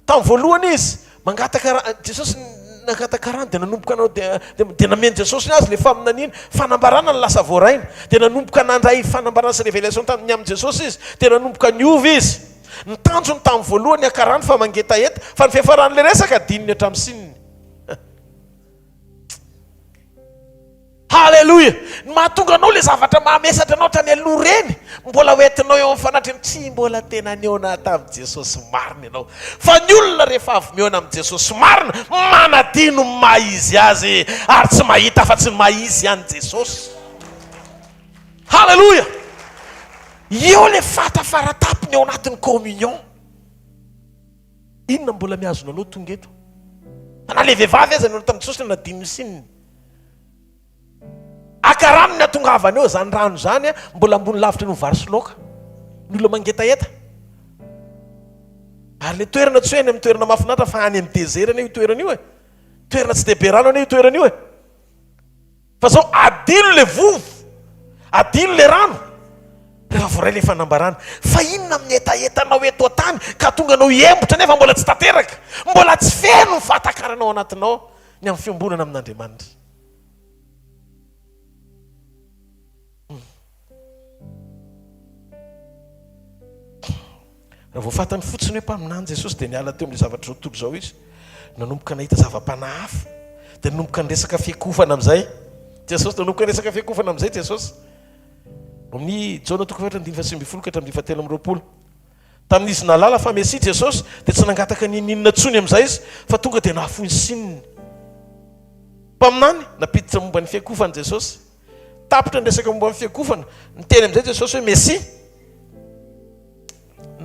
Tamin'ny voalohany izy, mangataka ra, Jesosy nangataka rano dia nanomboka nanao dia, dia namen'i Jesosy azy ilay faminaniana, fanambarana no lasa voarainy. Dia nanomboka nandray fanambarana sy révélation tamin'ny amin'i Jesosy izy, dia nanomboka niova izy. Ny tanjony tamin'ny voalohany haka rano fa mangetaheta, fa ny fiafaran'ilay resaka adinony hatramin'ny sininy. Haleloia! Ny mahatonga anao ilay zavatra mahamesatra anao hatrany aloha ireny, mbola ho entinao eo amin'ny fanatrehany, tsy mbola tena nihaona tamin'i Jesosy marina ianao. Fa ny olona rehefa avy mihaona amin'i Jesosy marina, manadino ny maha izy azy ary tsy mahita afa-tsy ny maha izy an'i Jesosy. Haleloia! Eo ilay fata faratapony ao anatin'ny communion. Inona mbola mihazona anao tonga eto? Fa na ilay vehivavy aza nihaona tamin'i Jesosy nanadino ny sininy. Haka rano ny hatongavana eo, izany rano izany mbola ambony lavitra noho vary sy laoka. Ny olona mangetaheta. Ary ilay toerana tsy hoe any amin'ny toerana mahafinaritra fa any amin'ny désert anie io toerana io e. Toerana tsy dia be rano anie io toerana io e. Fa zao adino ilay vovo, adino ilay rano. Rehefa voaray ilay fanambarana. Fa inona amin'ny hetahetanao eto an-tany ka tonga anao hiembotra nefa mbola tsy tanteraka, mbola tsy feno ny fahatakarana ao anatinao ny amin'ny fiombonana amin'Andriamanitra. Raha vao fantany fotsiny hoe mpaminany Jesosy dia niala teo amin'ilay zavatra izao tontolo izao izy. Nanomboka nahita zava-panahy hafa. Dia nanomboka niresaka fiakofana amin'izay. Jesosy nanomboka niresaka fiakofana amin'izay Jesosy. Amin'ny Jaona toko fahaefatra andininy faha-19 ka hatramin'ny fahatelo amby roapolo. Tamin'izy nahalala fa Mesia Jesosy, dia tsy nangataka n'inon'inona intsony amin'izay izy, fa tonga dia nahafoy ny sininy. Mpaminany, nampiditra momba ny fiakofana Jesosy. Tapitra ny resaka momba ny fiakofana, niteny amin'izay Jesosy hoe Mesia.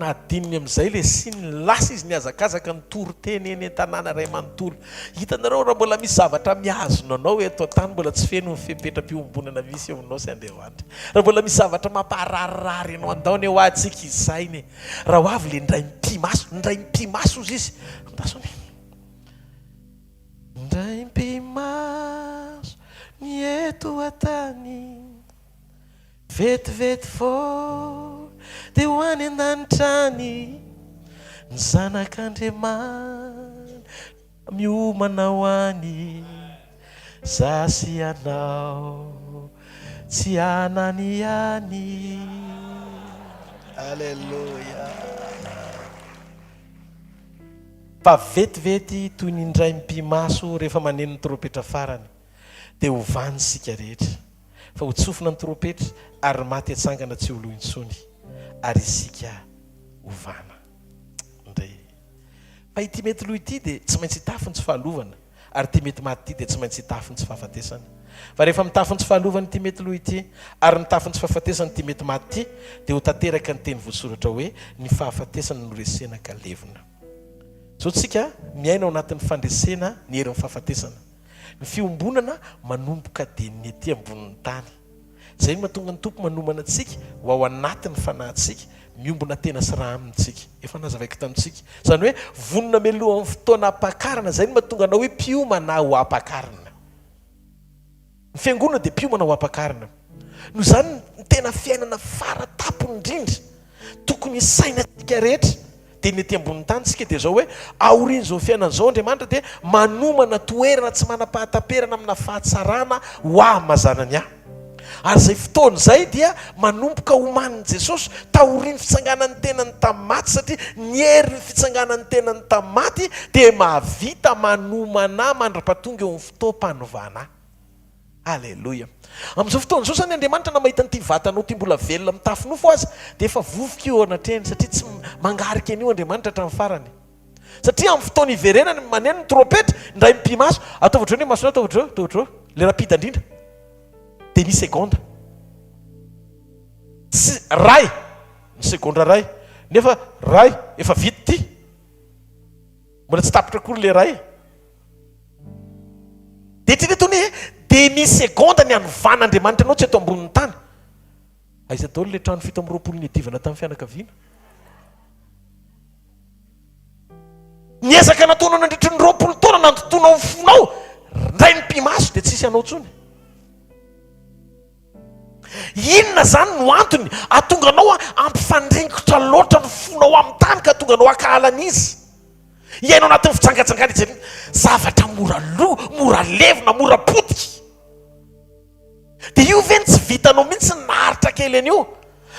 Nadininy amin'izay ilay sininy, lasa izy nihazakazaka nitory teny eny an-tanàna iray manontolo. Hitanareo, raha mbola misy zavatra mihazona anao eto an-tany, mbola tsy feno ny fepetram-piombonana misy eo aminao sy Andriamanitra. Raha mbola misy zavatra mampahararirary anao, andao anie hoa tsika hisaina e. Raha ho avy ilay indray mipi-maso, indray mipi-maso hozy izy, andraso anie. Indray mipi-maso ny eto an-tany. Vetivety vao dia ho any an-danitra any ny zanak'Andriamanitra miomana ho any za sy ianao tsy hanany ihany. Aleloia. Fa vetivety toy ny indray mipi-maso rehefa maneno ny trompetra farany dia ho vany isika rehetra. Fa ho tsofina ny trompetra, ary ny maty hatsangana tsy ho lo intsony, ary isika hovana. Ndry. Fa ity mety lo ity dia tsy maintsy hitafy ny tsy fahalovana, ary ity mety maty ity dia tsy maintsy hitafy ny tsy fahafatesana. Fa rehefa mitafy ny tsy fahalovana ity mety lo ity, ary mitafy ny tsy fahafatesana ity mety maty ity, dia ho tanteraka ny teny voasoratra hoe, Ny fahafatesana no resena ka levona. Izao tsika miaina ao anatin'ny fandresena ny herin'ny fahafatesana. Ny fiombonana manomboka dia ny ety ambonin'ny tany. Izay no mahatonga ny Tompo manomana antsika ho ao anatin'ny fanahintsika, miombona tena sy ra Aminy tsika. Efa nazavaiko tamintsika. Izany hoe vonona mialohan'ny fotoana hampakarana, izay no mahatonga anao hoe mpiomana ho hampakarina. Ny fiangonana dia mpiomana ho hampakarina. Noho izany ny tena fiainana fara tampony indrindra tokony hisainantsika rehetra dia ny ety ambonin'ny tany isika dia izao hoe aorian'izao fiainana izao Andriamanitra dia manomana toerana tsy manam-pahataperana amina fahatsarana ho ahy mazanany ahy. Ary izay fotoana izay dia manomboka omanin'i Jesosy taorian'ny fitsanganan'ny tenany tamin'ny maty satria ny herin'ny fitsanganan'ny tenany tamin'ny maty dia mahavita manomana ahy mandra-pahatonga eo amin'ny fotoam-panovana ahy. Aleloia. Amin'izao fotoana izao izany Andriamanitra na mahita an'ity vatanao ity mbola velona mitafy nofo aza dia efa vovoka io eo anatrehany satria tsy mangarika an'io Andriamanitra hatramin'ny farany. Satria amin'ny fotoana iverenany maneno ny trompetra, indray mipi-maso, ataovy ohatr'izao ny masonao, ataovy ohatr'izao, ataovy ohatr'izao, le rapide indrindra, demi seconde. Tsy ray, ny segondra ray, nefa ray efa vita ity. Mbola tsy tapitra akory le ray. Dia eritrereto anie e, demi seconde ny hanovan'Andriamanitra anao tsy eto ambonin'ny tany. Aiza daholo ilay trano 27 niadivana tamin'ny fianakaviana? Ny ezaka nataonao nandritry ny 20 taona nandotoanao ny fonao, indray ny pi-maso dia tsisy anao intsony. Inona izany no antony ahatonga anao hampifandringotra loatra ny fonao amin'ny tany ka hahatonga anao hankahala an'iza? Hiaina ao anatin'ny fijangajangana izay zavatra mora lo, mora levona, mora potika. Dia io ve no tsy vitanao mihitsy ny naharitra kely an'io?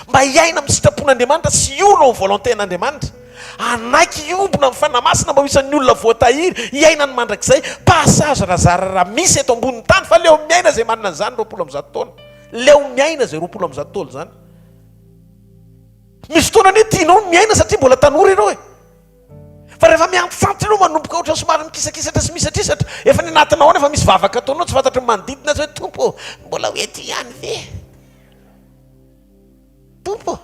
Mba hiaina amin'ny sitrapon'Andriamanitra sy hiorina ao amin'ny volonté-n'Andriamanitra. Hanaiky hiombona amin'ny Fanahy Masina mba ho isan'ny olona voatahiry hiaina ny mandrakizay. Passage raha zara raha misy eto ambonin'ny tany fa leo miaina izay manana an'izany 120 taona. Leo miaina izay 120 taona izany. Misy fotoana anie tianao ny miaina satria mbola tanora ianao e. Fa rehefa miantitrantitra ianao manomboka ohatran'ny somary mikisakisatra sy misatrisatra, efa ny anatinao any efa misy vavaka ataonao tsy fantatry ny manodidina aza hoe Tompo ô, mbola ho eto ihany ve? Tompo ô!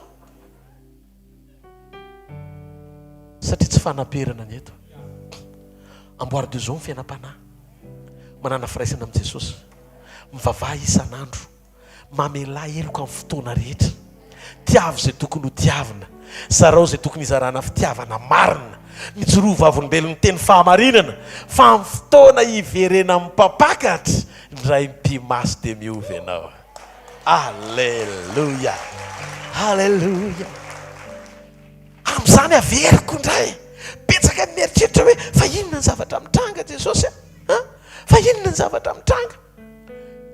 Satria tsy fanaperana ny eto. Amboary de zao ny fiainam-panahy. Manàna firaisana amin'i Jesosy. Mivavaha isan'andro. Mamelà heloka amin'ny fotoana rehetra. Tiavo izay tokony ho tiavina. Zarao izay tokony hizarana fitiavana marina. Mijoroa ho vavolombelon'ny teny fahamarinana fa amin'ny fotoana hiverenan'ny mpampakatra indray mipi-maso dia miova ianao. Aleloia! Aleloia! Amin'izany averiko indray. Betsaka ny mieritreritra hoe fa inona ny zavatra mitranga Jesosy a? Fa inona ny zavatra mitranga?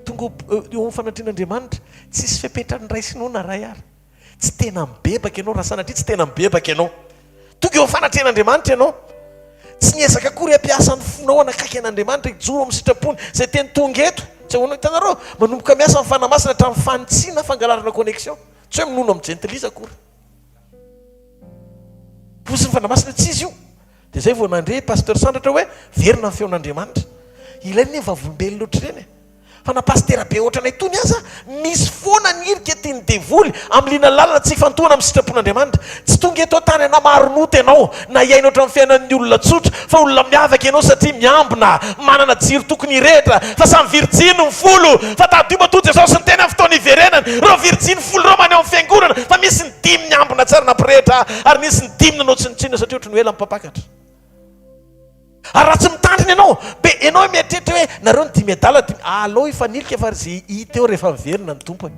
Tonga eo amin'ny fanatrehan'Andriamanitra, tsisy fepetra noraisinao na ray ary. Tsy tena mibebaka ianao, raha sanatria tsy tena mibebaka ianao. Tonga eo amin'ny fanatrehan'Andriamanitra ianao. Tsy niezaka akory hampiasa ny fonao hanakaiky an'Andriamanitra, hijoro amin'ny sitrapony. Izay teny tonga eto, tsy ahoana, hitanareo, manomboka miasa ny Fanahy Masina hatramin'ny fanitsiana fangalarana connexion. Tsy hoe minono amin'ny jentilisa akory. Fosin'ny Fanahy Masina tsy izy io. Dia izay vao nandre Pasteur Sandratra hoe verina ny feon'Andriamanitra. Ilaina anie vavolombelona ohatr'ireny e. Fa na pasitera be ohatranay itony aza, misy foana ny hirika tian'ny devoly hamiliana lalana tsy hifantohana amin'ny sitrapon'Andriamanitra. Tsy tonga eto an-tany hanamaro nota ianao, na hiaina ohatran'ny fiainan'ny olona tsotra, fa olona miavaka ianao satria miambina, manana jiro tokony hirehitra, fa samy virjiny ny folo. Fa tadidio matoa Jesosy niteny amin'ny fotoana hiverenany, ireo virjiny folo ireo maneho ny fiangonana, fa misy ny dimy niambina tsara nampirehitra ary nisy ny dimy nanao tsinontsinona satria ohatran'ny hoe ela ny mpampakatra. Ary raha tsy mitandrina ianao, be ianao mieritreritra hoe nareo ny dimy adala dimy, aleo hifanilika fa ry ze hita eo rehefa miverina ny Tompo e.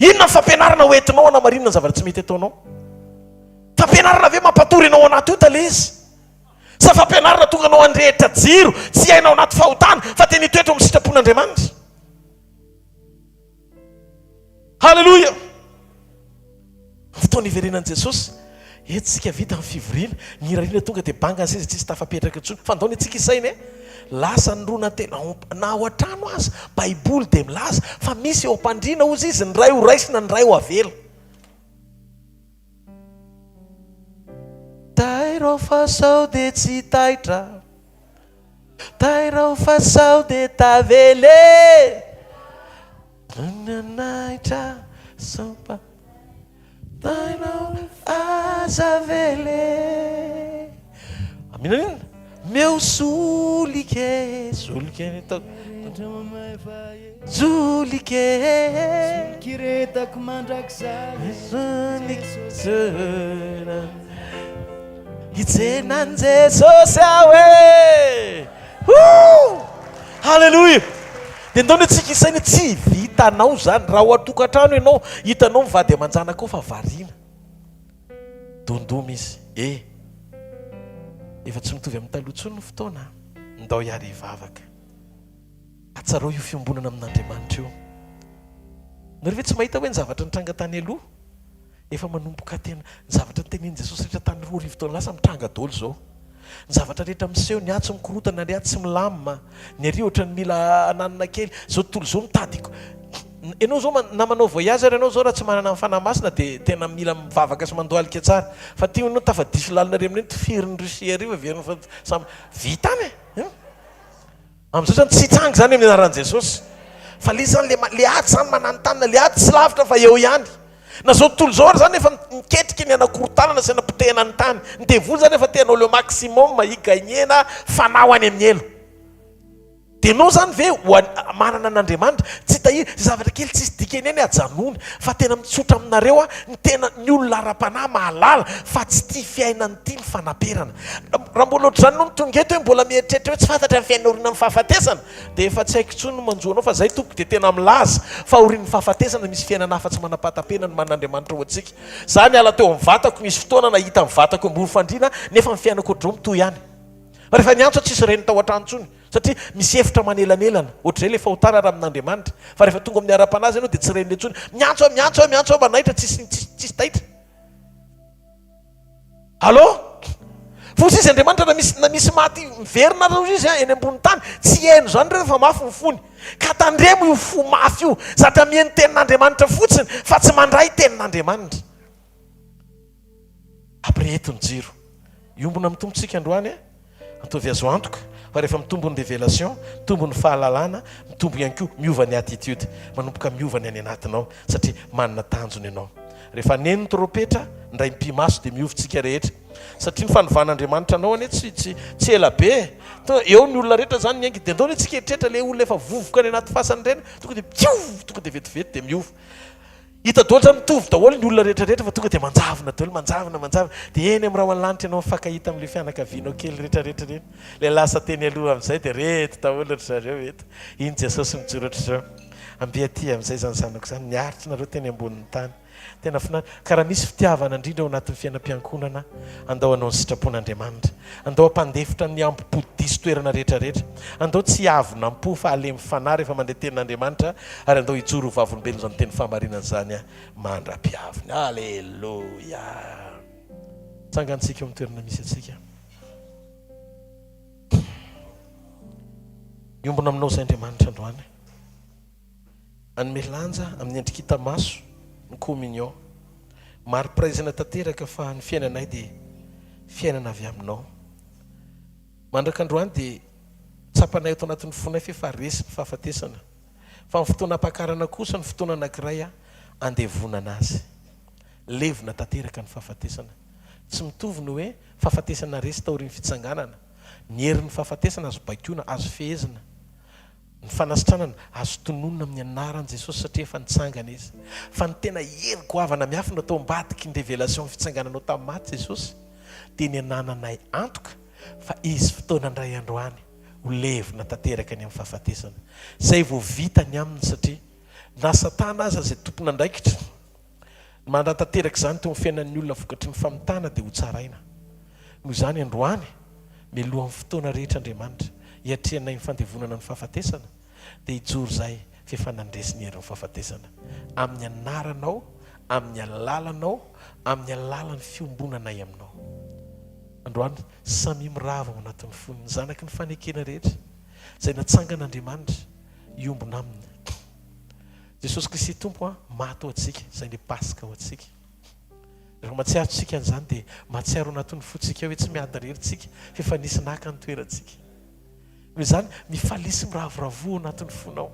Inona ny fampianarana ho entinao hanamarinana ny zavatra tsy mety ataonao? Fampianarana ve mampatory anao anaty ota le izy? Sa fampianarana tonga anao handrehitra jiro, tsy hiaina ao anaty fahotana fa tena hitoetra ao amin'ny sitrapon'Andriamanitra? Haleloia! Fotoana iverenan'i Jesosy. Eto isika vita ny fivoriana, ny hirariana tonga dia banga ny seza tsisy tafapetraka intsony. Fa ndao ny antsika hisaina e! Lasa ny roa na telo, na ao an-trano aza, Baiboly dia milaza fa misy eo am-pandriana hozy izy, ny iray ho raisina, ny iray ho avela. Tairo aho fa sao dia tsy taitra. Tairo aho fa sao dia tavela e! Nanahitra sompa Tairo aza avela e! Amina inona? Meo solika e, solika e, solika e. Solikiretako mandrakizay Solika. Hitsena an'i Jesosy aho e! Woo! Haleloia! Dia ndao anie tsika hisaina tsy vitanao zany raha ao an-tokantrano ianao hitanao ny vady aman-janakao fa variana. Dondoma izy eh! Efa tsy mitovy amin'ny taloha intsony ny fotoana a! Ndao hiary hivavaka. Hatsarao io fiombonana amin'Andriamanitra io. Nareo ve tsy mahita hoe ny zavatra nitranga tany aloha efa manomboka tena, ny zavatra notenenin'i Jesosy rehetra tany 2000 taona lasa mitranga daholo izao. Ny zavatra rehetra miseho, ny atsy mikorotana, ny atsy tsy milamina, ny ary ohatran'ny mila ananina kely, izao tontolo izao mitady Ianao izao na manao voyage ary ianao izao raha tsy manana ny Fanahy Masina dia tena mila mivavaka sy mandohalika tsara. Fa ty ianao tafadiso lalina ary amin'iny tifirin'ny Russie ary averina fa samy vita any e! Amin'izao zany tsy hitsanga izany amin'ny anaran'i Jesosy. Fa le zany le le ady zany mananontanona, le ady tsy lavitra fa eo ihany. Na zao tontolo izao ary zany efa miketrika ny hanakorontanana sy hanapotehana ny tany. Ny devoly zany efa te hanao le maximum hi-gagner-na fanahy ho any amin'ny helo. Dia enao zany ve ho manana an'Andriamanitra? Tsy tahiry, zavatra kely tsisy dikany eny ajanony fa tena mitsotra aminareo aho, ny tena ny olona ara-panahy mahalala fa tsy tia fiainana ity ny fanaperana. Raha mbola ohatr'izany no tonga eto hoe mbola mieritreritra hoe tsy fantatra ny fiainana aorianan'ny fahafatesana dia efa tsy haiko intsony ny manjo anao fa zay tompoko dia tena milaza fa aorian'ny fahafatesana misy fiainana hafa tsy manam-pahatapena nomanin'Andriamanitra ho antsika. Za niala teo amin'ny vatako nisy fotoana nahita ny vatako ambony fandriana nefa ny fiainako ohatr'izao mitohy ihany. Fa rehefa niantso aho tsisy reny tao an-trano intsony satria misy efitra manelanelana. Ohatr'izay ilay fahotana raha amin'Andriamanitra. Fa rehefa tonga amin'ny ara-panahy izay ianao dia tsy reniny intsony. Miantso aho, miantso aho, miantso aho, manaitra tsisy tsisy taitra. Allô? Fa hoy izy Andriamanitra na misy na misy maty miverina ary hoy izy eny ambony tany, tsy hihaino izany ireo fa mafy ny fony. Ka tandremo io fo mafy io, zatra mihaino tenin'Andriamanitra fotsiny fa tsy mandray tenin'Andriamanitra. Ampireheto ny jiro. Hiombona amin'ny Tompo tsika androany a. Ataovy azo antoka fa rehefa mitombo ny révélation, mitombo ny fahalalana, mitombo ihany koa, miova ny attitude, manomboka miova ny any anatinao satria manana tanjona ianao. Rehefa aneno ny trompetra, indray mipi-maso dia miova tsika rehetra. Satria ny fanovan'Andriamanitra anao anie tsy tsy tsy ela be e. Tonga eo ny olona rehetra zany miainga dia ndao anie tsika hieritreritra le olona efa vovoka any anaty fasana ireny, tonga dia piou! Tonga dia vetivety dia miova. Hita daholo zany mitovy daholo ny olona rehetra rehetra fa tonga dia manjavona daholo, manjavona, manjavona. Dia eny amin'ny rahona lanitra ianao mifankahita amin'ilay fianakavianao kely rehetra rehetra ireny. Ilay lasa teny aloha amin'izay dia reto daholo ry zareo eto. Iny Jesosy mijoro ohatr'izao. Amby aty amin'izay izany zanako izany, niaritra nareo teny ambonin'ny tany. Tena finaritra. Ka raha misy fitiavana indrindra ao anatin'ny fiainam-piankohonana, andao hanao ny sitrapon'Andriamanitra. Andao hampandefitra ny hambom-po diso toerana rehetra rehetra. Andao tsy hiavona am-po fa halemy fanahy rehefa mandre tenin'Andriamanitra ary andao hijoro ho vavolombelon'izany teny fahamarinana izany mandra-pihaviny. Aleloia! Tsangantsika eo amin'ny toerana misy antsika. Miombona aminao izay Andriamanitra androany. Hanome lanja amin'ny endrika hita maso ny communion. Mari-piraizana tanteraka fa ny fiainanay dia fiainana avy aminao. Mandraka androany dia tsapanay ato anatin'ny fonay f'efa resy ny fahafatesana. Fa ny fotoana hampakarana kosa ny fotoana anankiray andevonana azy. Levona tanteraka ny fahafatesana. Tsy mitovy ny hoe fahafatesana resy taorian'ny fitsanganana. Ny herin'ny fahafatesana azo baikoina, azo fehezina. Ny fanasitranana, azo tononina amin'ny anaran'i Jesosy satria efa nitsangana Izy. Fa ny tena hery goavana miafina tao ambadiky ny révélation ny fitsangananao tamin'ny maty Jesosy dia ny anananay antoka fa Izy fotoana indray andro any ho levona tanteraka ny amin'ny fahafatesana. Izay vao vita ny aminy satria na satana aza izay tompon'andraikitra Manatanteraka izany teo amin'ny fiainan'ny olona vokatry ny famitana dia hotsaraina. Noho izany androany, mialohan'ny fotoana rehetra Andriamanitra, hiatrehanay ny fandevonana ny fahafatesana, dia hijoro izahay f'efa nandresy ny herin'ny fahafatesana. Amin'ny anaranao, amin'ny alalanao, amin'ny alalan'ny fiombonanay aminao. Androany, samia mirava ao anatin'ny fony ny zanaky ny fanekena rehetra, izay natsangan'Andriamanitra hiombona aminy. Jesosy Kristy Tompo a, maty ho antsika, izay ny Paska ho antsika. Rehefa mahatsiaro tsika an'izany dia mahatsiaro anatin'ny fontsika hoe tsy miady irery tsika fa efa nisy naka ny toerantsika. Noho izany, mifalia sy miravoravoa ao anatin'ny fonao.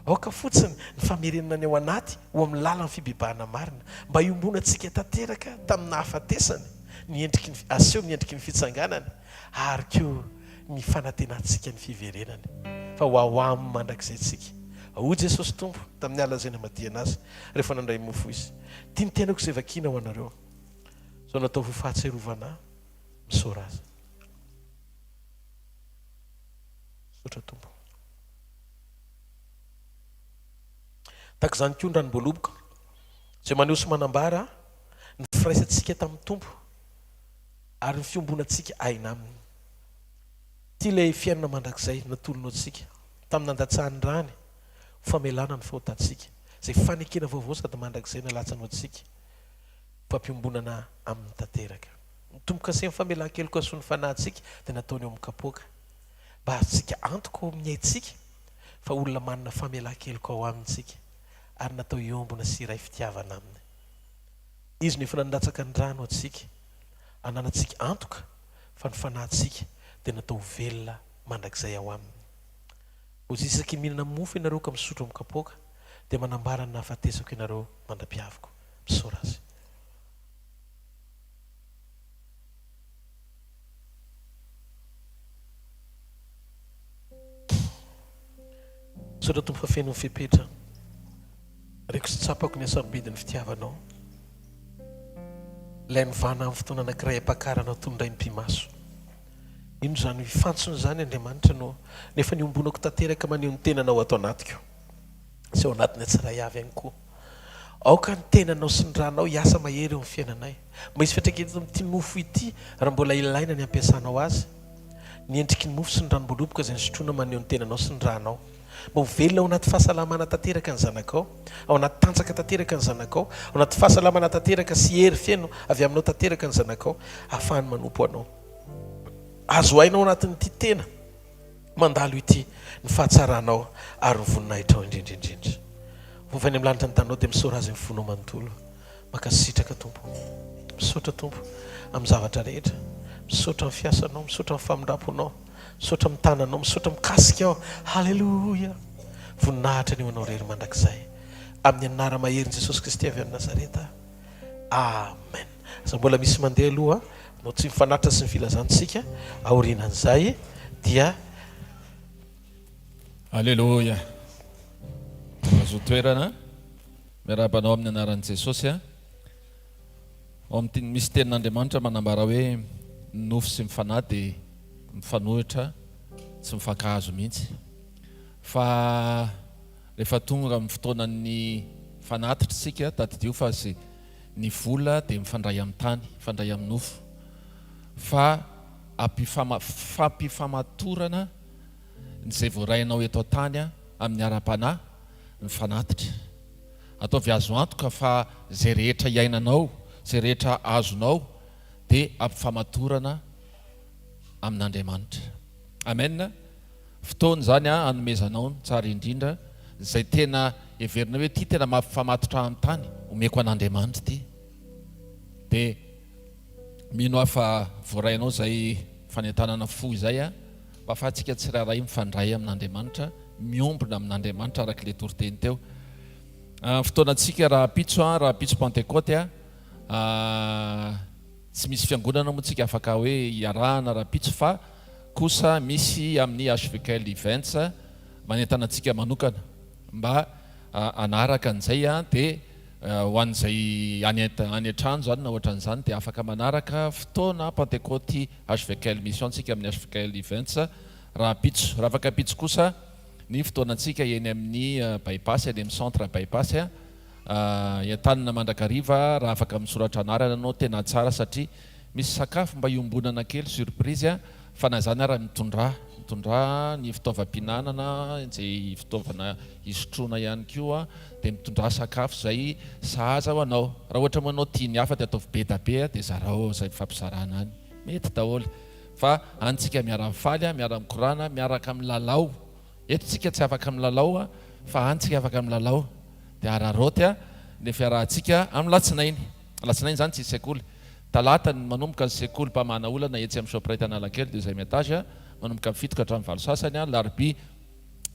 Aoka fotsiny ny famerenana ny ao anaty ho amin'ny lalan'ny fibebahana marina, mba hiombonantsika tanteraka tamin'ny nahafatesany, ny endriky ny, aseho ny endriky ny fitsanganany, ary koa ny fanantenantsika ny fiverenany, fa ho ao aminy mandrakizay tsika. Hoy Jesosy Tompo tamin'ny alina izay namadihana Azy, rehefa nandray mofo Izy, Ity ny tenako izay vakiana ho anareo, izao natao ho fahatsiarovana Ahy. Misaora Azy. Misaotra Tompo. Tahaka izany koa ny ranom-boaloboka, izay maneho sy manambara ny firaisantsika tamin'ny Tompo ary ny fiombonantsika aina Aminy. Ity ilay fiainana mandrakizay natolony ho antsika tamin'ny nandatsahany ny rany ho famelana ny fahotantsika, izay fanekena vaovao sady mandrakizay nalatsany ho antsika ho fampiombonana Aminy tanteraka. Ny tombo-kasen'ny famelan-keloka soa ny fanahintsika dia nataony eo amin'ny kapoaka, mba hahazotsika antoka ao amin'ny aintsika fa olona manana famelan-keloka ao aminy isika, ary natao hiombona sy hiray fitiavana aminy. Izy no efa nandatsaka ny rany ho antsika, ananantsika antoka fa ny fanahintsika dia natao ho velona mandrakizay ao aminy. Hozy isaky ny mihinana mofo ianareo ka misotro amin'ny kapoaka, dia manambara ny nahafatesako ianareo mandra-piaviko. Misaora Azy. Misaotra Tompo fa feno ny fepetra. Reko sy tsapako ny hasarobidin'ny fitiavanao. Ilay nivana amin'ny fotoana anankiray ampakarana toy ny ray mipi-maso. Ino izany fantsona izany Andriamanitra no nefa niombonako tanteraka maneho ny tenanao ato anatiko sy ao anatin'ny tsiray avy ihany koa. Aoka ny tenanao sy ny ranao hiasa mahery eo amin'ny fiainanay. Mba hisy fiantraikany eto amin'ity nofo ity raha mbola ilaina ny hampiasanao azy. Ny endriky ny mofo sy ny ranom-boaloboka izay nosotroina maneho ny tenanao sy ny ranao. Mba ho velona ao anaty fahasalamana tanteraka ny zanakao, ao anaty tanjaka tanteraka ny zanakao, ao anaty fahasalamana tanteraka sy hery feno avy aminao tanteraka ny zanakao, ahafahany manompo anao. Azo aina ao anatin'ity tena. Mandalo ity ny fahatsaranao ary ny voninahitrao indrindra indrindra. Vovy any amin'ny lanitra ny taninao dia misaora azy amin'ny fonao manontolo. Mankasitraka Tompo. Misaotra Tompo amin'ny zavatra rehetra. Misaotra amin'ny fiasanao, misaotra amin'ny famindramponao, misaotra amin'ny tananao, misaotra mikasika aho. Haleloia. Voninahitra ny ho anao irery mandrakizay. Amin'ny anara-maherin'i Jesosy Kristy avy any Nazareta. Amen. Aza mbola misy mandeha aloha no tsy mifanatitra sy ny filazantsika aorianan'izay dia. Aleloia. Mazoa toerana. Miarahaba anao amin'ny anaran'i Jesosy a. Ao amin'ny misy tenin'Andriamanitra manambara hoe ny nofo sy ny fanahy dia mifanohitra, tsy mifankahazo mihitsy. Fa Rehefa tonga amin'ny fotoanan'ny fanatitra isika, tadidio fa izay ny vola dia mifandray amin'ny tany, mifandray amin'ny nofo. Fa ampifama, fampifamatorana ny izay voarainao eto an-tany amin'ny ara-panahy ny fanatitra. Ataovy azo antoka fa izay rehetra iainanao, izay rehetra azonao dia ampifamatorana amin'Andriamanitra. Amen. Fotoana izany hanomezanao ny tsara indrindra, izay tena heverinao hoe ity tena mampifamatotra ahy amin'ny tany, omeko an'Andriamanitra ity. Dia mino aho fa voarainao izay fanentanana fo izay mba ahafahantsika tsirairay mifandray amin'Andriamanitra, miombona amin'Andriamanitra araka ilay toriteny teo. Fotoanantsika rahampitso, rahampitso Pantekoty. Tsy misy fiangonana moa tsika afaka hoe hiarahana rahampitso fa kosa misy amin'ny HVKL Events manentana antsika manokana mba hanaraka an'izay dia ho an'izay any any an-trano izany na ohatran'izany dia afaka manaraka fotoana Pantekoty HVKL Mission tsika amin'ny HVKL Events rahampitso. Raha afaka ampitso kosa ny fotoanantsika eny amin'ny Bypass any amin'ny centre Bypass. Entanina mandrakariva raha afaka misoratra anarana ianao tena tsara satria misy sakafo mba iombonana kely surprise a, fa na izany ara mitondrà mitondrà ny fitaovam-pihinanana izay fitaovana hisotroana ihany koa dia mitondrà sakafo izay sahaza ho anao, raha ohatra moa ianao tia ny hafa dia ataovy be da be dia zarao izay mifampizarana any, mety daholo fa any tsika miara-mifaly miara-mikorana miaraka milalao, eto tsika tsy afaka milalao fa any tsika afaka milalao. Dia araraoty ny fiarahantsika amin'ny latsinainy. Alatsinainy izany tsisy sekoly. Talata ny manomboka ny sekoly mpamahana olana etsy amin'ny Shoprite Analakely, deuxième étage, manomboka amin'ny fito ka hatramin'ny valo sasany. Alarobia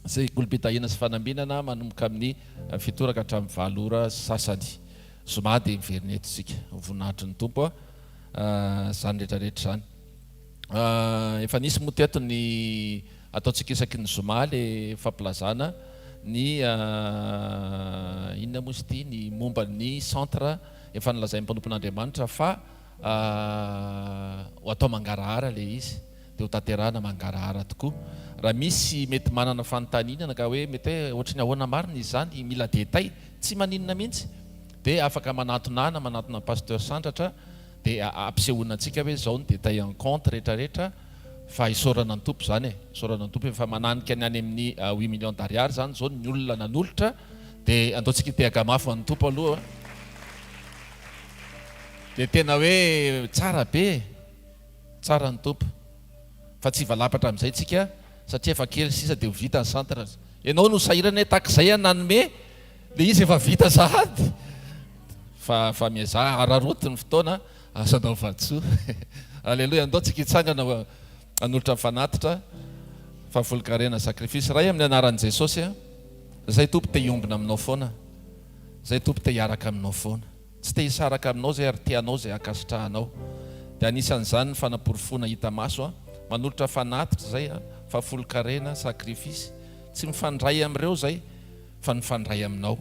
sekolim-pitahiana sy fanambinana manomboka amin'ny fito ora ka hatramin'ny valo ora sy sasany. Zoma dia miverina eto isika. Ho voninahitry ny Tompo izany rehetra rehetra izany. Efa nisy moa teto ny ataontsika isaky ny zoma le fampilazana ny inona moa izy ity ny momba ny centre efa nolazain'ny mpanompon'Andriamanitra fa ho atao mangarahara le izy. Dia ho tanterahana mangarahara tokoa. Raha misy mety manana fanontaniana ka hoe mety hoe ohatry ny ahoana marina izany, mila détail, tsy maninona mihitsy. Dia afaka manatona ahy na manatona an'i Pasteur Sandratra dia ampisehoana antsika hoe izao ny détail en compte rehetra rehetra fa isaorana ny Tompo izany e. Isaorana ny Tompo efa mananika ny any amin'ny huit millions d'ariary izany izao ny olona nanolotra dia andao tsika hitehaka mafy ho an'ny Tompo aloha. Dia tena hoe tsara be e. Tsara ny Tompo. Fa tsy hivalapatra amin'izay tsika satria efa kely sisa dia ho vita ny centre. Ianao no sahirana hoe takizay aho nanome le izy efa vita sahady. Fa fa miezaha araraoty ny fotoana aza andao vatosoa. Aleloia andao tsika hitsangana ho hanolotra ny fanatitra fahafolonkarena sacrifice. Ray amin'ny anaran'i Jesosy a, zay Tompo te hiombona aminao foana. Zay Tompo te hiaraka aminao foana. Tsy te hisaraka aminao izay ary te hanao izay hankasitrahanao. Dia anisan'izany ny fanaporofoana hita maso an, manolotra fanatitra izay an, fahafolonkarena, sacrifice, tsy mifandray amin'ireo izay fa nifandray aminao.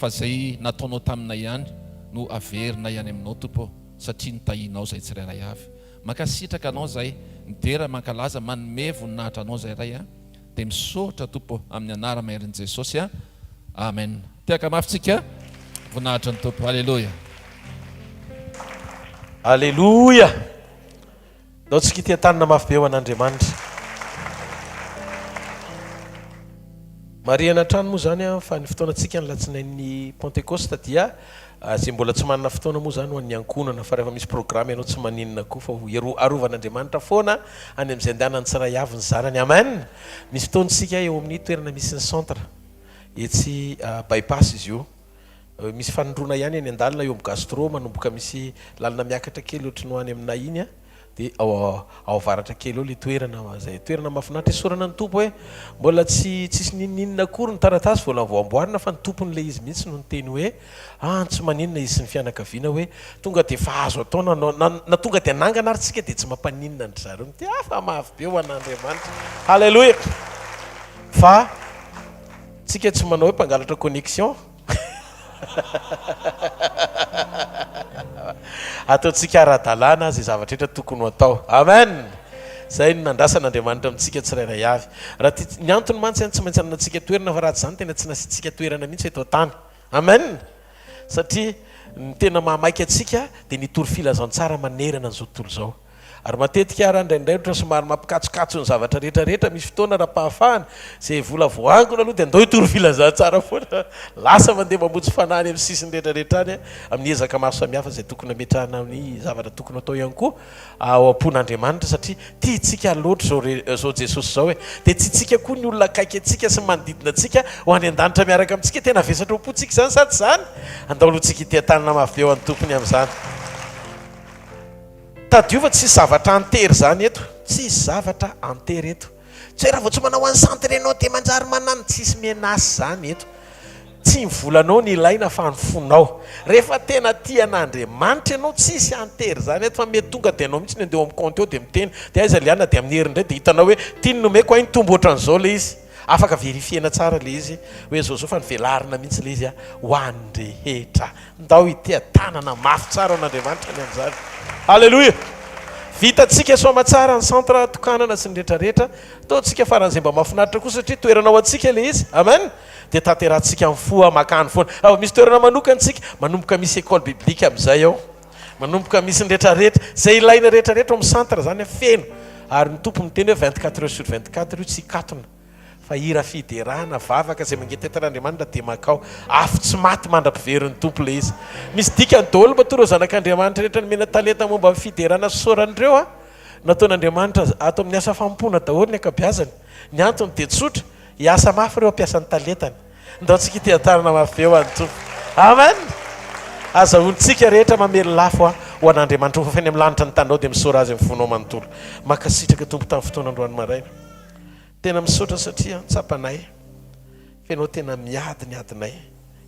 Fa izay nataonao taminay ihany no averinay any aminao Tompo ô, satria notahianao izay tsirairay avy. Mankasitraka anao izay, midera, mankalaza, manome voninahitra anao izay Ray an. Dia misaotra Tompo amin'ny anara-maherin'i Jesosy a. Amen. Tehaka mafy tsika. Voninahitry ny Tompo. Aleloia. Aleloia! Ndao tsika hitia-tanana mafy be ho an'Andriamanitra. Marihana hatrany moa izany fa ny fotoanantsika ny latsinain'ny Pantekosta dia izay mbola tsy manana fotoana moa izany ho an'ny ankohonana fa rehefa misy programa ianao tsy maninona koa fa ho arovan'Andriamanitra foana any amin'izay andehanany tsiray avy ny zanany. Amen! Misy fotoana isika eo amin'ny toerana misy ny centre etsy by pass izy io. Misy fanindroana ihany eny an-dalana eo amin'ny gastro manomboka misy lalana miakatra kely ohatry ny ho any aminay iny dia ao ao avaratra kely eo ilay toerana izay toerana mahafinaritra isaorana ny Tompo hoe mbola tsy tsisy n'inon'inona akory ny taratasy vola vao amboarina fa ny tompon'ilay izy mihitsy no niteny hoe ah tsy maninona izy sy ny fianakaviana hoe tonga dia efa azo atao na na na tonga dia hanangana ary tsika dia tsy mampaninona an-dry zareo mity ah fa mafy be ho an'Andriamanitra haleloia fa tsika tsy manao hoe mpangalatra connexion Ataontsika ara-dalàna izay zavatra rehetra tokony ho atao. Amen! Izay no nandrasan'Andriamanitra amintsika tsirairay avy. Raha tia, ny antony mantsy an, tsy maintsy ananantsika toerana fa raha tsy izany tena tsy nasiantsika toerana mihitsy eto an-tany. Amen! Satria ny tena mahamaika antsika dia ny hitory filazantsara manerana an'izao tontolo izao. Ary matetika ara indraindray ohatra somary mampikatsokatso ny zavatra rehetra rehetra, misy fotoana ara-pahafahana, izay vola voaangona aloha dia andao hitory filazantsara foana, lasa mandeha mamonjy fanahy any amin'ny sisiny rehetra rehetra any, amin'ny ezaka maro samihafa izay tokony hametrahana ny zavatra tokony hatao ihany koa ao am-pon'Andriamanitra satria tiantsika loatra izao re izao Jesosy izao e! Dia tiantsika koa ny olona akaiky antsika sy manodidina antsika ho any an-danitra miaraka amintsika, tena vesatra ao am-pontsika izany sa tsy izany? Andao aloha tsika hiteha-tanana mafy be ho an'ny Tompony amin'izany. Tadidio fa tsisy zavatra antery zany eto, tsisy zavatra antery eto. Tsy hoe raha vao tsy manao an'i centre enao dia manjary manano, tsisy menace zany eto. Tsy ny volanao no ilaina fa ny fonao. Rehefa tena tia an'Andriamanitra ianao tsisy antery zany eto fa mety tonga dia ianao mihitsy no andeha ao amin'ny compte eo dia miteny dia aiza Liana dia amin'ny heriny indray dia hitanao hoe ity no nomeko hay nitombo ohatran'izao ilay izy. Afaka verifier-na tsara ilay izy hoe zao zao fa novelarina mihitsy ilay izy ho an'ny rehetra. Ndao hiteha-tanana mafy tsara an'Andriamanitra ny amin'izany. Haleloia! Vitantsika soamatsara ny centre tokanana sy ny retraretra. Ataontsika faran'izay mba mahafinaritra koa satria toerana ho antsika ilay izy. Amen! Dia tanterahantsika amin'ny fo makany foana. Raha vao misy toerana manokana isika, manomboka misy école biblique amin'izay ao. Manomboka misy ny retraretra. Izay ilaina retraretra ao amin'ny centre izany feno. Ary ny Tompo miteny hoe 24 heures sur 24 io tsy hikatona. Fa hira fiderana, vavaka izay mangetaheta an'Andriamanitra dia mankao. Afo tsy maty mandra-piverin'ny Tompo ilay izy. Misy dikany daholo matoa ireo zanak'Andriamanitra rehetra nomena talenta momba ny fiderana sy fisaorana ireo an! Nataon'Andriamanitra ato amin'ny asa fanompoana daholo ny ankabeazany. Ny antony dia tsotra, hiasa mafy ireo hampiasa ny talentany. Ndao tsika hiteha-tanana mafy be ho an'ny Tompo. Amen! Azahoantsika rehetra mamely lafo ho an'Andriamanitra. Ho fafainy amin'ny lanitra ny taninao dia misaora Azy amin'ny fonao manontolo. Mankasitraka Tompo tamin'ny fotoana androany maraina. Tena misaotra satria tsapanay fa Ianao tena miady ny adinay,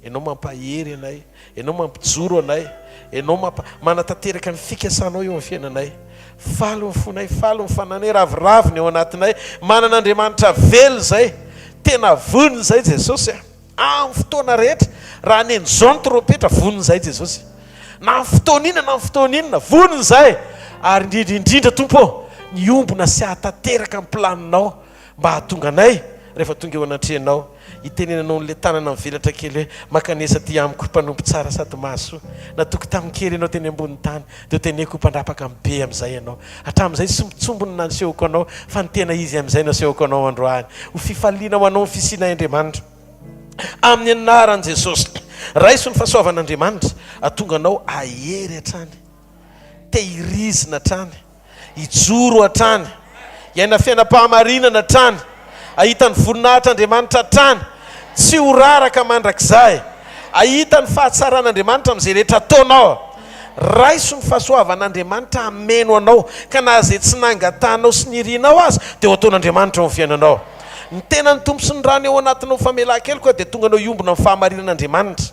Ianao mampahery anay, Ianao mampijoro anay, Ianao mampa, manatanteraka ny fikasanao eo amin'ny fiainanay. Faly ny fonay, faly ny fananay, ravoravo ny ao anatinay, manana Andriamanitra velona izay, tena vonona izay Jesosy a! Amin'ny fotoana rehetra, raha haneno izao ny trompetra, vonona izahay Jesosy. Na amin'ny fotoana inona na amin'ny fotoana inona, vonona izahay. Ary indrindra indrindra Tompo ô, hiombona sy hahatanteraka ny planinao mba hahatonga anay rehefa tonga eo anatrehanao hitenenanao an'ilay tanana mivelatra kely hoe, Mankanesa aty amiko ry mpanompo tsara sady mahasoa. Natoky tamin-kery ianao teny ambonin'ny tany, dia hoteneniko ho mpandrapaka amin'ny be amin'izay ianao. Hatramin'izay sombintsombiny no nasehoko anao, fa ny tena izy amin'izay no asehoko anao androany. Ho fifaliana ho anao ny fisianay Andriamanitra. Amin'ny anaran'i Jesosy. Raiso ny fahasoavan'Andriamanitra, hahatonga anao hahery hatrany. Tehirizina hatrany, hijoro hatrany, hiaina fiainam-pahamarinana hatrany, hahita ny voninahitr'Andriamanitra hatrany, tsy ho raraka mandrakizay, hahita ny fahatsaran'Andriamanitra amin'izay rehetra ataonao. Raiso ny fahasoavan'Andriamanitra hameno anao, ka na izay tsy nangatahanao sy nirinao aza dia ho ataon'Andriamanitra ao amin'ny fiainanao. Ny tenan'ny Tompo sy ny rany ao anatinao famelan-keloka dia tonga anao hiombona amin'ny fahamarinan'Andriamanitra.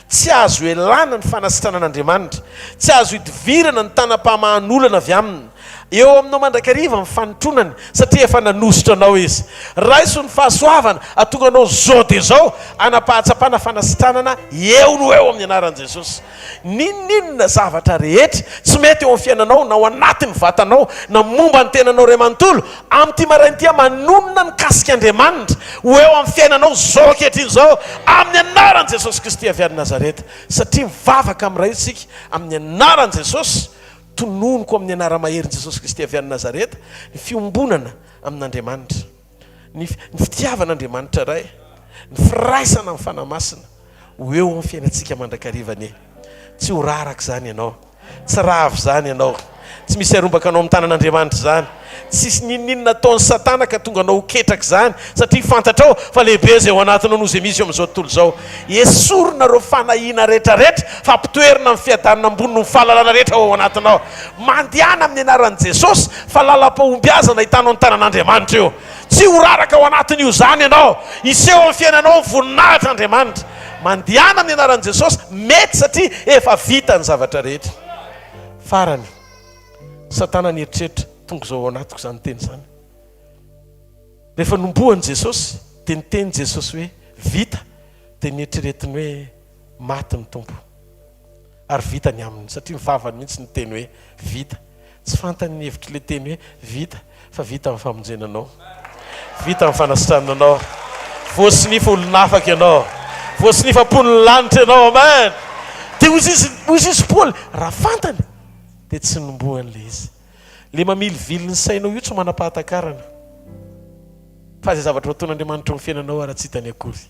Tsy azo elana ny fanasitranan'Andriamanitra. Tsy azo idivirana ny tanam-pamahan'olana avy Aminy. Eo aminao mandrakariva ny fanotronany, satria efa nanosotra anao Izy. Raiso ny fahasoavana, hahatonga anao zao dia zao hanam-pahatsapana fanasitranana eo no eo amin'ny anaran'i Jesosy. N'inon'inona zavatra rehetra tsy mety eo amin'ny fiainanao, na ao anatin'ny vatanao, na momba ny tenanao iray manontolo, amin'ity maraina ity aho manonona ny kasik'Andriamanitra ho eo amin'ny fiainanao izao ankehitriny izao, amin'ny anaran'i Jesosy Kristy avy any Nazareta. Satria mivavaka amin'ny Ray isika amin'ny anaran'i Jesosy, tononiko amin'ny anara-maherin'i Jesosy Kristy avy any Nazareta ny fiombonana amin'Andriamanitra, ny ny fitiavan'Andriamanitra Ray, ny firaisana amin'ny Fanahy Masina ho eo amin'ny fiainantsika mandrakariva anie. Tsy ho raraka izany ianao. Tsy ravo izany ianao. Tsy misy arombaka anao amin'ny tanan'Andriamanitra izany. Tsisy n'inon'inona ataon'i Satana ka tonga anao ho ketraka izany, satria fantatrao fa lehibe izay ao anatinao noho izay misy eo amin'izao tontolo izao. Esorina ireo fanahiana rehetrarehetra fa ampitoerina amin'ny fiadanana ambony noho ny fahalalana rehetra ao anatinao. Mandehana amin'ny anaran'i Jesosy fa lalam-pahombiazana ahitanao ny tanan'Andriamanitra io. Tsy ho raraka ao anatin'io izany ianao. Hiseho amin'ny fiainanao ny voninahitr'Andriamanitra. Mandehana amin'ny anaran'i Jesosy, mety satria efa vita ny zavatra rehetra. Farany, Satana nieritreritra, tonga izao ao anatiko izany teny izany. Rehefa nombohan'i Jesosy, dia niteny Jesosy hoe, vita, dia nieritreretiny hoe, maty ny Tompo. Ary vita ny aminy, satria ny vavany mihitsy niteny hoe, vita. Tsy fantany ny hevitr'ilay teny hoe vita, fa vita ny famonjena anao. Vita ny fanasitranana anao. Voasinifa olon'afaka ianao. Voasinifa mponin'ny lanitra ianao. Amen. Dia hoy izy, hoy izy Paoly, raha fantany, dia tsy nombohany ilay izy. Ilay mamilivily ny sainao io tsy manam-pahatakarana. Fa izay zavatra ho ataon'Andriamanitra eo amin'ny fiainanao ara tsy hitany akory.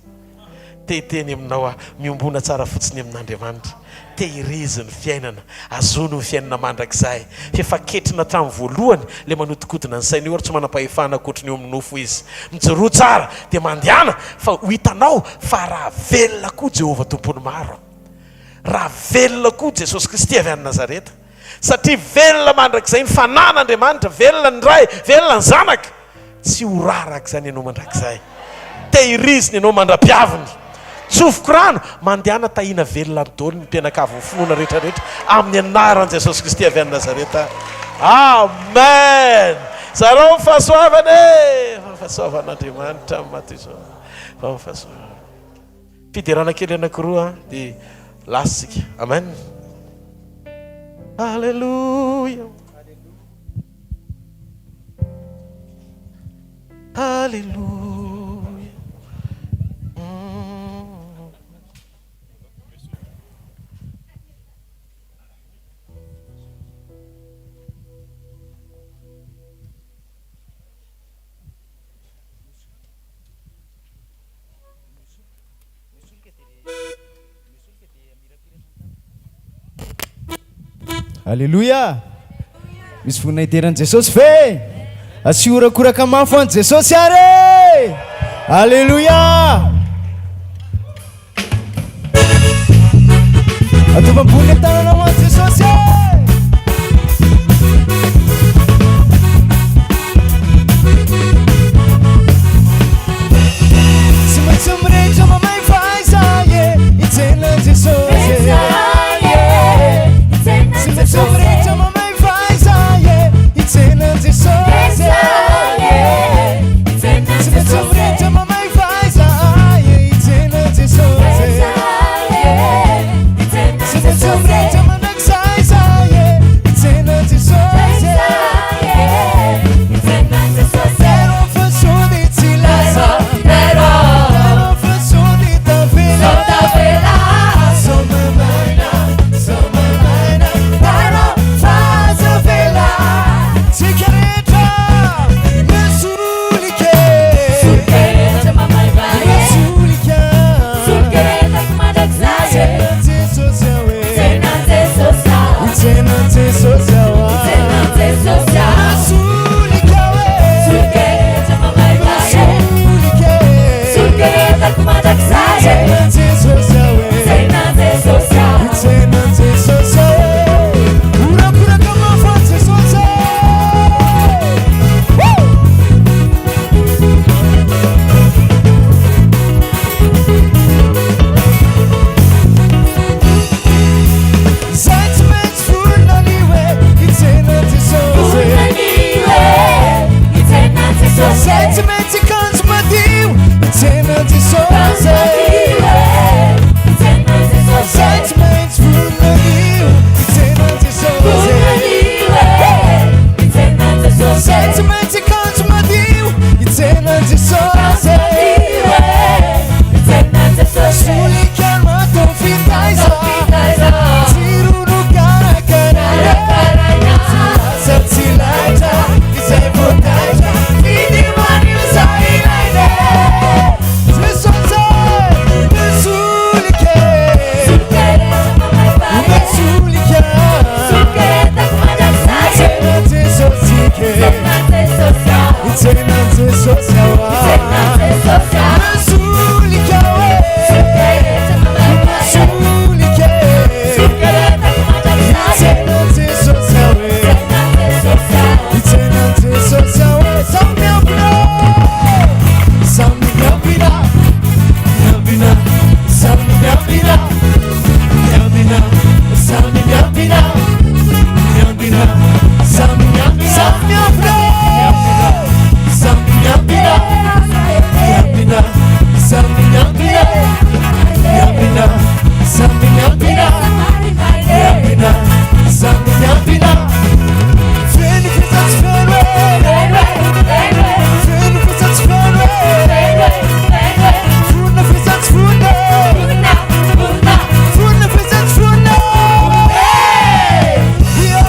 Te hiteny aminao aho, miombona tsara fotsiny amin'Andriamanitra. Tehirizo ny fiainana, azony ny fiainana mandrakizay. F'efa ketrina hatramin'ny voalohany ilay manodinkodina ny saina io ary tsy manam-pahefana ankoatry ny eo amin'ny nofo izy. Mijoroa tsara dia mandehana fa ho hitanao fa raha velona koa Jehovah Tompon'ny maro, raha velona koa Jesosy Kristy avy any Nazareta, Satria velona mandrakizay ny fanan'Andriamanitra, velona ny Ray, velona ny Zanaka. Tsy ho raraka izany ianao mandrakizay. Tehirizina ianao mandra-piaviny. Tsofiko rano, mandehana tahiana velona any daholo ny mpianakavin'ny finoana rehetra rehetra amin'ny anaran'i Jesosy Kristy avy any Nazareta. Amen! Zarao ny fahasoavana e! Fahasoavan'Andriamanitra amin'ny maty izao. Fahasoavana. Fiderana kely anakiroa dia lasa isika. Amen. Alléluia. Alléluia. Aleloia! Misy vonona hidera an'i Jesosy ve? Asio horakoraka mafy ho an'i Jesosy ary e! Aleloia! Ataovy ambony ny tanana ho an'i Jesosy e! Tsy maintsy mirehitra mamay fa aiza e hitsena an'i Jesosy e! Tsy maintsy mirehitra mamay fa aiza e hitsena an'i Jesosy e! Tsy maintsy mirehitra mamay fa aiza e hitsena an'i Jesosy e! Tsy maintsy mirehitra mandrakizay e hitsena an'i Jesosy e! Jesosy aho. Hitsena an'i Jesosy aho. Solika hoe. Solika rehetra mamaivay e. Solika e. Solika entako mandrakizay e. Hitsena an'i Jesosy aho e. Hitsena an'i Jesosy aho. Hitsena an'i Jesosy aho e. Horakoraka mafy an'i Jesosy e. Woo! Izay tsy maintsy vonona anio e, hitsena an'i Jesosy e. Vonona anio e, hitsena an'i Jesosy e. Izay tsy maintsy hikanjo madio, hitsena an'i Jesosy e. Hikanjo madio e, hitsena an'i Jesosy e. Izay tsy maintsy vonona anio, hitsena an'i Jesosy e. Vonona anio e, hitsena an'i Jesosy e. Izay tsy maintsy hikanjo madio, hitsena an'i Jesosy e. Hikanjo madio e, hitsena an'i Jesosy e. Solika no atao fitaiza, Atao fitaiza. Jiro no karakaraina. Karakaraina. Tsy lasa tsy laitra, izay vao taitra, fidio anio izay ilaina e. Jesosy e, solika e. Solika rehetra mamaivay e. Solika. Solika entako mandrakizay e. Hitsena an'i Jesosy e. Hitsena an'i Jesosy aho. Hitsena an'i Jesosy aho. Hitsena an'i Jesosy aho. Solika e. Solika rehetra mamaivay e. Solika e. Solika entako mandrakizay e. Hitsena an'i Jesosy aho e. Hitsena an'i Jesosy aho. Hitsena an'i Jesosy aho e. Samy miambina. Samy miambina. Miambina. Samy miambina. Miambina. Samy miambina. Miambina. Samy miambina. Samy miambina. Samy miambina. Miambina. Samy miambina. Miambina. Samy miambina. Miambina. Samy miambina. Feno fitsa tsy feno e. Feno fitsa tsy feno e. Vonona fitsa tsy vonona e. Vonona fitsa tsy vonona e. Yo.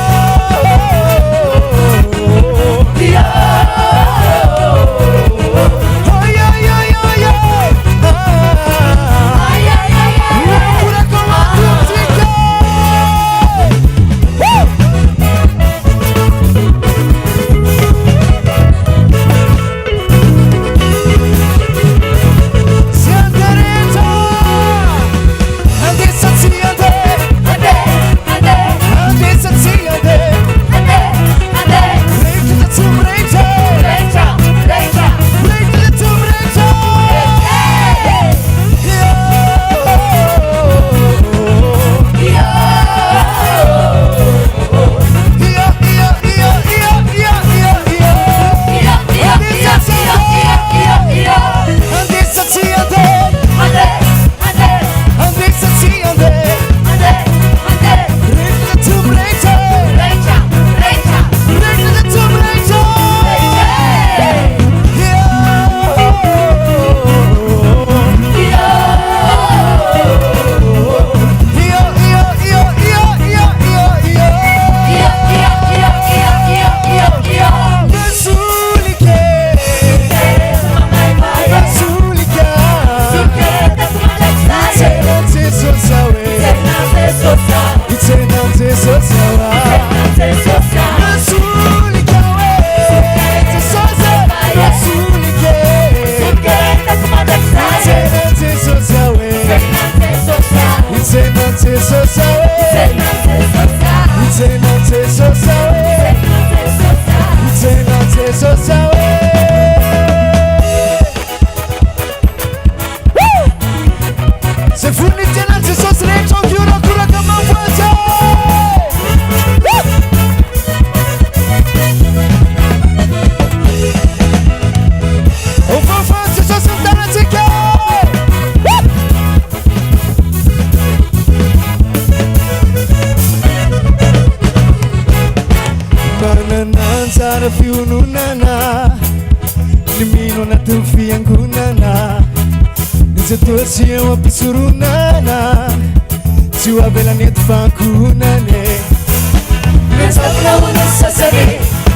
Ay, ay, ay, ay, ay. Ah. Horakoraka ho antsika. Woo! Tsy andeha rehetra. Andeha sa tsy andeha? Andeha sa tsy andeha? Mirehitra sa tsy mirehitra? Mirehitra sa tsy mirehitra? Yo. Yo, yo, yo, yo, yo, yo, yo. Andeha sa tsy andeha? Andeha sa tsy andeha? Andeha sa tsy andeha? Mirehitra sa tsy mirehitra? Mirehitra sa tsy mirehitra? Yo. Yo, yo, yo, yo, yo, yo, yo. Solika, solika. Hitsena an'i Jesosy aho e. Hitsena an'i Jesosy aho. Solika hoe, Jesosy e. Solika e. Hitsena an'i Jesosy aho e. Hitsena an'i Jesosy aho e. Hitsena an'i Jesosy aho e. Hitsena an'i Jesosy aho e. Woo! Zay vonona hitsena an'i Jesosy rehetra ao hiorakoraka mafy azy e. Woo! Ho fahafahan'i Jesosy ny tanantsika. Woo! Manana anjara fiononana ny mino anatin'ny fiangonana ny Jesosy eo am-pisoronana tsy ho avelany eto fankohonany e. Mitsangana ho ny sasany,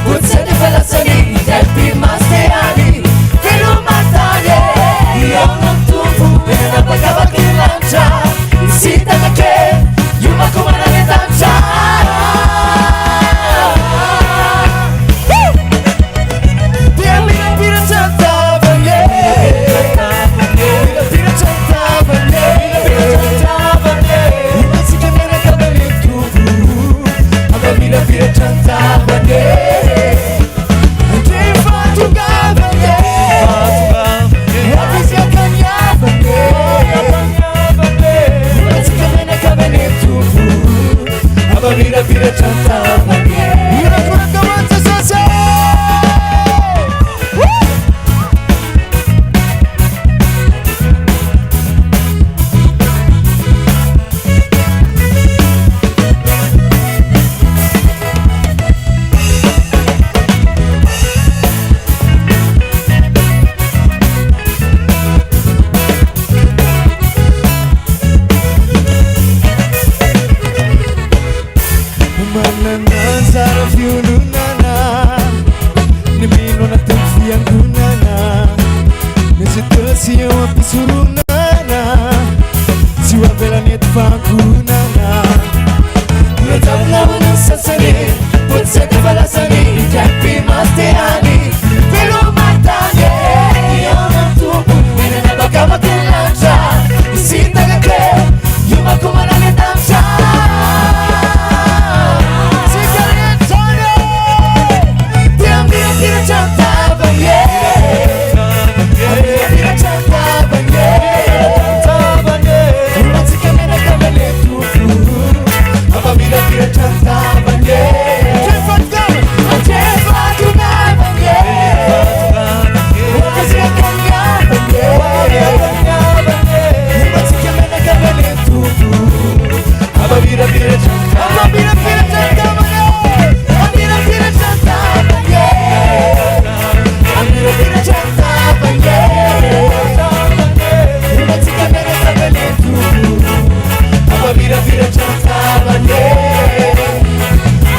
ho tsy efa lasany, izay maty any, veloma tany e. Hihaona ny Tompo eny an'habakabaka ny lanitra, hisintaka kely, hiomankomana any an-danitra. Horakoraka ho an'i Jesosy e! Manana anjara fiononana ny mino anatin'ny fiangonana, ny Jesosy eo am-pisoronana, tsy ho avelany eto fankonana. Mijanona ny sasany, potsaka fa lasany, indraiky maty any, veloma tany. Hihaona ny Tompo, eny an'habakabaka ny lanitra, hisintaka teo, hiomankomana any an-danitra. Tsika rehetra any e, dia mirapiratra ny tavany e, mirapiratra ny tavany e, Romantsika menaka amle Tompo, mampamirapiratra ny tavany e. Atrefahatongavany e, Wakazeka ny havany e, Romantsika menaka amle Tompo, mampamirapiratra ny mampamirapiratra ny tavany e, mampamirapiratra ny tavany e, mampamirapiratra ny tavany e, Romantsika menaka amle Tompo, mampamirapiratra ny tavany e,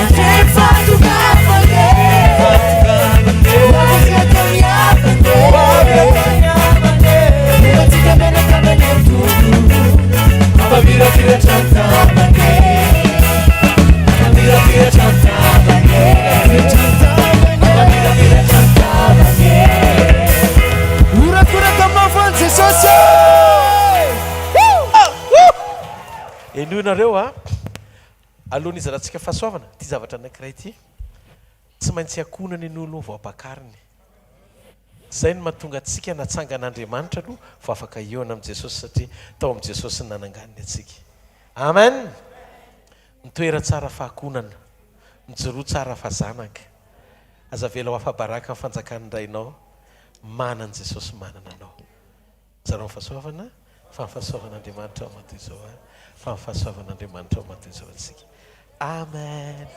Atrefahatongavany e, Wakazeka ny havany e, Romantsika menaka amle Tompo, mampamirapiratra ny tavany e, mampamirapiratra ny tavany e, mampamirapiratra ny tavany e. Horakoraka mafy ho an'i Jesosy e! Henoinareo a! Alohan'ny hizarantsika fahasoavana, ity zavatra anankiray ity, tsy maintsy ankohonana ianao aloha vao ampakariny. Izay no mahatonga antsika natsangan'Andriamanitra aloha vao afaka hihaona amin'i Jesosy satria tao amin'i Jesosy no nananganiny antsika. Amen! Mitoera tsara fa ankohonana, mijoroa tsara fa zanaka. Aza avela ho afa-baraka ny fanjakan'ny Rainao, manana Jesosy manana anao. Zarao ny fahasoavana, fa ny fahasoavan'Andriamanitra ao matoy izao ahy, fa ny fahasoavan'Andriamanitra ao matoy izao antsika. Amen!